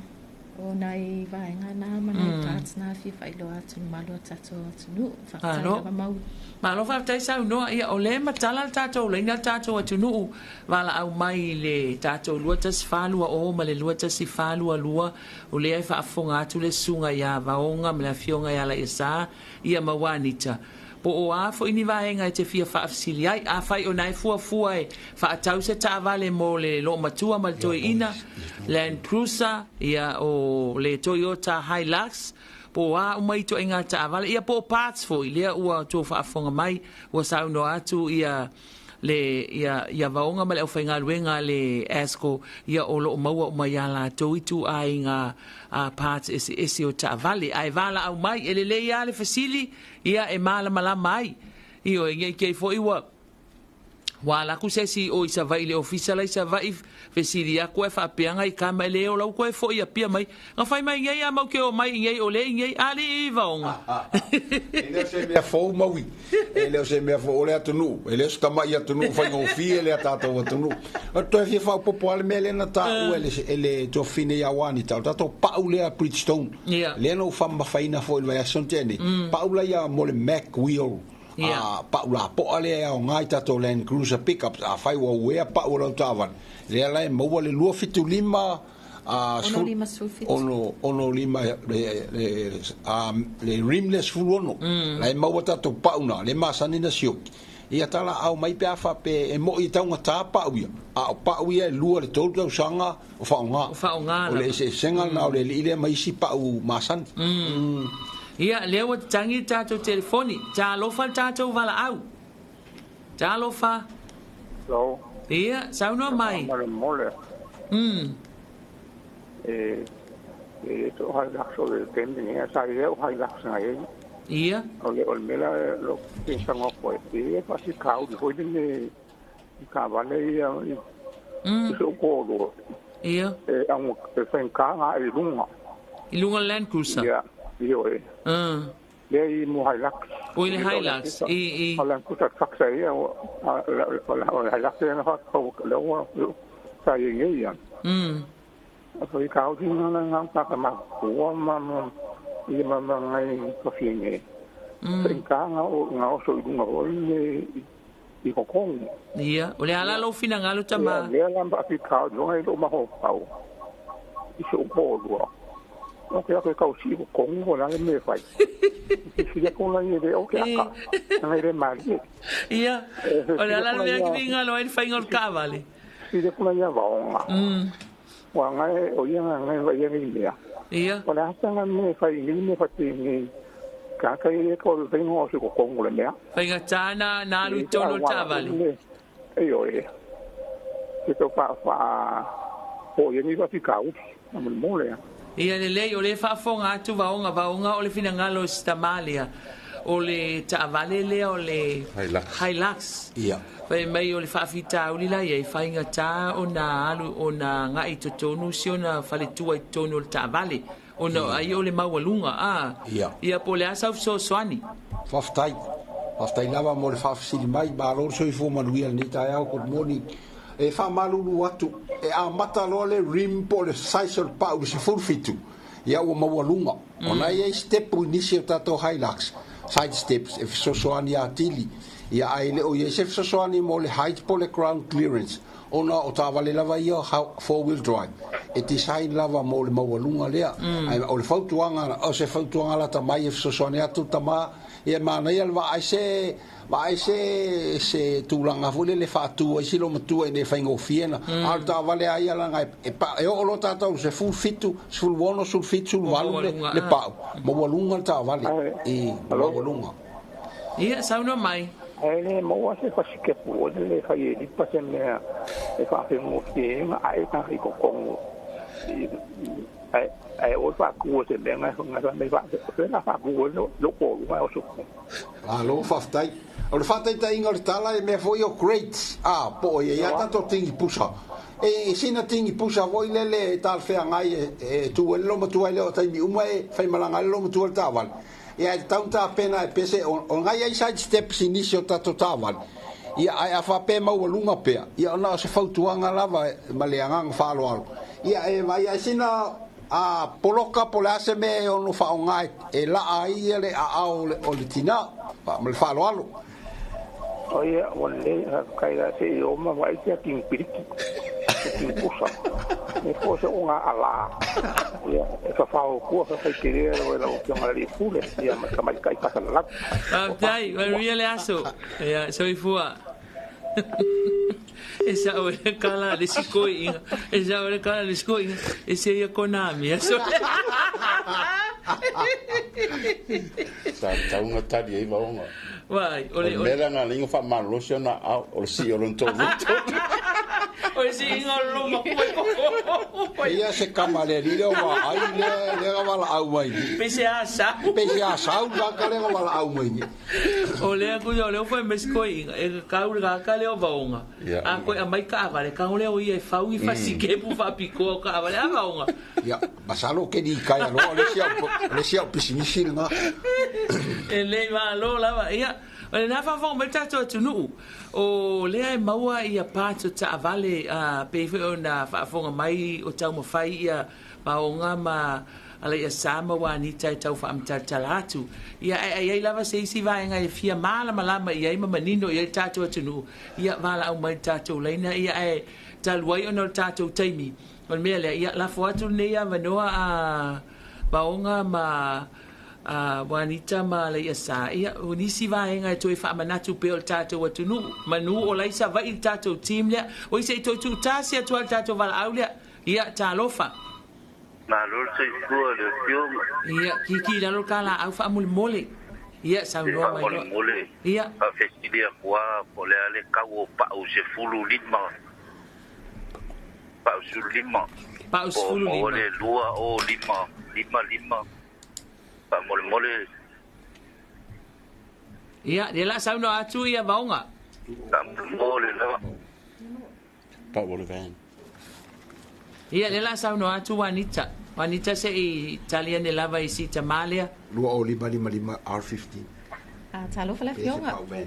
o nai vaega na ma nai parts na e fia faailoa atu i le mamalu o tatou atunuu. Faafetai Malo. lava Maui. Malo faafetai saunoa. Ia, o lea e matala le tatou laina le tatou atunuu valaau mai i le tatou 21420 ma le 21422, o lea e faafofoga atu le susuga ia Vaoga ma le afioga ia Alaiasa, ia ma Juanita, po o a foi ni vaega e te fia faafesili ai. Afai o na e fuafua e faatau se taavale mo le loomatua ma le toeaina, Land Cruiser, ia o le Toyota Hilux, po o a uma ituaiga taavale, ia po o parts foi, lea ua outou faafofoga mai, ua saunoa atu ia le ia ia Vaoga ma le aufaigaluega a le ASCO, ia o lo o maua uma iā latou ituaiga parts eseese o taavale. Ae valaau mai, e lelei lava le fesili, ia e malamalama ai. Ioe, ne i te i foi ua Ua ala atu se isi o i Savaii i le ofisa la i Savaii, fesili atu ae faapea nai tama e le ola ua toe foi i Apia mai. Na fai mai nei a mau te omai i nei o le i nei alii i Vaoga. E le o se mea fou Maui, e le o se mea fou o le atunuu, e le o se tama'i atunuu faigofie lea tatou atunuu. O le toe fia faaopoopo lava le mea lea na taua e le, e le tuafafine ia Juanita, o le tatou pau lea Bridgestone, lea na ou faamamafaina foi i le vaiaso na tea nei, pau la ia mo le mag wheel A pau lapoa lea e aoga i tatou Land Cruiser pickups, afai ua uea pau o lau taavale, lea la e maua le 275 a 6 6 le a le rim lea 16 la e maua tatou pau na le masani na sioki. Ia talaau mai pe a faapea e moi e taugata pau ia, a o pau ia e lua i le tolu tausaga o faaaoga. O faaaoga O le eseesega lena o le alii lea ma isi pau masani. Ia, lea ua tatagi le tatou telefoni. Talofa le tatou valaau. Talofa. Hello. Ia, saunoa mai. Faamolemole. E e le to Hilux o le taimi nei, sa i lea o Hilux na i ai. Ia. O le o le mea la lo ke sango koe, e e faafitauli foi le i taavale ia i i so'u toalua. Ia. E auga e faigata ona a'e i luga. I luga o le Land Cruiser? Ia, ioe. Lea i mo Hilux. O i le Hilux, i, i. O Land Cruiser trucks ai ia, o le Hilux lea na faatau lea ua sa i ai nei ia. Faafitauli na na tagata matutua ma ma ia ma ma nai fafine. Faigata ona oso i luga foi le i totonu. Ia, o le a la lou finagalo tama? Ia, lea la faafitauli ona i lou mafaufau i so'u toalua, o ke atu e tausi i totonu po o le a le mea e fai. Fesili atu la ia le o ke aka, leaga e le malie. Ia, o le a la le mea e finagalo ai le faiga o le taavale? Fesili atu la ia Vaoga, ua agai o ia na agai vaai ai mea. Ia. O le a se mea e fai i nei mea faapena tagata ia e tau faiga o se totonu o le mea. Faigata na na alu i totonu o le taavale. Ioe. Se tau faa faa foia ai nei faafitauli faamolemole. Ia lelei, o lea e faafofoga atu Vaoga, Vaoga o le finagalo o si tama lea, o le taavale lea o le Hilux. Hilux. Ia. Fai mai o le faafitauli la i ai, faigata ona alu ona agai i totonu si ona faletua i totonu o le taavale, ona ai o le maualuga, a. Ia. Ia po o le a sau fesoasoani? Faafetai. Faafetai lava mo le faafesili mai. Malo le soifua manuia i lenei taeao. Good morning. E faamalulu atu, e amata loa le rim po o le size o le pau i le 17, ia ua maualuga. Ona e i ai sitepu i nisi o tatou Hilux, side steps, e fesoasoani atili. Ia ae le o i ai se fesoasoani mo le height po o le ground clearance, ona o taavale lava ia four wheel drive, e design lava mo le maualuga lea. Ae o le fautuaga, o se fautuaga lata mai e fesoasoani atu tama, ia e manaia le vaai se Vaai se se tulaga foi lele faatu ai si loomatua ina ia faigofie na. A o le taavale a ia laga e pa e oo loa tatou i le 17, 16, 17, 18 le le pau, maualuga le taavale i maualuga. Ia, saunoa mai. Ae le maua se fasikepu o le fai e lipa se mea e faafaigofie ai ona ae tagata i totonu ae ae o faatu se mea na na na faatu ai lou toalua ae oso. Malo faafetai. O le faataitaiga o le tala e mea foi o crates a po o i ai a tatou tini pusa. E sina tini pusa foi lele e talafeagai e tu ai le loomatua e le o taimi uma e faimalaga ai le loomatua i le taavale. Ia e tatau ona tapena e pese o nai ai side steps i nisi o tatou taavale. Ia ae a faapea e maualuga pea, ia ona o se fautuaga lava ma le agaga faaaloalo. Ia e vaai ae sina a poloka po o le a se mea e ono faaaoga e laa ai ia le aao o le tina ma le faaaloalo. O ia, ua lelei, faafetai la se i oo ma vaai sia tini piliki, se tini pusa, me po se o ngā alā. Ia, e whawhao kua whawhai te rea rawa i lau afioga i le Pule, ia ma tamaitai whakalalau. Faafetai, manuia le aso. Ia, soifua. E sao e le kala le isi koiʻiga. E sao e le kala le isi koiʻiga. E se ia kona mea. So Sa tatau ona tali ai Vaoga. Vai, o le mea lena le ingo faamalolosi ona ao o le sii o lona tovuto. O le siiga o lou makua i ko. Ia se kama le alii lea ua ai lea lea ga valaau mai ni. Pe se asau. Pe se asau la ka lea ga valaau mai ni. O lea ku o lea fai mai koiga e kau le ka lea o vaoga. A koe aumai kaavale kago lea o ia e fau i fasikepu faapikoa o kaavale a vaoga. Ia, masalo ke ni kai aloa le sia le sia pisinisi lena. E lei malo lava. Ia, o lena faafofoga mai le tatou atunuu, o lea e maua ia parts o taavale a pei foi ona faafofoga mai o taumafai ia vaoga ma Alaiasa ma Juanita e tau faamatalatala atu. Ia, ae a i ai lava se isi vaega e fia malamalama i ai ma manino i ai le tatou atunuu, ia valaau mai i le tatou laina, ia ae talu ai ona o le tatou taimi, o le mea lea, ia lafo atu lenei avanoa a Vaoga ma a Juanita ma Alaiasa, ia o nisi vaega e toe faamanatu pea o le tatou atunuu, manu o la i Savaii le tatou team lea, oi se i toe tuutasi atu lava le tatou valaau lea, ia talofa. Malo le soifua i le afioga. Ia, kiki i lalo le kalaau faamolemole. Ia, saunoa mai loa. Faamolemole. Ia. Faafesili atu lava po o le a le tau o pau 15. Pau 15. Pau Po o 15. maua le 2 o 5 5 5. Faamolemole. Ia, lea o le a saunoa atu ia Vaoga. Faamolemole lava. Pau o le van. Ia, lea o le a saunoa atu Juanita. Juanita, se i tali ane lava i si tamā lea. 2055 R15. A talofa le Pe se afioga. pau van.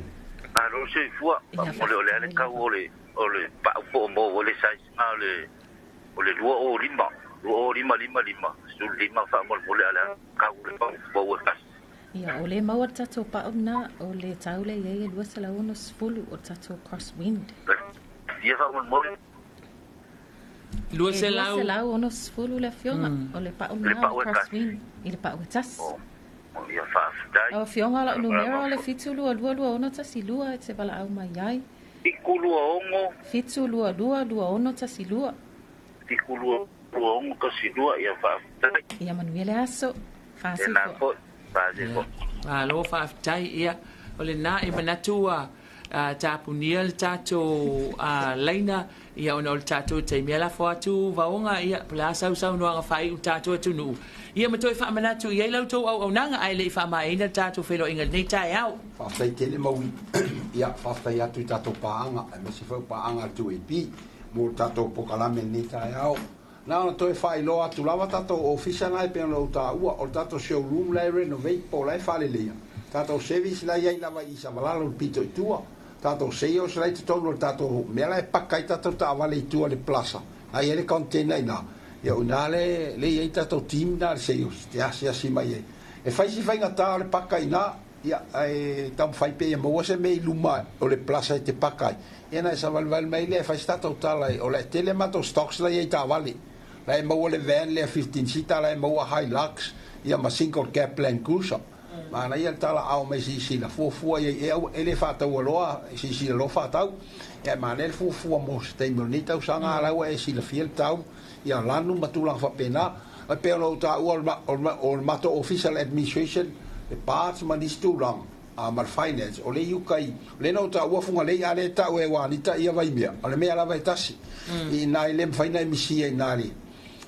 Malo le soifua. Ia, Faamolemole o le a le faafetai tau lava. o le o le pau po o maua le size na o le o le 2 o 5. 2 o 5 5 5. 15 faamolemole a le a tau le pau maua e tasi. Ia, o le maua le tatou pau lena, o le tau lea i ai e 260 o le tatou crosswind. Ia faamolemole. E 200. 260 le afioga, o le pau Le lena o pau le e tasi. crosswind i le pau e tasi. O ia faafetai. Lau afioga, lau numera o le Malamalama. 7222612 e te valaau mai ai. 726. 7222612. 722 ia faafetai. Ia manuia le aso. E Faasifua. nā foi. Faasifua. Malo faafetai, ia o lena e manatu ua tapunia le tatou laina, ia ona o le tatou taimi e lafo atu Vaoga, ia po o le a sausaunoaga faaiu le tatou atunuu, ia ma toe faamanatu i ai la outou auaunaga ae le i faamaeaina le tatou feiloaiga i lenei taeao. Faafetai tele Maui. Ia, faafetai atu i tatou paaga, aemaise foi o paaga a le 2AP mo le tatou pokalame i lenei taeao. Na ona toe faailoa atu lava tatou ofisa na e pei ona ou taua, o le tatou showroom la e renovate po o la e faaleleia. Tatou service la e i ai lava i Savalalo i le pito i tua. Tatou sales la e i totonu o le tatou mea la e paka ai tatou taavale i tua i le plaza. La e i ai le container i ina. Ia o ina le, le i ai tatou team na le sales, te asiasi mai ai. E fai si faigata o le paka i ina, ia, ae taumafai pea ia maua se mea i luma o le plaza e te paka ai. Ia na e savalivali mai lea e fai se tatou tala, o le tele matou stocks la i ai taavale. La e maua le van lea 15 seater, la e maua Hilux, ia ma single cab Land Cruiser. Manaia le tala ao mai silasila fuafua i ai e au e le faataua loa silasila loa faatau. Ia e manaia le fuafua mo se taimi o lenei tausaga a la ua e silafia le tau ia lanu ma tulaga faapena. E pei ona ou taua o le matou ofisa le administration, le parts ma nisi tulaga a ma le finance o le i uka i o lea na ou taua Fugalei a le tau e Juanita ia Vaimea o le mea lava e tasi. I ina e le mafai ona e misia i ina le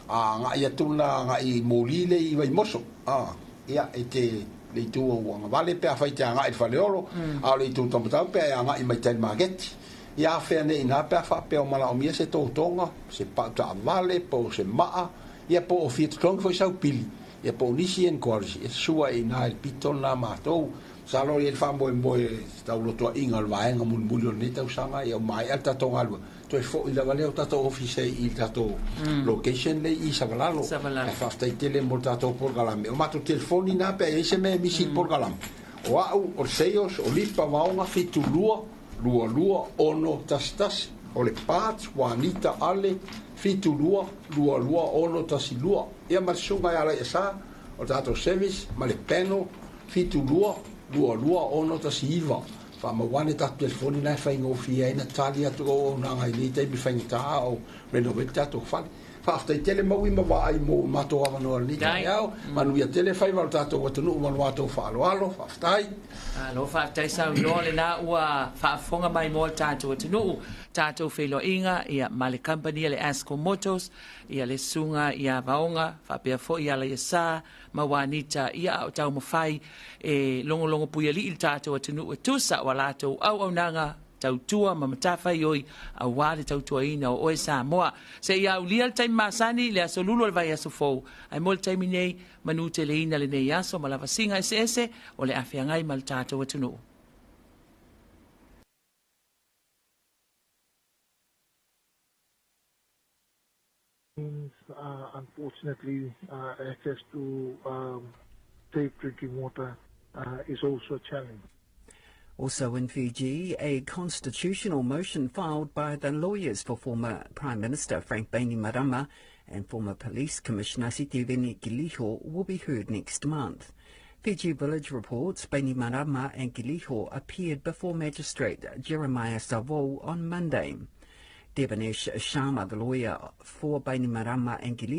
agai atu na agai i moli le i Vaimoso. Ia e te le itu o Uagavale pe afai te agai i le Faleolo, a o le itu Tamatau pe a e agai mai tai i le maketi. Ia afea nei ina pe a faapea o malaomia se totoga, se pau taavale, po o se maa, ia po o fia totogi foi sau pili, ia po o nisi enquiries, ia sua i ina i le pito lena matou. Masalo i ai le faamoemoe se taulotoaiga o le vaega mulimuli o lenei tausaga, ia ua maea le tatou galuega, toe foi lava lea o tatou ofisa i le tatou location lea i Savalalo. Savalalo. Ae faafetai tele mo le tatou polokalame. O matou telefoni na pe a i ai se mea e misi i le polokalame. O au, o le sales, o Lipa Vaoga 72 22 6 1. O le parts, Juanita Ale 72 22 6 12. Ia ma le susuga ia Alaiasa, o le tatou service ma le panel 72 22 6 19. Faamau ane tatou telefoni na e faigofie ai na tali atu auaunaga i nei taimi faigata a o renovate tatou fale. Faafetai tele maui ma vaai mo matou avanoa i lenei taeao. Manuia tele faiva o le tatou atunuu ma lo matou faaaloalo. Faafetai. Malo faafetai saunoa lena ua faafofoga mai mo le tatou atunuu, tatou feiloaiga ia ma le company a le Asco Motors, ia le susuga ia Vaoga faapea foi ia Alaiasa ma Juanita ia a o taumafai e logologo puialii le tatou atunuu e tusa o a latou auaunaga tautua ma matafaioi aua le tautuaina o oe Samoa. Seia aulia le taimi masani i le aso Lulu o le vaiaso fou, ae mo le taimi nei, manuteleina lenei aso ma lavasiga eseese o le a feagai ma le tatou atunuu. Unfortunately, access to safe drinking water is also a challenge. Also in Fiji, a constitutional motion filed by the lawyers for former Prime Minister Frank Bainimarama and former Police Commissioner Sitiveni Qiliho will be heard next month. Fiji Village reports Bainimarama and Qiliho appeared before Magistrate Jeremiah Savou on Monday. Devanesh Sharma, the lawyer for Bainimarama and Qiliho,